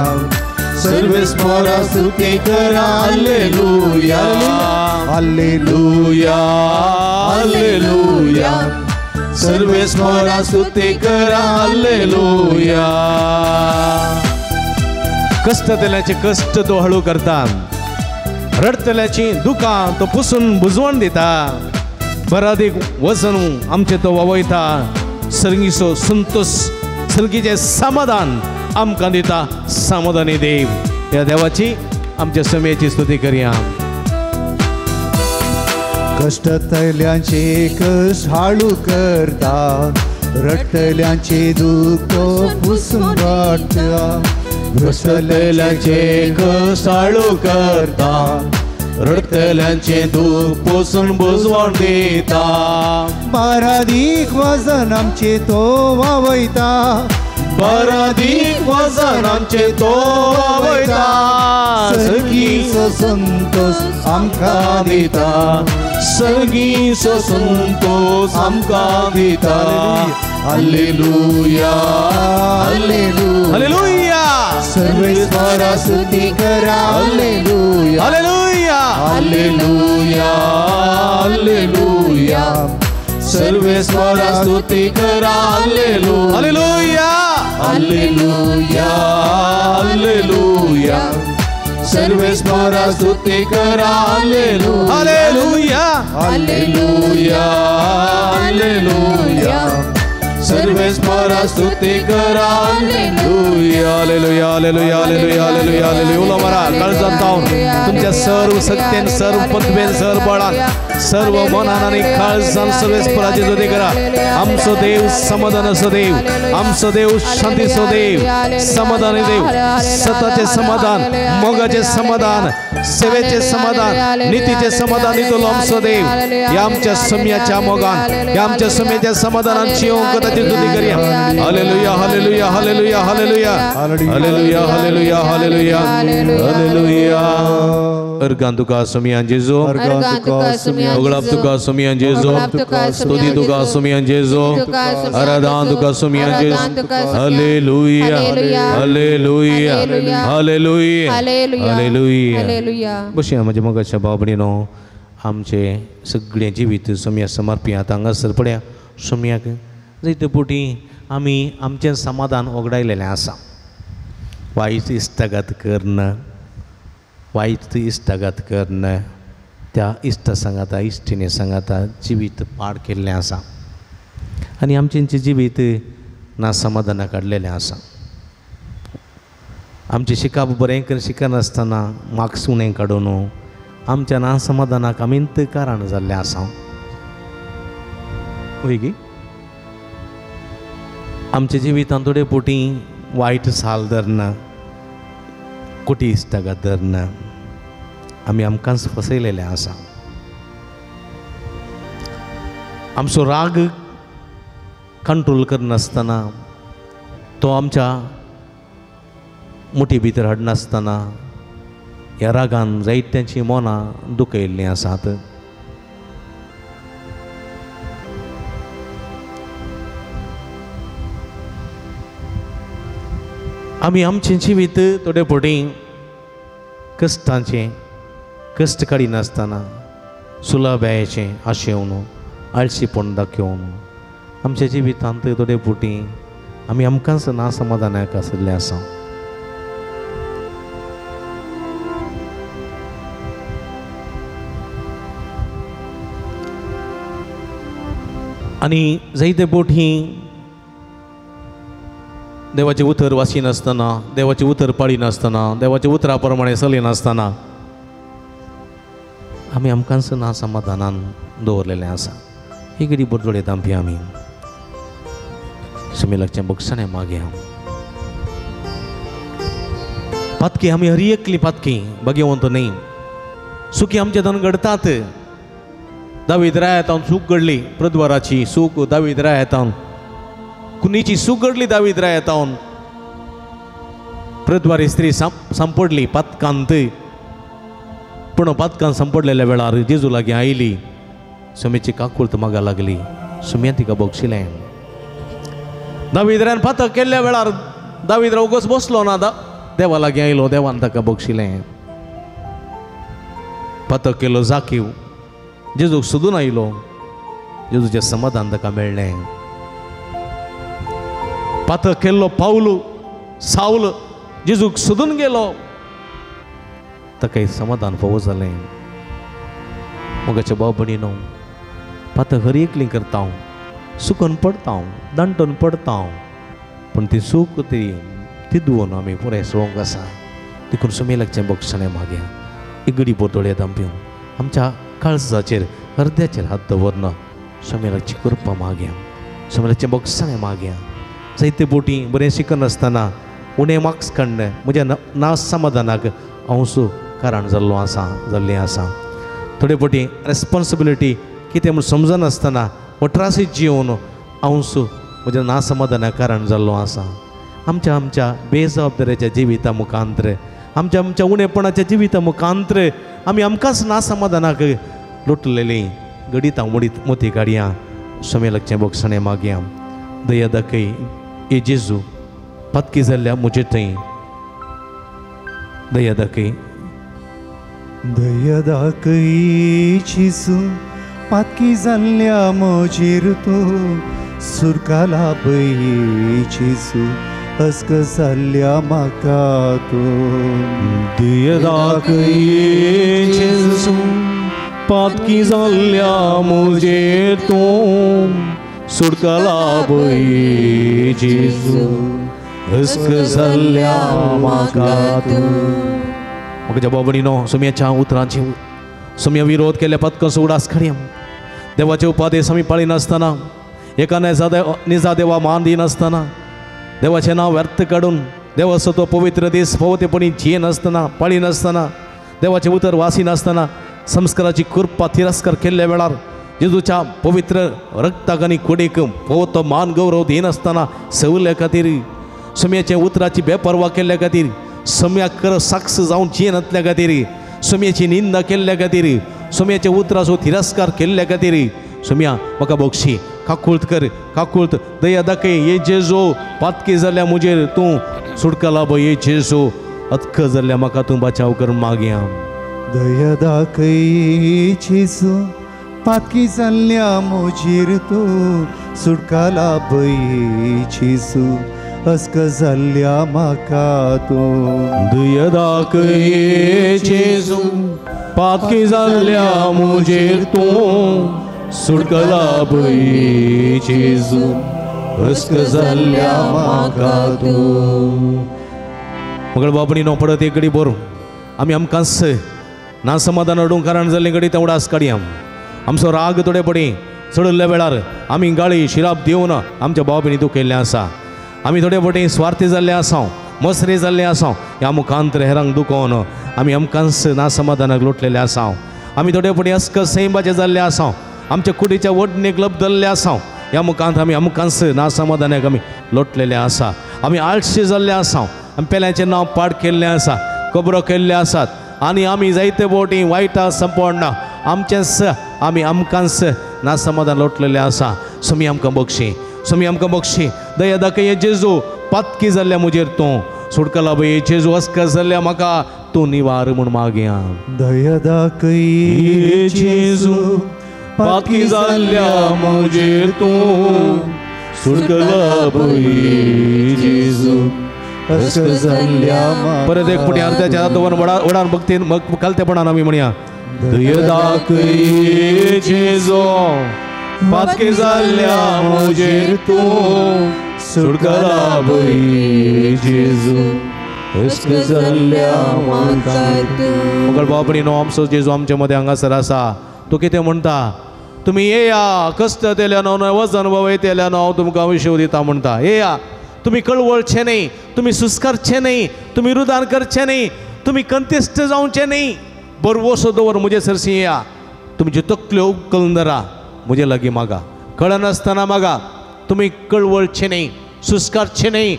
सर्वेस्परा स्तुती करा. हालेलुया हालेलुया हालेलुया, सर्वेस्परा स्तुती करा. हालेलुया. कष्टतल्याचे कष्ट तो हळू करता, रडतल्याची दुकां तो पुसून बुजवण दिता, बरादीक वजन आमचें तो वावयता, सर्गीचो संतोश सर्गीचें समाधान आमकां दिता. समाधानी देव, ह्या देवाची आमच्या समयाची स्तुती करया. कष्टतल्यांचे कष्ट हाळू करता, रडटल्यांचे दुःख तो पुसून काडटा, कष्टतल्यांचे कष्ट हाळू करता, रडटल्यांचे दुःख पुसून बुजवण दिता, बारादीक वजन आमचे तो वावयता, बारादीक वजन आमचे तो वावयता, सर्गीचो संतोश आमकां दिता, सर्गीचो संतोश आमकां दिता. हालेलुया हालेलुया, सर्वेस्परा स्तुती करा. हालेलुया हालेलुया हालेलुया हालेलुया, सर्वेस्परा स्तुती करा. हालेलुया हालेलुया हालेलुया, सर्वेस्परा स्तुती करा. हालेलुया हालेलुया हालेलुया, सर्वेस्परा स्तुती करा. Hallelujah hallelujah hallelujah hallelujah hallelujah hallelujah. उलो मारा काळजांत जावन तुमच्या सर्व शक्तेन, सर्व पदवेन, सर्व बळान, सर्व मनान आनी काळजान सर्वेस्पराची स्तुती करा. आमचो देव समाधानाचो देव, आमचो देव शांतीचो देव, समाधानी देव, सताचें समाधान, मोगाचें समाधान, सेवेचें समाधान, नितीचें समाधान दितलो आमचो देव. ह्या आमच्या सम्याच्या मोगान, ह्या आमच्या सम्याच्या समाधानान जिवंक ताची स्तुती करया. Hallelujah hallelujah hallelujah hallelujah hallelujah hallelujah hallelujah hallelujah. Organ तुका सोमियान जेजू, ओगळाप तुका सोमियान जेजू, स्तुती तुका सोमियान जेजू, आराधन तुका सोमियान जेजू. Hallelujah hallelujah hallelujah hallelujah. बशया म्हज्या मोगाच्या भाव भयणीनो, आमचें सगळें जिवीत सोमया समर्पया. आतां हांगासर पळया सोमयाक जायते फावटी आमी आमचें समाधान वगडायलेलें आसा. वायट इश्टागत करना, वायट इश्टागत करना, त्या इश्टा सांगाता इश्टिणे सांगाता जिवीत पाड केल्लें आसा आनी आमचें जिवीत ना समाधाना काडलेलें आसा. आमचें शिकप बरें करून शिकनासतना मार्क्स उणें काडून आमच्या ना समाधानाक आमींत कारण जाल्लें आसा. वय गी आमच्या जिवितांत थोडे पोटी वायट साल धरना, कोटी इश्टागत धरना, आमी आमकांच फसयलेलें आसा. आमचो राग कंट्रोल करनासतना, तो आमच्या मुठी भितर हाडनासतना ह्या रागान जायत्यांची मनां दुखयल्लीं आसात. आमी आमचें जिवीत थोडे फावटी कश्टांचें कश्ट काडिनासतना सुलभायेचें आशेवन आळशीपण दाखोवन आमच्या जिवितांत थोडे फावटी आमी आमकांच ना समाधानाक आशिल्लें आसा. आनी जायते फावटी देवाचें उतर वाचिनासतना, देवाचें उतर पाळिनासतना, देवाच्या उतरा प्रमाणें चलिनासतना आमी आमकांच ना समाधानान दवरलेलें आसा. ही घडी बरजोडे दामपी आमी सुमेलाचें बक्षणें मागया. पातकी आमी हरी एकली पातकी भाग्यवंत न्ही, सुखी आमच्या धन घडतात. दावीद रायातावन सूख घडली, प्रद्वाराची सूख दावीद रायातावन, कुनीची सूख घडली दावीद रायातावन, प्रद्वारी स्त्री सांपडली पातकांत. पूण पातकान सांपडलेल्या वेळार जेजू लागीं आयली, सुमेची काकुळत मागा लागली, सुम्यान तिका बक्षिलें. दावीद रायान पातक केल्ल्या वेळार दावीद राव उगोच बसलो ना, देवा लागीं आयलो, देवान ताका बक्षिलें. पातक केलो जाकीव जेजूक सोदून आयलो, जेजूचें समाधान ताका मेळ्ळें. पातक केल्लो पावल सावल जेजूक सोदून गेलो, ताका समाधान फावो जालें. मोगाच्या भाव भयणीनो, पातक हर एकली करता हांव, सुकून पडता हांव, दांटून पडता हांव, पूण ती सूक ती तिदवून आमी पुराय सोंक आसा. देखून सुमेलाचें बक्षणें मागया. एक गडी बोतोळे दामपिवन आमच्या काळजाचेर अर्द्याचेर हात दवरना सुमेलाची कृपा मागया, सुमेलाचें बक्षणें मागया. जायते बोटी बरें शिकनासतना उणें मार्क्स काडलें म्हज्या ना समाधानाक हांव कारण जाल्लो आसा, जाल्लें आसा. थोडे फावटी रेस्पोन्सिबिलिटी कितें म्हूण समजनासतना वट्रासी जिवन हांव म्हज्या ना समाधानाक कारण जाल्लो आसा. आमच्या आमच्या बेजबाबदारीच्या जिविता मुखांतर, आमच्या आमच्या उणेपणाच्या जिविता मुखांतर आमी आमकांच ना समाधानाक लुटलेलीं गडितां मोडीत मोती काडया. समेलाचें बक्षणें मागया. दया दाखय ए जेजू, पातकी जाल्ल्या म्हजे थंय दया दाखय. दया दाखय जेजू, पातकी जाल्ल्या म्हजेर तूं सुरकाला पय जेजू, अस्क जाल्ल्या म्हाका तूं. दया दाखय जेजू, पातकी जाल्ल्या म्हजेर तूं सुटकाला पय जेजू, अस्क जाल्ल्या म्हाका तूं. म्हज्या भाव भयणीनो, सुम्याच्या उतरांची सुम्या विरोध केल्ल्या पातकांचो उडास काडया. देवाचे उपादेश आमी पाळिनासतना, एका निजा देवा मान दिनासतना, देवाचें नांव व्यर्थ काडून देवाचो तो पवित्र दीस फावतेपणी जियेनासतना, पाळिनासतना, देवाचें उतर वासिनासतना, संस्काराची कृपा तिरस्कार केल्ल्या वेळार जेजूच्या पवित्र रक्ताक आनी कुडीक फावो तो मान गौरव दिनासतना सवल्या खातीर, सुम्याच्या उतराची बेपर्वा केल्ल्या खातीर, सम्याक साक्ष जावन जियेनातल्या खातीर, सुम्याची निंदा केल्ल्या खातीर, सुम्याच्या उतराचो तिरस्कार केल्ल्या खातीर सुम्या म्हाका बक्षी, काकुळत कर, काकुळत दया दाखय हे जेजू, पातकी जाल्ल्या म्हजेर तूं सुटकाला पय हे जेजू, अतक जाल्ल्या म्हाका तूं बचाव कर मागया. दया दाखय जेजू, पातकी जाल्ल्या म्हजेर तूं सुटकाला पय जेजू, अस्क जाल्ल्या म्हाका तूं। दया दाखय जेजू पातकी जाल्ल्या म्हजेर तूं सुटकला पळय जेजू अस्क जाल्ल्या म्हाका तूं। मगळ बाबणी पडत एक घडी बरो आमी आमकांच ना समाधान हाडूंक कारण जाल्ले घडी तें उडास काडया। आमचो राग थोडे पडी चडिल्ल्या वेळार आमी गाळी शिराप दिवन आमच्या भाव भयणी दुखयल्लें आसा। आमी थोडे फावटी स्वार्थी जाल्ले आसा, मसरे जाल्ले आसा, ह्या मुखांतर हेरांक दुखोवन आमी आमकांच ना समाधानाक लोटलेले आसा। आमी थोडे फावटी अस्कत सैंबाचे जाल्ले आसा, आमच्या कुडीच्या वडणेक लबदल्ले आसा, ह्या मुखांत आमी आमकांच ना समाधानाक आमी लोटलेले आसा। आमी आळशी जाल्ले आसा, आमी पेल्याचें नांव पाड केल्लें आसा, खबरो केल्ले आसात आनी आमी जायते फावटी वायटा संपना आमचेंच आमी आमकांच ना समाधान लोटलेलें आसा। सुमी आमकां बक्षी, सुमी आमकां बक्षी, दया दाखय जेजू पातकी जाल्ल्या म्हजेर तूं सुटकला पळय जेजू अस्कत जाल्ल्या म्हाका तूं निवार म्हूण मागया। दया दाखय जेजू पातकी जाल्ल्या म्हजेर तूं सुटकला पळय जेजू अस्कत जाल्ल्या। परत एक फुटी अर्ध्याच्या हात दवरून वडान भक्तीन कालतेपणान आमी म्हणया दया दाखय जेजू पातकी जाल्ल्या म्हजेर तूं सुटकला पळय जेजू अस्कत जाल्ल्या म्हाका तूं। मगळ भाव भयणीनो आमचो जेजू आमचे मदें हांगासर आसा। तो कितें म्हणटा, तुमी येया कश्ट तेल्यानो वजन वयतेल्यानो हांव तुमकां विशेव दिता म्हणटा। येया, तुमी कळवळचे न्ही, तुमी सुस्कारचे न्ही, तुमी रुदान करचे न्ही, तुमी कंतिश्ट जावचे न्ही, बरवसो दवर म्हजे सरशी येया, तुमच्यो तकल्यो उखलून धरा म्हजे लागीं मागा, कळनासतना मागा, तुमी कळवळचे न्ही, सुस्कारचे न्ही,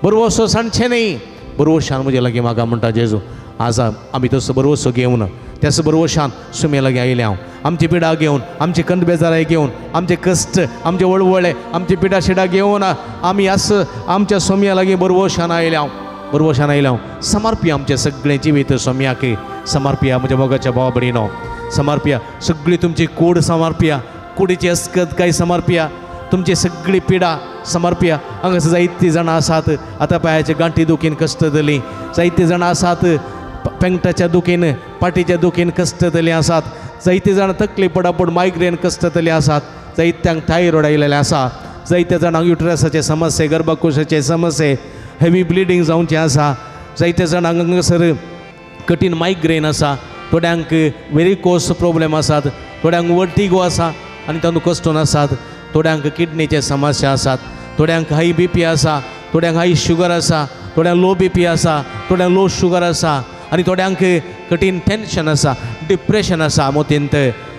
बरवसो सांडचे न्ही, बरवशान म्हजे लागीं मागा म्हणटा जेजू। आज आमी तसो बरवसो घेवन त्याच बरवशान सुमे लागीं आयले हांव, आमची पिडा घेवन, आमची कंद बेजाराय घेवन, आमचे कश्ट, आमचे वळवळे, आमची पिडा शिडा घेवन आमी आस आमच्या सोम्या लागीं बरवशान आयले हांव, बरवशान आयले हांव। समर्पया आमचें सगळें जिवीत सोम्याक समर्पया, म्हज्या मोगाच्या भावा भयणीनो समर्पया, सगळी तुमची कूड समर्पया, कुडीची अस्कत काय समर्पया, तुमची सगळी पिडा समर्पया। हांगासर जायतीं जाणां आसात आतां पांयाचे गांठी दुखीन कश्ट जालीं, जायतीं जाणां आसात पेंगटाच्या दुखीन पाटीच्या दुखीन कश्ट जाल्लीं आसात, जायतीं जाणां तकली पडापड मायग्रेन कश्ट जाल्लीं आसात, जायत्यांक थायरॉयड आयिल्लें आसा, जायत्या जाणांक युट्रसाचे समस्ये, गर्भकोशाचे समस्ये, हेवी ब्लिडींग जावचें आसा, जायत्या जाणांक हांगासर कठीण मायग्रेन आसा, थोड्यांक वेरिकोस प्रोब्लेम आसात, थोड्यांक वर्टिगो आसा आनी तातूंत कश्टून आसात, थोड्यांक किडनीचे समस्या आसात, थोड्यांक हाय बीपी आसा, थोड्यांक हाय शुगर आसा, थोड्यांक लो बीपी आसा, थोड्यांक लो शुगर आसा आनी थोड्यांक कठीण टेन्शन आसा, डिप्रेशन आसा, मोतींत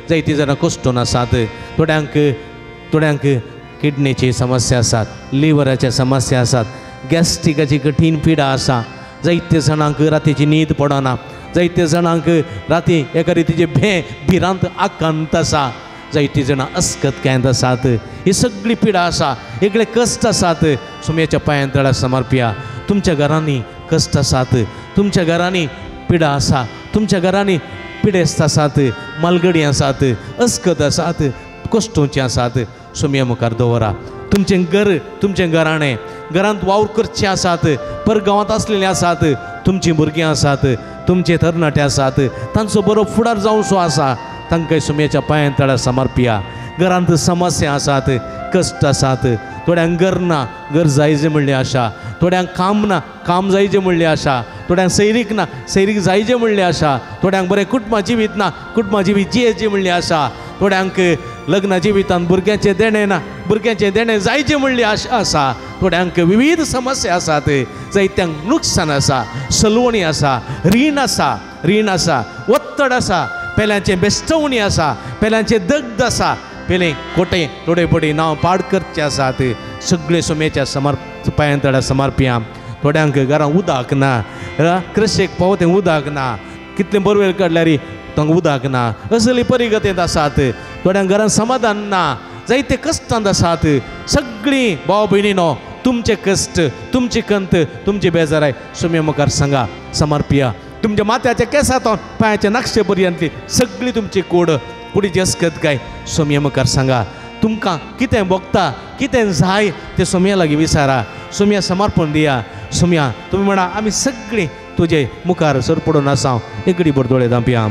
जायतीं जाणां कश्टून आसात, थोड्यांक थोड्यांक किडनीची समस्या आसात, लिवराच्या समस्या आसात, गॅस्ट्रिकाची कठीण पिडा आसा, जायते जाणांक रातीची न्हीद पडना, जायते जाणांक राती एका रितीचे भें भिरांत आकांत आसा, जायतीं जाणां अस्कत कांयत आसात। ही सगळी पिडा आसा, सगळे कश्ट आसात, सुमयाच्या पांयां तळा समर्पया। तुमच्या घरांनी कश्ट आसात, तुमच्या घरांनी पिडा आसा, तुमच्या घरांनी पिडेस्त आसात, मालगडी आसात, अस्कत आसात, कश्टोंचे आसात, सुमया मुखार दवरा। तुमचें घर, तुमचें घराणें, घरांत वावर करचे आसात, परगांवांत आसलेले आसात, तुमचीं भुरगीं आसात, तुमचे तरणाटे आसात, तांचो बरो फुडार जावचो आसा, तांकां सुमयाच्या पांयां तळा समर्पया। घरांत समस्या आसात, कश्ट आसात, थोड्यांक घर ना, घर जायजे म्हणली आशा, थोड्यांक काम ना, काम जायजे म्हणली आशा, थोड्यांक सैरीक ना, सैरीक जायजे म्हणली आशा, थोड्यांक बरें कुटुंबा जिवीत ना, कुटुंबा जिवीत जियेचें म्हणली आशा, थोड्यांक लग्ना जिवितांत भुरग्यांचें देणें ना, भुरग्यांचें देणें जायचें म्हणली आशा आसा, थोड्यांक विविध समस्या आसात, जायत्यांक नुकसान आसा, सलवणी आसा, रीण आसा, रीण आसा, ಒತ್ತಡ आसा, पेल्यांचें बेस्टवणी आसा, पेल्यांचें दग्ध आसा, पेले कोटे थोडे पडे नांव पाड करचे आसात, सगळे सुमेच्या समर्प पांयां तळा समर्पया। थोड्यांक घरां उदक ना, कृशेक पावो तें उदक ना, कितलें बोरवेल काडल्यार तांकां उदक ना, असली परिगतेंत आसात, थोड्यांक घरान समाधान ना, जायते कश्टांत आसात। सगळीं भाव भयणीनो तुमचे कश्ट, तुमची कंत, तुमची बेजाराय सुमे मुखार सांगा समर्पया। तुमच्या माथ्याच्या केसांत पांयाच्या नक्षे पर्यंतली सगळी तुमची कोड कुडीची अस्कत काय सोमये मुखार सांगा। तुमकां कितें भोगता कितें जाय तें सोमया लागीं विचारा, सोमया समर्पण दिया। सोमया तुमी म्हणा आमी सगळीं तुजे मुखार सर पडून आसा। एकडी भर दोळे धांपया।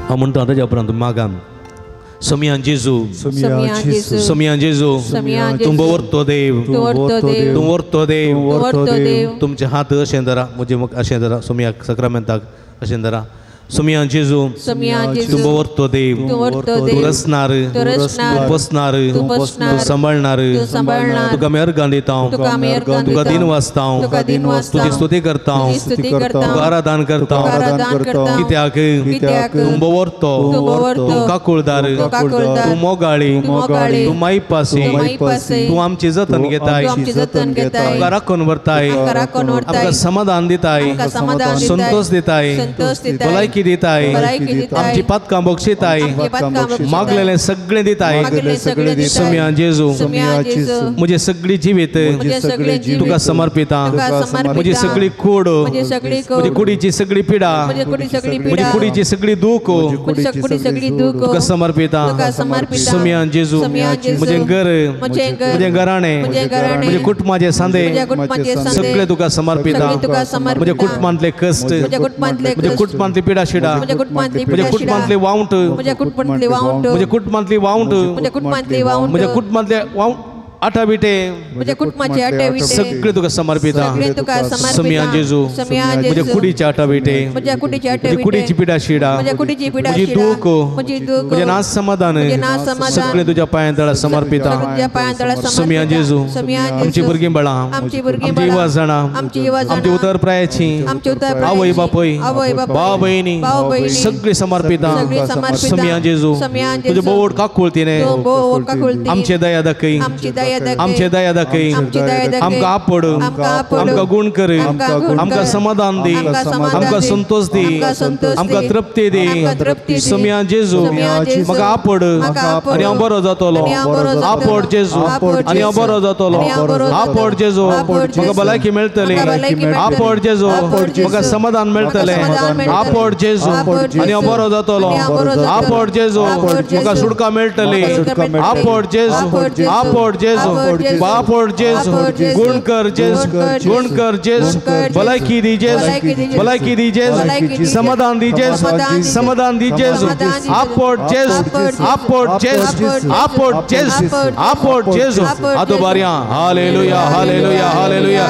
हांव म्हणटा ताज्या उपरांत मागान सोमया जेजू, सोमया जेजू, तूं बवरतो देव, तूं वरतो देव। तुमचे हात अशें धरा, म्हजे अशें धरा, सोमया सक्रामेंताक अशें धरा। सोमया जेजू, तूं बवरतो देव, तूं रचणार, तूं बसणार, तूं सांबाळणार, तुका आमी अर्गां दिता, तुका दिन वाचता, तुजी स्तुती करता, तुका आराधन करता। कित्याक तूं बवरतो, तूं काकुळदार, तूं मोगाळी, तूं मायपासी, तूं आमची जतन घेताय, तुका राखून व्हरताय, आमकां समाधान दिताय, संतोष दिताय, भलायकी दिताय, आमची पातकां बक्षिताय, मागलेलें सगळें दिताय। सोमया जेजू, म्हजें सगळी जिवीत तुका समर्पिता, म्हजी सगळी कूड, म्हजी कुडीची सगळी पिडा, म्हजी कुडीची सगळी दूख तुका समर्पिता। सोमया जेजू, म्हजें घर, म्हजें घराणें, म्हजें कुटुंबाचे सांदे सगळे तुका समर्पिता। म्हज्या कुटुंबांतले कश्ट, म्हज्या कुटुंबांतली पिडा शिडा, म्हज्या कुटुंबांतले वावंट, म्हज्या कुटुंबांतली वावंट, म्हज्या कुटुंबांतले वावंट आठा बिटे सगळे तुका समर्पिता। सोमया जेजू, म्हज्या कुडीचे आठा बिटे, म्हजी कुडीची पिडा शिडा, म्हजी दूख, म्हजें नाच समाधान सगळे तुज्या पांयां तळा समर्पिता। सोमया जेजू, आमची भुरगीं बाळां, आमची युवा जाणां, आमची उतर प्रायाची आवय बापूय, भाव भयणी सगळी समर्पिता। सोमया जेजू, तुजे बोवड काकुळतीने आमचे दया दाखय, आमचे दया दाखय, आमकां आपड, आमकां गुण कर, आमकां समाधान दी, आमकां संतोष दी, आमकां तृप्ती दी। सोमया जेजू, म्हाका आपड आनी हांव बरो जातलो। आपड जेजू आनी हांव बरो जातलो। आपड जेजू, म्हाका भलायकी मेळटली। आपड जेजू, म्हाका समाधान मेळटलें। आपड जेजू आनी हांव बरो जातलो। आपड जेजू, म्हाका सुटका मेळटली। आपड जेजू, आपड जेजू, बापोड जेजू, गुण कर जेजू, गुण कर जेजू, भलायकी दी जेजू, भलायकी दी जेजू, समाधान दी जेजू, समाधान दी जेजू। आपोड जेजू, आपोड जेजू, आपोड जेजू, आपोड जेजू। आतो बारिया हालेलुया, हालेलुया, हालेलुया।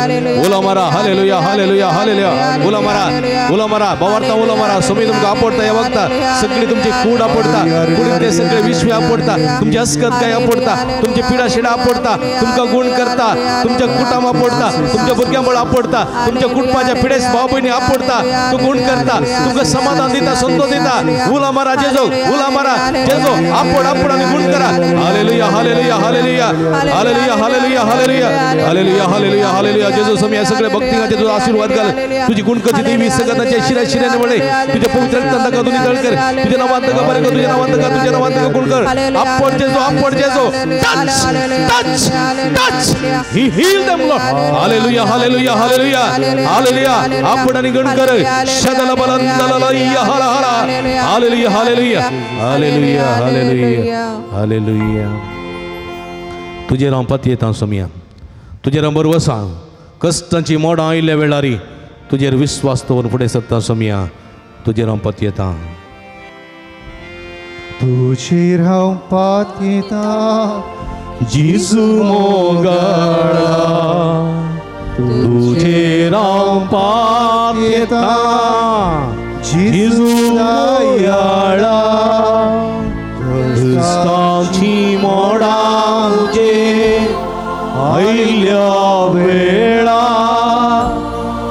उलो मारा हालेलुया, हालेलुया, हालेलुया। उलो मारा, उलो मारा, बावार्ता उलो मारा। सोमी तुमकां आपडता ह्या वखता सगळी तुमची कूड आपडता, कुडींतले सगळे विश्व आपडता, तुमची अस्कत काय आपडता, तुमची पिडा शिडा आपडता, तुमकां गुण करता, तुमच्या कुटाम आपडता, तुमच्या भुरग्यां बळ आपडता, तुमच्या कुटुंबाच्या पिडेस भाव भयणी आपडता, तूं गुण करता, तुमकां समाधान दिता, संतोष दिता। उला मारा जेजू, उला मारा जेजू, आपड आपड आनी गुण करा। Hallelujah, hallelujah, hallelujah, hallelujah, hallelujah, hallelujah, hallelujah, hallelujah, hallelujah. जेजू स्वामी सगळे भक्तींचे तुझा आशीर्वाद घाल, तुझी गुण करची देवी सगळ्यांच्या शिरा शिऱ्याने वळे, तुझ्या पवित्र रक्तान ताका तूं नितळ कर, तुझ्या नावान ताका बरें कर, तुझ्या नावान ताका, तुझ्या नावान ताका गुण कर। आपड जेजू, आपड जेजू, touch, touch, touch. He healed them, Lord. Hallelujah, hallelujah, hallelujah, hallelujah. आपड आनी गुण कर। शदल बलंदललय्या हरा हरा। Hallelujah, hallelujah, hallelujah, hallelujah, hallelujah. तुजेर हांव पातयेतां सोमया, तुजेर हांव बरो आसा। कश्टांची मोडां आयिल्ल्या वेळारी तुजेर विस्वास दवरून फुडें सरता सोमया, तुजेर हांव पातयेतां। तुजेर हांव पातयेतां जेजू मोगाळा, तुजेर हांव पातयेतां जेजू दयाळा, क्रिस्ताची मोडां तुजेर आयिल्ल्या वेळा,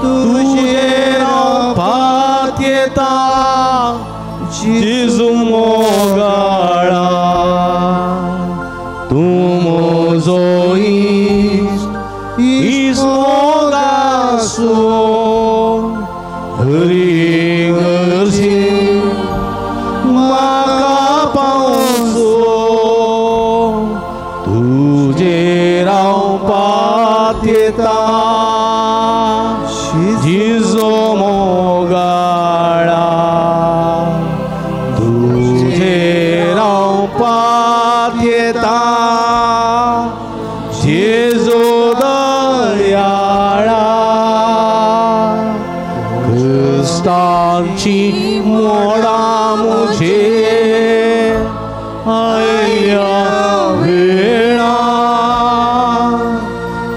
तुजेर हांव पातयेतां जेजू मोगाळा। तूं म्हजो इश्ट, इश्ट मोगासो, हरी गरजे म्हाका पावचो, तुजेर हांव पातयेतां जेजू मोगाळा। कश्टांची मोडां म्हजे आयल्या वेळा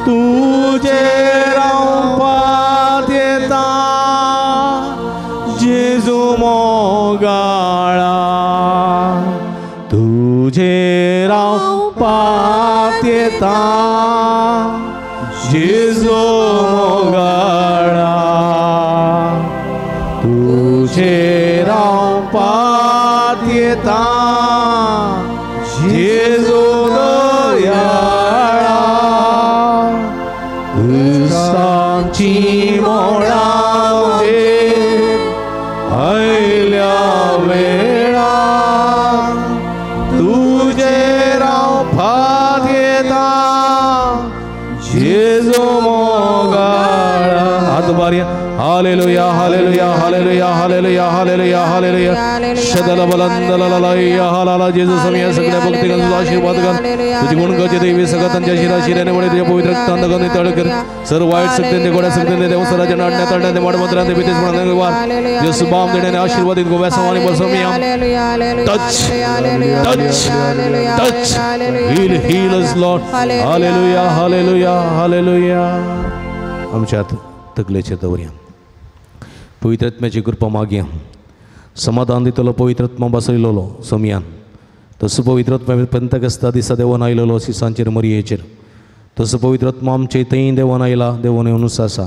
तुजेर हांव पातयेता जेजू मोगाळा तुजेर हांव पातयेता जेजू मोगाळा तुजेर हांव पातयेता जेजू दयाळा क्रिस्तांची मोडां म्हजेर आयल्या वेळा तुजेर हांव पातयेता जेजू मोगाळा. हात उबारया. Hallelujah hallelujah hallelujah hallelujah hallelujah hallelujah. शदल बलंदलललया हालाला. जेजू स्वामी सगळ्या भक्तिकांचा तुझा आशीर्वाद घाल. तुझी गुणगाची देवी सगळं त्यांच्या शिराशिराने वळे तुझ्या पवित्र रक्तांत नितळ कर. सर्व वाईट शक्तींनी गोड्या शक्तींनी देवसराच्या नाटण्या तळण्याने मडमंत्रांनी भीतीस म्हणाने वार जेसू बाम देण्याने आशीर्वादित गोव्या समानी बसवूया. Touch touch touch heal heal us Lord. Hallelujah hallelujah hallelujah. आमच्या तकलेचेर दवरया. पवित्र आत्म्याची कृपा मागया. समाधान दितलो पवित्र आत्मा बसयलेलो सोमयान तसो पवित्र आत्मा पेंतकस्ता दिसा देवन आयलेलो सिसांचेर मरयेचेर तसो पवित्र आत्मा आमचे थंय देवन आयला देवन येवनूच आसा.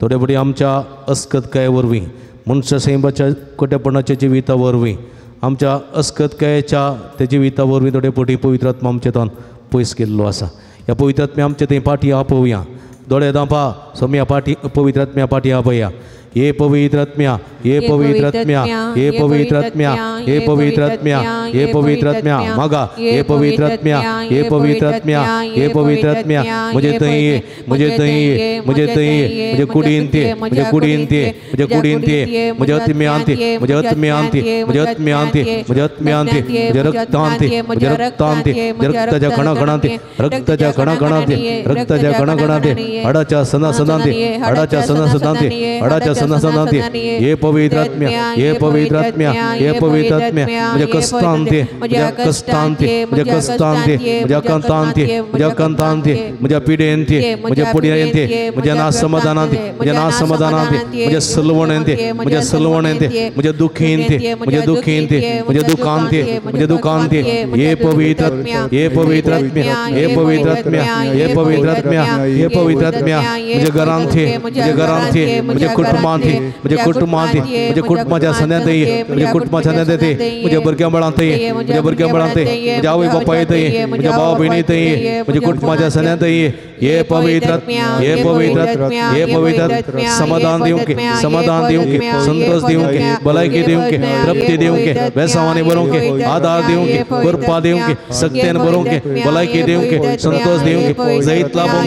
थोडे फावटी आमच्या अस्कतकाये वरवीं मनशा सैमाच्या कोट्यापणाच्या जिविता वरवीं आमच्या अस्कतकायेच्या त्या जिविता वरवीं थोडे फावटी पवित्र आत्मा आमचे तान पयस केल्लो आसा. ह्या पवित्र आत्म्या आमचे थंय पाटी आपोवया. दोळे दांपा सोम्या पाटी पवित्र आत्म्या पाटी आपोवया. हे पवित्र आत्म्या हे पवित्र आत्म्या हे पवित्र आत्म्या हे पवित्र आत्म्या हे पवित्र आत्म्या मागा हे पवित्र आत्म्या हे पवित्र आत्म्या हे पवित्र आत्म्या म्हजे थंय ये म्हजे थंय ये म्हजे थंय ये म्हजे कुडींत ये म्हजे कुडींत ये म्हजे कुडींत ये म्हजे आत्म्यांत ये म्हजे आत्म्यांत ये म्हजे आत्म्यांत ये म्हजे आत्म्यांत ये म्हजे रक्तांत ये म्हजे रक्तांत ये म्हज्या रक्ताच्या कणाकणांत ये रक्ताच्या कणाकणांत ये रक्ताच्या कणाकणांत ये हाडाच्या सणासणांत ये हाडाच्या सणासणांत ये हाडाच्या सणासणांत ये. हे पवित्र आत्म्या हे पवित्र आत्म्या हे पवित्र आत्म्या म्हज्या कश्टांत ये म्हज्या कश्टांत ये म्हज्या कश्टांत ये म्हज्या कंतांत ये म्हज्या कंतांत ये म्हज्या पिडेंत ये म्हज्या पिडेंत ये म्हज्या नासमाधानांत ये म्हज्या नासमाधानांत ये म्हज्या सलवणेंत ये म्हज्या सलवणेंत ये म्हज्या दुखींत ये म्हज्या दुखींत ये म्हज्या दुखांत ये म्हज्या दुखांत ये. हे पवित्र आत्म्या हे पवित्र आत्म्या हे पवित्र आत्म्या हे पवित्र आत्म्या हे पवित्र आत्म्या म्हज्या घरांत ये म्हज्या घरांत ये म्हज्या कुटुंबांत ये म्हज्या कुटुंबांत ये म्हज्या कुटुंबाच्या सन्यांत ये म्हज्या कुटुंबाच्या सन्यांत ये म्हज्या भुरग्यां बळांत ये म्हज्या भुरग्यां बळांत ये म्हज्या आवय बापायत ये म्हज्या भाव भयणीत ये म्हज्या कुटुंबाच्या सन्यांत ये. हे पवित्र आत्म्या हे पवित्र आत्म्या हे पवित्र आत्म्या समाधान दिवंक समाधान दिवंक संतोष दिवंक भलायकी दिवंक तृप्ती दिवंक बेसावानी बरोवंक आधार दिवंक कृपा दिवंक शक्तीन बरोवंक भलायकी दिवंक संतोष दिवंक जैत लाभोवंक.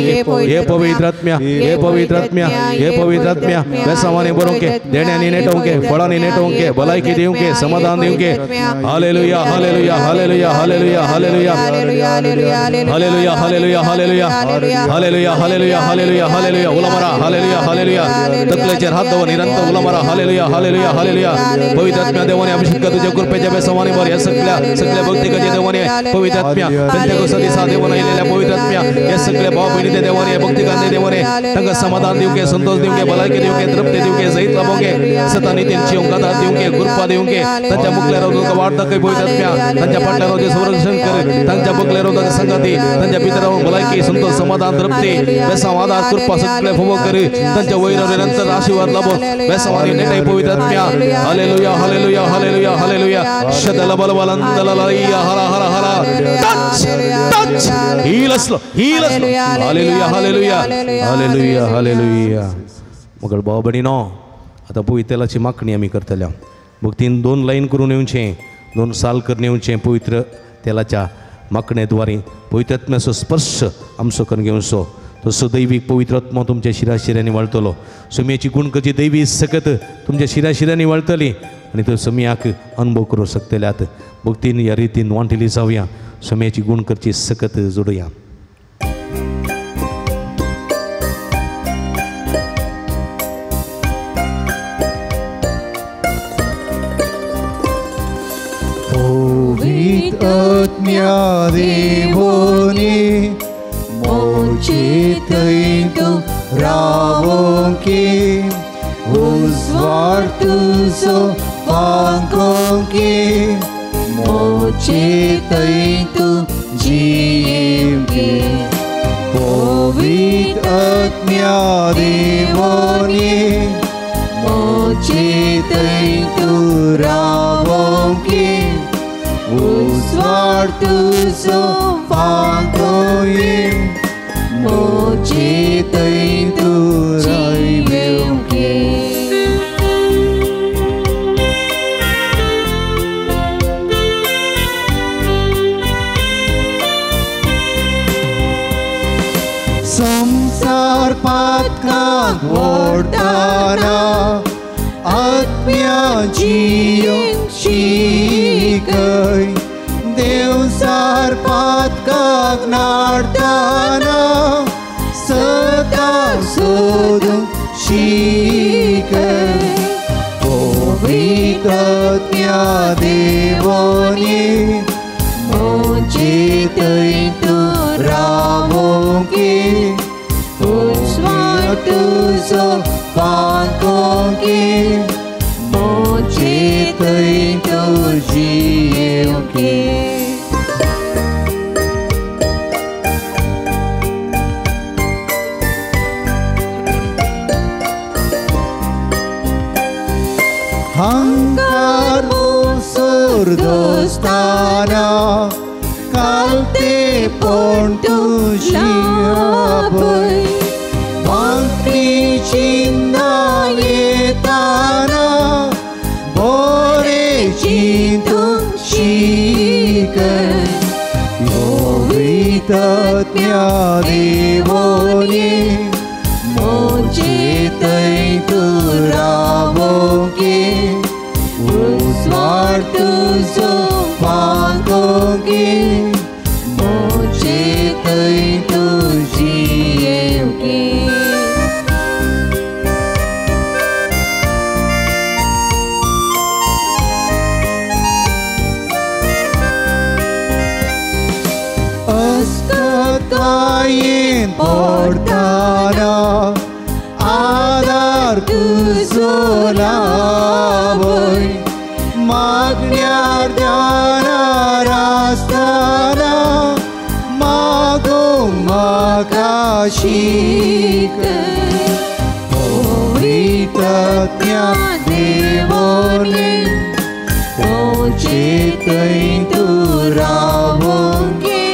हे पवित्र आत्म्या हे पवित्र आत्म्या हे पवित्र आत्म्या बेसावानी बरोवंक देण्यांनी नेटोवंक फळांनी नेटोवंक भलायकी दिवंक समाधान दिवंक. Hallelujah hallelujah hallelujah hallelujah hallelujah hallelujah hallelujah hallelujah hallelujah hallelujah hallelujah hallelujah. उलो मारा हालेलुया हालेलुया. तकलेचेर हात दवर निरंतर उलो मारा हालेलुया हालेलुया हालेलुया. पवित्र आत्म्या देवाने अभिषेक कर तुझ्या कृपेच्या बेसवानी वर. ह्या सगळ्या सगळ्या भक्तिकाच्या देवाने पवित्र आत्म्या पेंतेकोस्ता दिसा देवाने आयिल्ल्या पवित्र आत्म्या ह्या सगळ्या भाव भयणीच्या देवाने भक्तिकांच्या देवाने तांकां समाधान दिवंक संतोष दिवंक भलायकी दिवंक तृप्ती दिवंक जैत लाभोवंक सतानी तेंची ओंकादार दिवंक कृपा दिवंक. तांच्या मुखल्यार तुका वाट दाखय पवित्र आत्म्या. तांच्या फाटल्यार तुजें संरक्षण कर. तांच्या बगल्यार तांच्या संगाती तांच्या भितर भलायकी संतोष समाधान तृप्ती बेसांव आधार कृपा सगळे फुगो करी. तांच्या वयर निरंतर आशीर्वाद लाभो बेसांवानी नेटाय पवित्र आत्म्या. Hallelujah hallelujah hallelujah hallelujah. शदल बल बलंदललया हरा हरा हरा. Touch touch heal us heal us. Hallelujah hallelujah hallelujah hallelujah. मग भाव भयणीनो आतां पवित्र तेलाची मागणी आमी करतल्या. भक्तीन दोन लायन करून येवचें दोन साल करून येवचें पवित्र तेलाच्या मागणेद्वारे पवित्र आत्म्याचो स्पर्श आमचो करून घेवचो. तसो दैवीक पवित्र आत्मा तुमच्या शिराशिऱ्यांनी वाळटलो. सुमयेची गुणकची दैवी सकत तुमच्या शिराशिऱ्यांनी वाळटली आनी तो सुमयाक अनुभव करूं शकतल्यात. भक्तीन ह्या रितीन वांटिली जावया. सुमयेची गुण करची सकत जोडया. आत्म्या देवोनी मोचे थंय तूं रावोंकी उजवाड तुजो फांकोंकी मोचे थंय तूं जियेवंकी पवित्र आत्म्या देवोनी मोचे थंय तूं रावोंकी उजवाड तुजो फांकोंकी मोचे थंय तूं जियेवंकी. संसार पातकांत ओडटाना आत्म्या जियोंक शिकय देवसार पातकाक नाडटाना सदां सोदूंक शिकय पवित्र आत्म्या देवोनी मोचे थंय तूं रावोंकी उजवाड तुजो फांकोंकी मोचे थंय तूं जियेवंकी. हंकार मुसोर दोस्ताना कालते पण तुजी आपय भक्ती चिन्ना येताना बरें चिंतूंक शिकय पवित्र आत्म्या देवोनी मोचे थंय तूं रावोंकी उजवाड तुजो फांकोंकी मोचे थंय तूं जियेवंकी. अस्कतायेन पडटाना आदार तुजो लावय मागण्यार ध्यानार आसतना मागूंक म्हाका शिकय पवित्र आत्म्या देवोनी मोचे थंय तूं रावोंकी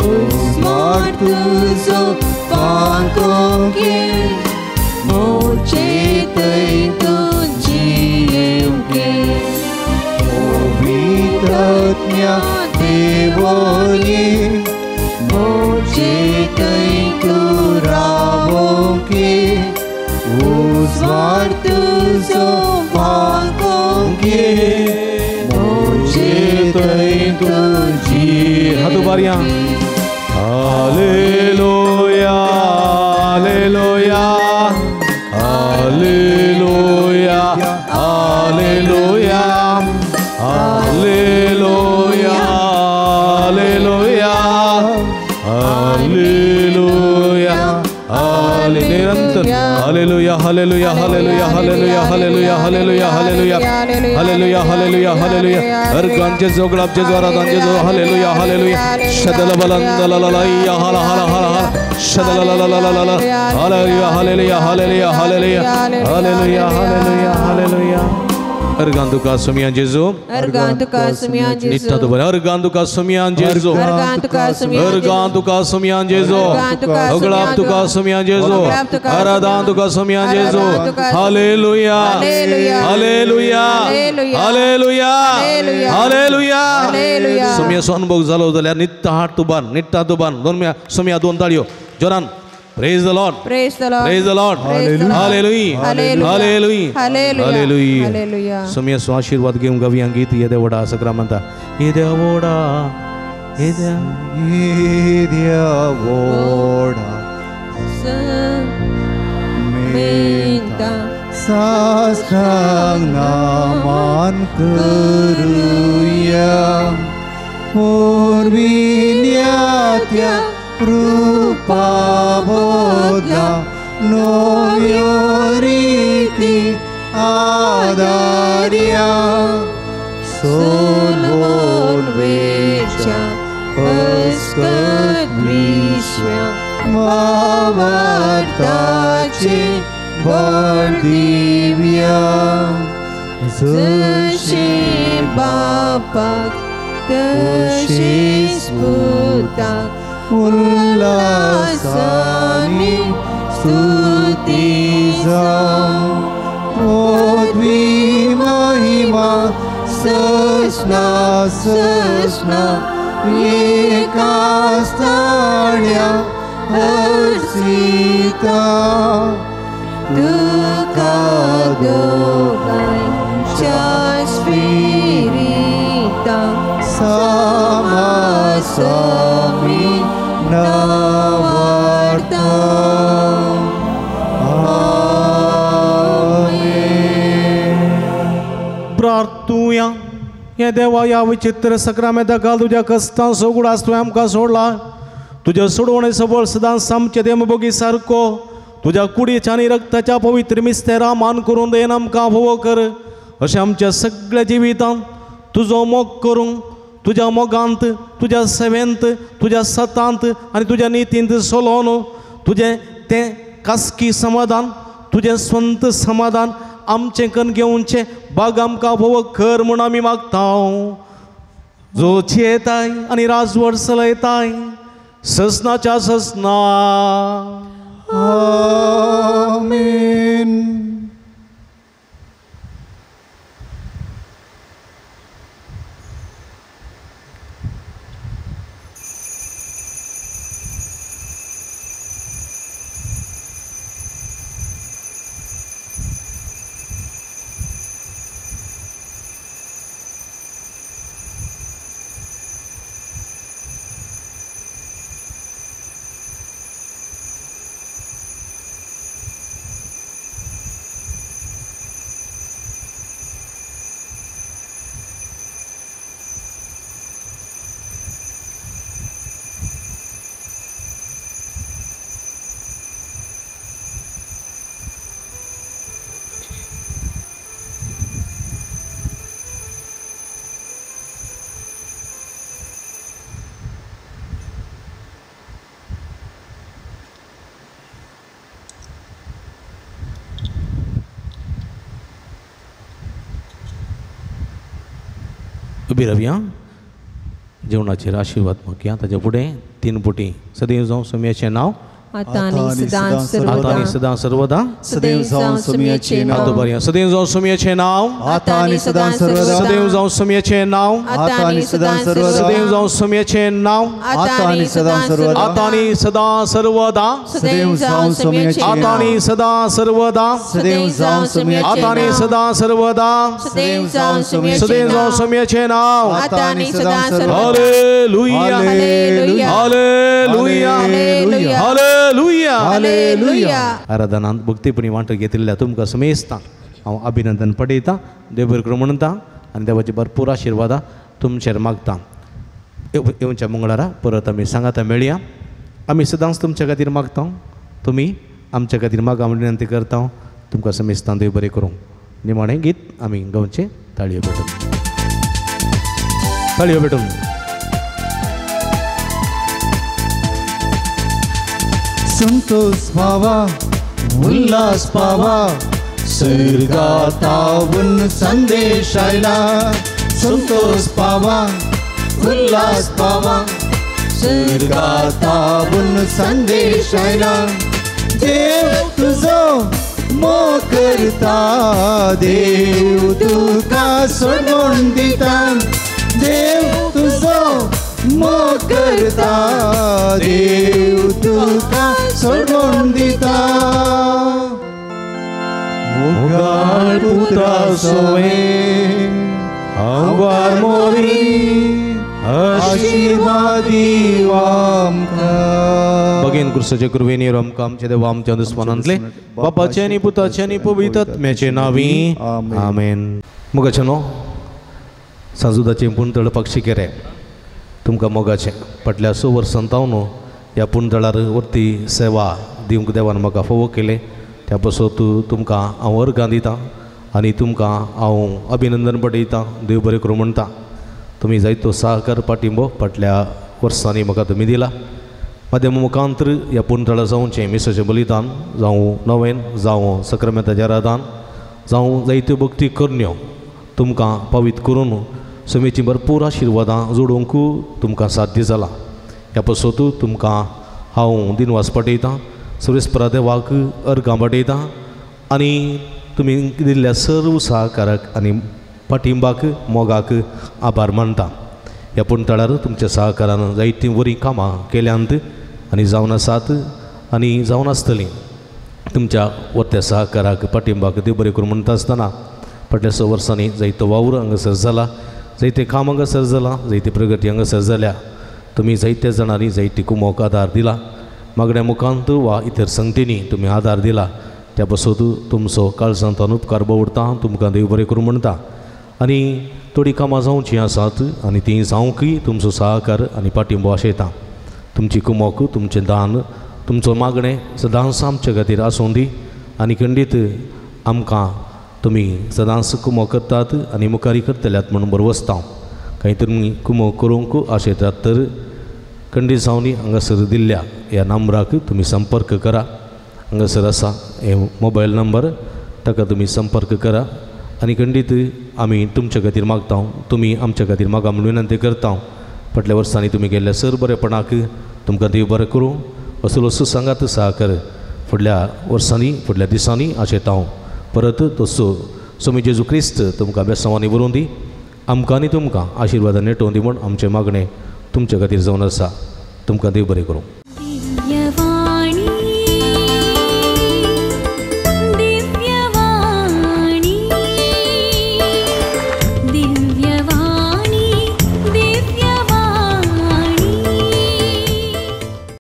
उजवाड तुजो फांकोंकी मोचे थंय तूं जियेवंकी पवित्र आत्म्या देवोनी मोचे थंय तूं रावोंकी उजवाड तुजो फांकोंकी मोचे थंय तूं जियेवंकी. Hallelujah, hallelujah, hallelujah, hallelujah, hallelujah, hallelujah, hallelujah, hallelujah, hallelujah, hallelujah, hallelujah, hallelujah, hallelujah, hallelujah, hallelujah, hallelujah, hallelujah, hallelujah. अर्गान जेजो, गुलाब जेजो, आराधन जेजो, हालेलुया, हालेलुया. शदल बलंदलललैया, हाला हाला हाला हाला. शदलललललल. Hallelujah, hallelujah, hallelujah, hallelujah, hallelujah, hallelujah, hallelujah. अर्गान तुका सुमियान जेजो, अर्गान तुका सुमियान जेजो, नित्ता तुबर अर्गान तुका सुमियान जेजो, अर्गान तुका सुमियान, अर्गान तुका सुमियान जेजो, अगलाब तुका सुमियान जेजो, आराधन तुका सुमियान जेजो. Hallelujah, hallelujah, hallelujah, hallelujah. सुमियाचो अनुभव जालो जाल्यार नित्ता हात तुबान, नित्ता तुबान दोन सुमिया दोन ताळयो जोरान. Praise the Lord. Praise the Lord. Praise the Lord. Hallelujah. Hallelujah. Hallelujah. Hallelujah. सुमियाचो आशीर्वाद घेवन गावया गीत येदे व्हडा सकरामंता येद्या व्हडा येद्या येद्या व्हडा मेंता साष्टांग नमन करूया पुर्विल्या त्या रुपा बदला नव्यो रिती आदार्या सोलवून वेच्या अस्कत विश्व्या भावार्थाचे बळ दिव्या जशें बापाक तशेंच पुताक उल्हासानी स्तुती जावं पदवी महिमा ससना ससना एका स्थाण्या हर्षिता तुका दोगांयच्या स्पिरिता सामासमी नवार्ता. आमेन. प्रार्थुया. हे देवा ह्या विचित्र सक्रामेंता घाल तुज्या कश्टांचो उगडास तुवें आमकां सोडला. तुज्या सोडवणे सबळ सदांच आमचे देमबोगी सारको तुज्या कुडीच्या आनी रक्ताच्या पवित्र मिस्तेरा मान करून दयेन आमकां भोवो कर. अशें आमच्या सगळ्या जिवितांत तुजो मोग करूंक तुज्या मोगांत तुज्या सेवेंत तुज्या सतांत आनी तुज्या नितींत सोलोवन तुजें तें खासगी समाधान तुजें स्वंत समाधान आमचें कन्न घेवचें बाग आमकां भोव कर म्हूण आमी मागता. जो जियेताय आनी राजवट चलयताय ससनाच्या ससना. आमेन. उबी रावया. जेवणाचेर आशिर्वाद मागया. ताच्या फुडें तीन पुटी सदैव जावं सोम्याचें नांव आतां आनी सदां सर्वदा आतां आनी सदां सर्वदा सदैव जावं सोम्याचें नांव सदैव जावं सोम्याचें नांव आतां आनी सदां सर्वदा सदैव जावं सोम्याचें नांव आतां आनी सदां सर्वदा सदैव जावं सोम्याचें नांव आतां आनी सदां सर्वदा आतां आनी सदां सर्वदा सदैव जावं सोम्याचें आतां आनी सदां सर्वदा सदैव जावं सोम्याचें आतां आनी सदां सर्वदा सदैव जावं सोम्याचें सदैव जावं सोम्याचें नांव आतां आनी सदां सर्वदा. Hallelujah hallelujah hallelujah hallelujah hallelujah hallelujah. आराधनांत भक्तीपणी वांटो घेतिल्ल्या तुमकां समेस्तां हांव अभिनंदन पडयतां. देव बरें करूं म्हणटा आनी देवाची भरपूर आशिर्वादां तुमचेर मागता. येवच्या मंगळारा परत आमी सांगाता मेळया. आमी सदांच तुमच्या खातीर मागता, तुमी आमच्या खातीर मागा म्हूण विनंती करता. तुमकां समेस्तां देव बरें करूं. निमाणें गीत आमी गावचें. ताळयो भेटून ताळयो भेटून. संतोष पावा उल्हास पावा स्वर्गातावून संदेश आयला. संतोष पावा उल्हास पावा स्वर्गातावून संदेश आयला. देव तुझो मोग करता देव तुका सोडून दिता. देव तुझो मोग करता देव तुका सोडून दिता. मोगाळ पुत्रा सोवे आंगार मोरी आशीर्वादी आमकां. बगेन क्रुसाचे कृपेन आमकां आमचे देवा आमच्या दुस्मानांतले बापाचे आनी पुताचे आनी पवित्र आत्म्याचे नांवी आमेन. मुगाचे न्हू सांजुदाचें पूण तळपाक शिकेरे. तुमकां मोगाचें फाटल्या 6 वर्सां जावन ह्या पुंतळार वरती सेवा दिवंक देवान म्हाका फावो केलें त्या पासत तुमकां हांव अर्गां दितां आनी तुमकां हांव अभिनंदन पटयतां, देव बरें करूं म्हणटा। तुमी जायतो सहकार पाठिंबो फाटल्या वर्सांनी म्हाका तुमी दिला। माध्यम मुखांतर ह्या पुंतळा जावचें मिसाचें बलिदान जावं नवेन जावं सक्रामेंताचें आराधन जावं जायत्यो भक्ती करण्यो तुमकां पावीत करून समेची भरपूर आशिर्वादां जोडूंक तुमकां साध्य जालां। ह्या पासत तुमकां हांव दिनवास पटयतां, सर्वेस्परा देवाक अर्गां पटयतां आनी तुमी दिल्ल्या सर्व सहकाराक आनी पाठिंबाक मोगाक आभार मानता। ह्या पुंतळार तुमच्या सहकारान जायतीं बरीं कामां केल्यांत आनी जावन आसात आनी जावन आसतलीं। तुमच्या वत्या सहकाराक पाठिंबाक देव बरें करूं म्हणटा आसतना फाटल्या 6 वर्सांनी जायतो वावर हांगासर जाला, जायतें काम हांगासर जालां, जायती प्रगती हांगासर जाल्या। तुमी जायत्या जाणांनी जायती कुमोक आदार दिला, मागण्या मुखांत वा इतर संगतींनी तुमी आदार दिला। त्या पासत तुमचो काळजांत उपकार बावडटा, तुमकां देव बरें करूं म्हणटा। आनी थोडीं कामां जावचीं आसात आनी तीं जावंकय तुमचो सहकार आनी पाठिंबो आशयता। तुमची कुमोक, तुमचें दान, तुमचो मागणें सदांच आमचे खातीर आसूं दी आनी खंडीत आमकां तुमी सदांच कुमोक करतात आनी मुखारी करतल्यात म्हणून बरवसता। कांय तुमी कुमोक करूंक आशयतात तर खंडीत जावनी हांगासर दिल्ल्या ह्या नंबराक तुमी संपर्क करा। हांगासर आसा हे मोबायल नंबर, ताका तुमी संपर्क करा आनी खंडीत आमी तुमच्या खातीर मागता, तुमी आमच्या खातीर मागा म्हूण विनंती करता। फाटल्या वर्सांनी तुमी केल्ल्या सर बरेपणाक तुमकां देव बरें करूं असलो असो सांगात सहकार फुडल्या वर्सांनी फुडल्या दिसांनी आशेता हांव। परत तसो स्वामी जेजू क्रिस्त तुमकां बेसांवांनी बरोवन दी, आमकां आनी तुमकां आशिर्वादान नेटोवन दी म्हूण आमचें मागणें तुमच्या खातीर जावन आसा। तुमकां देव बरें करूं।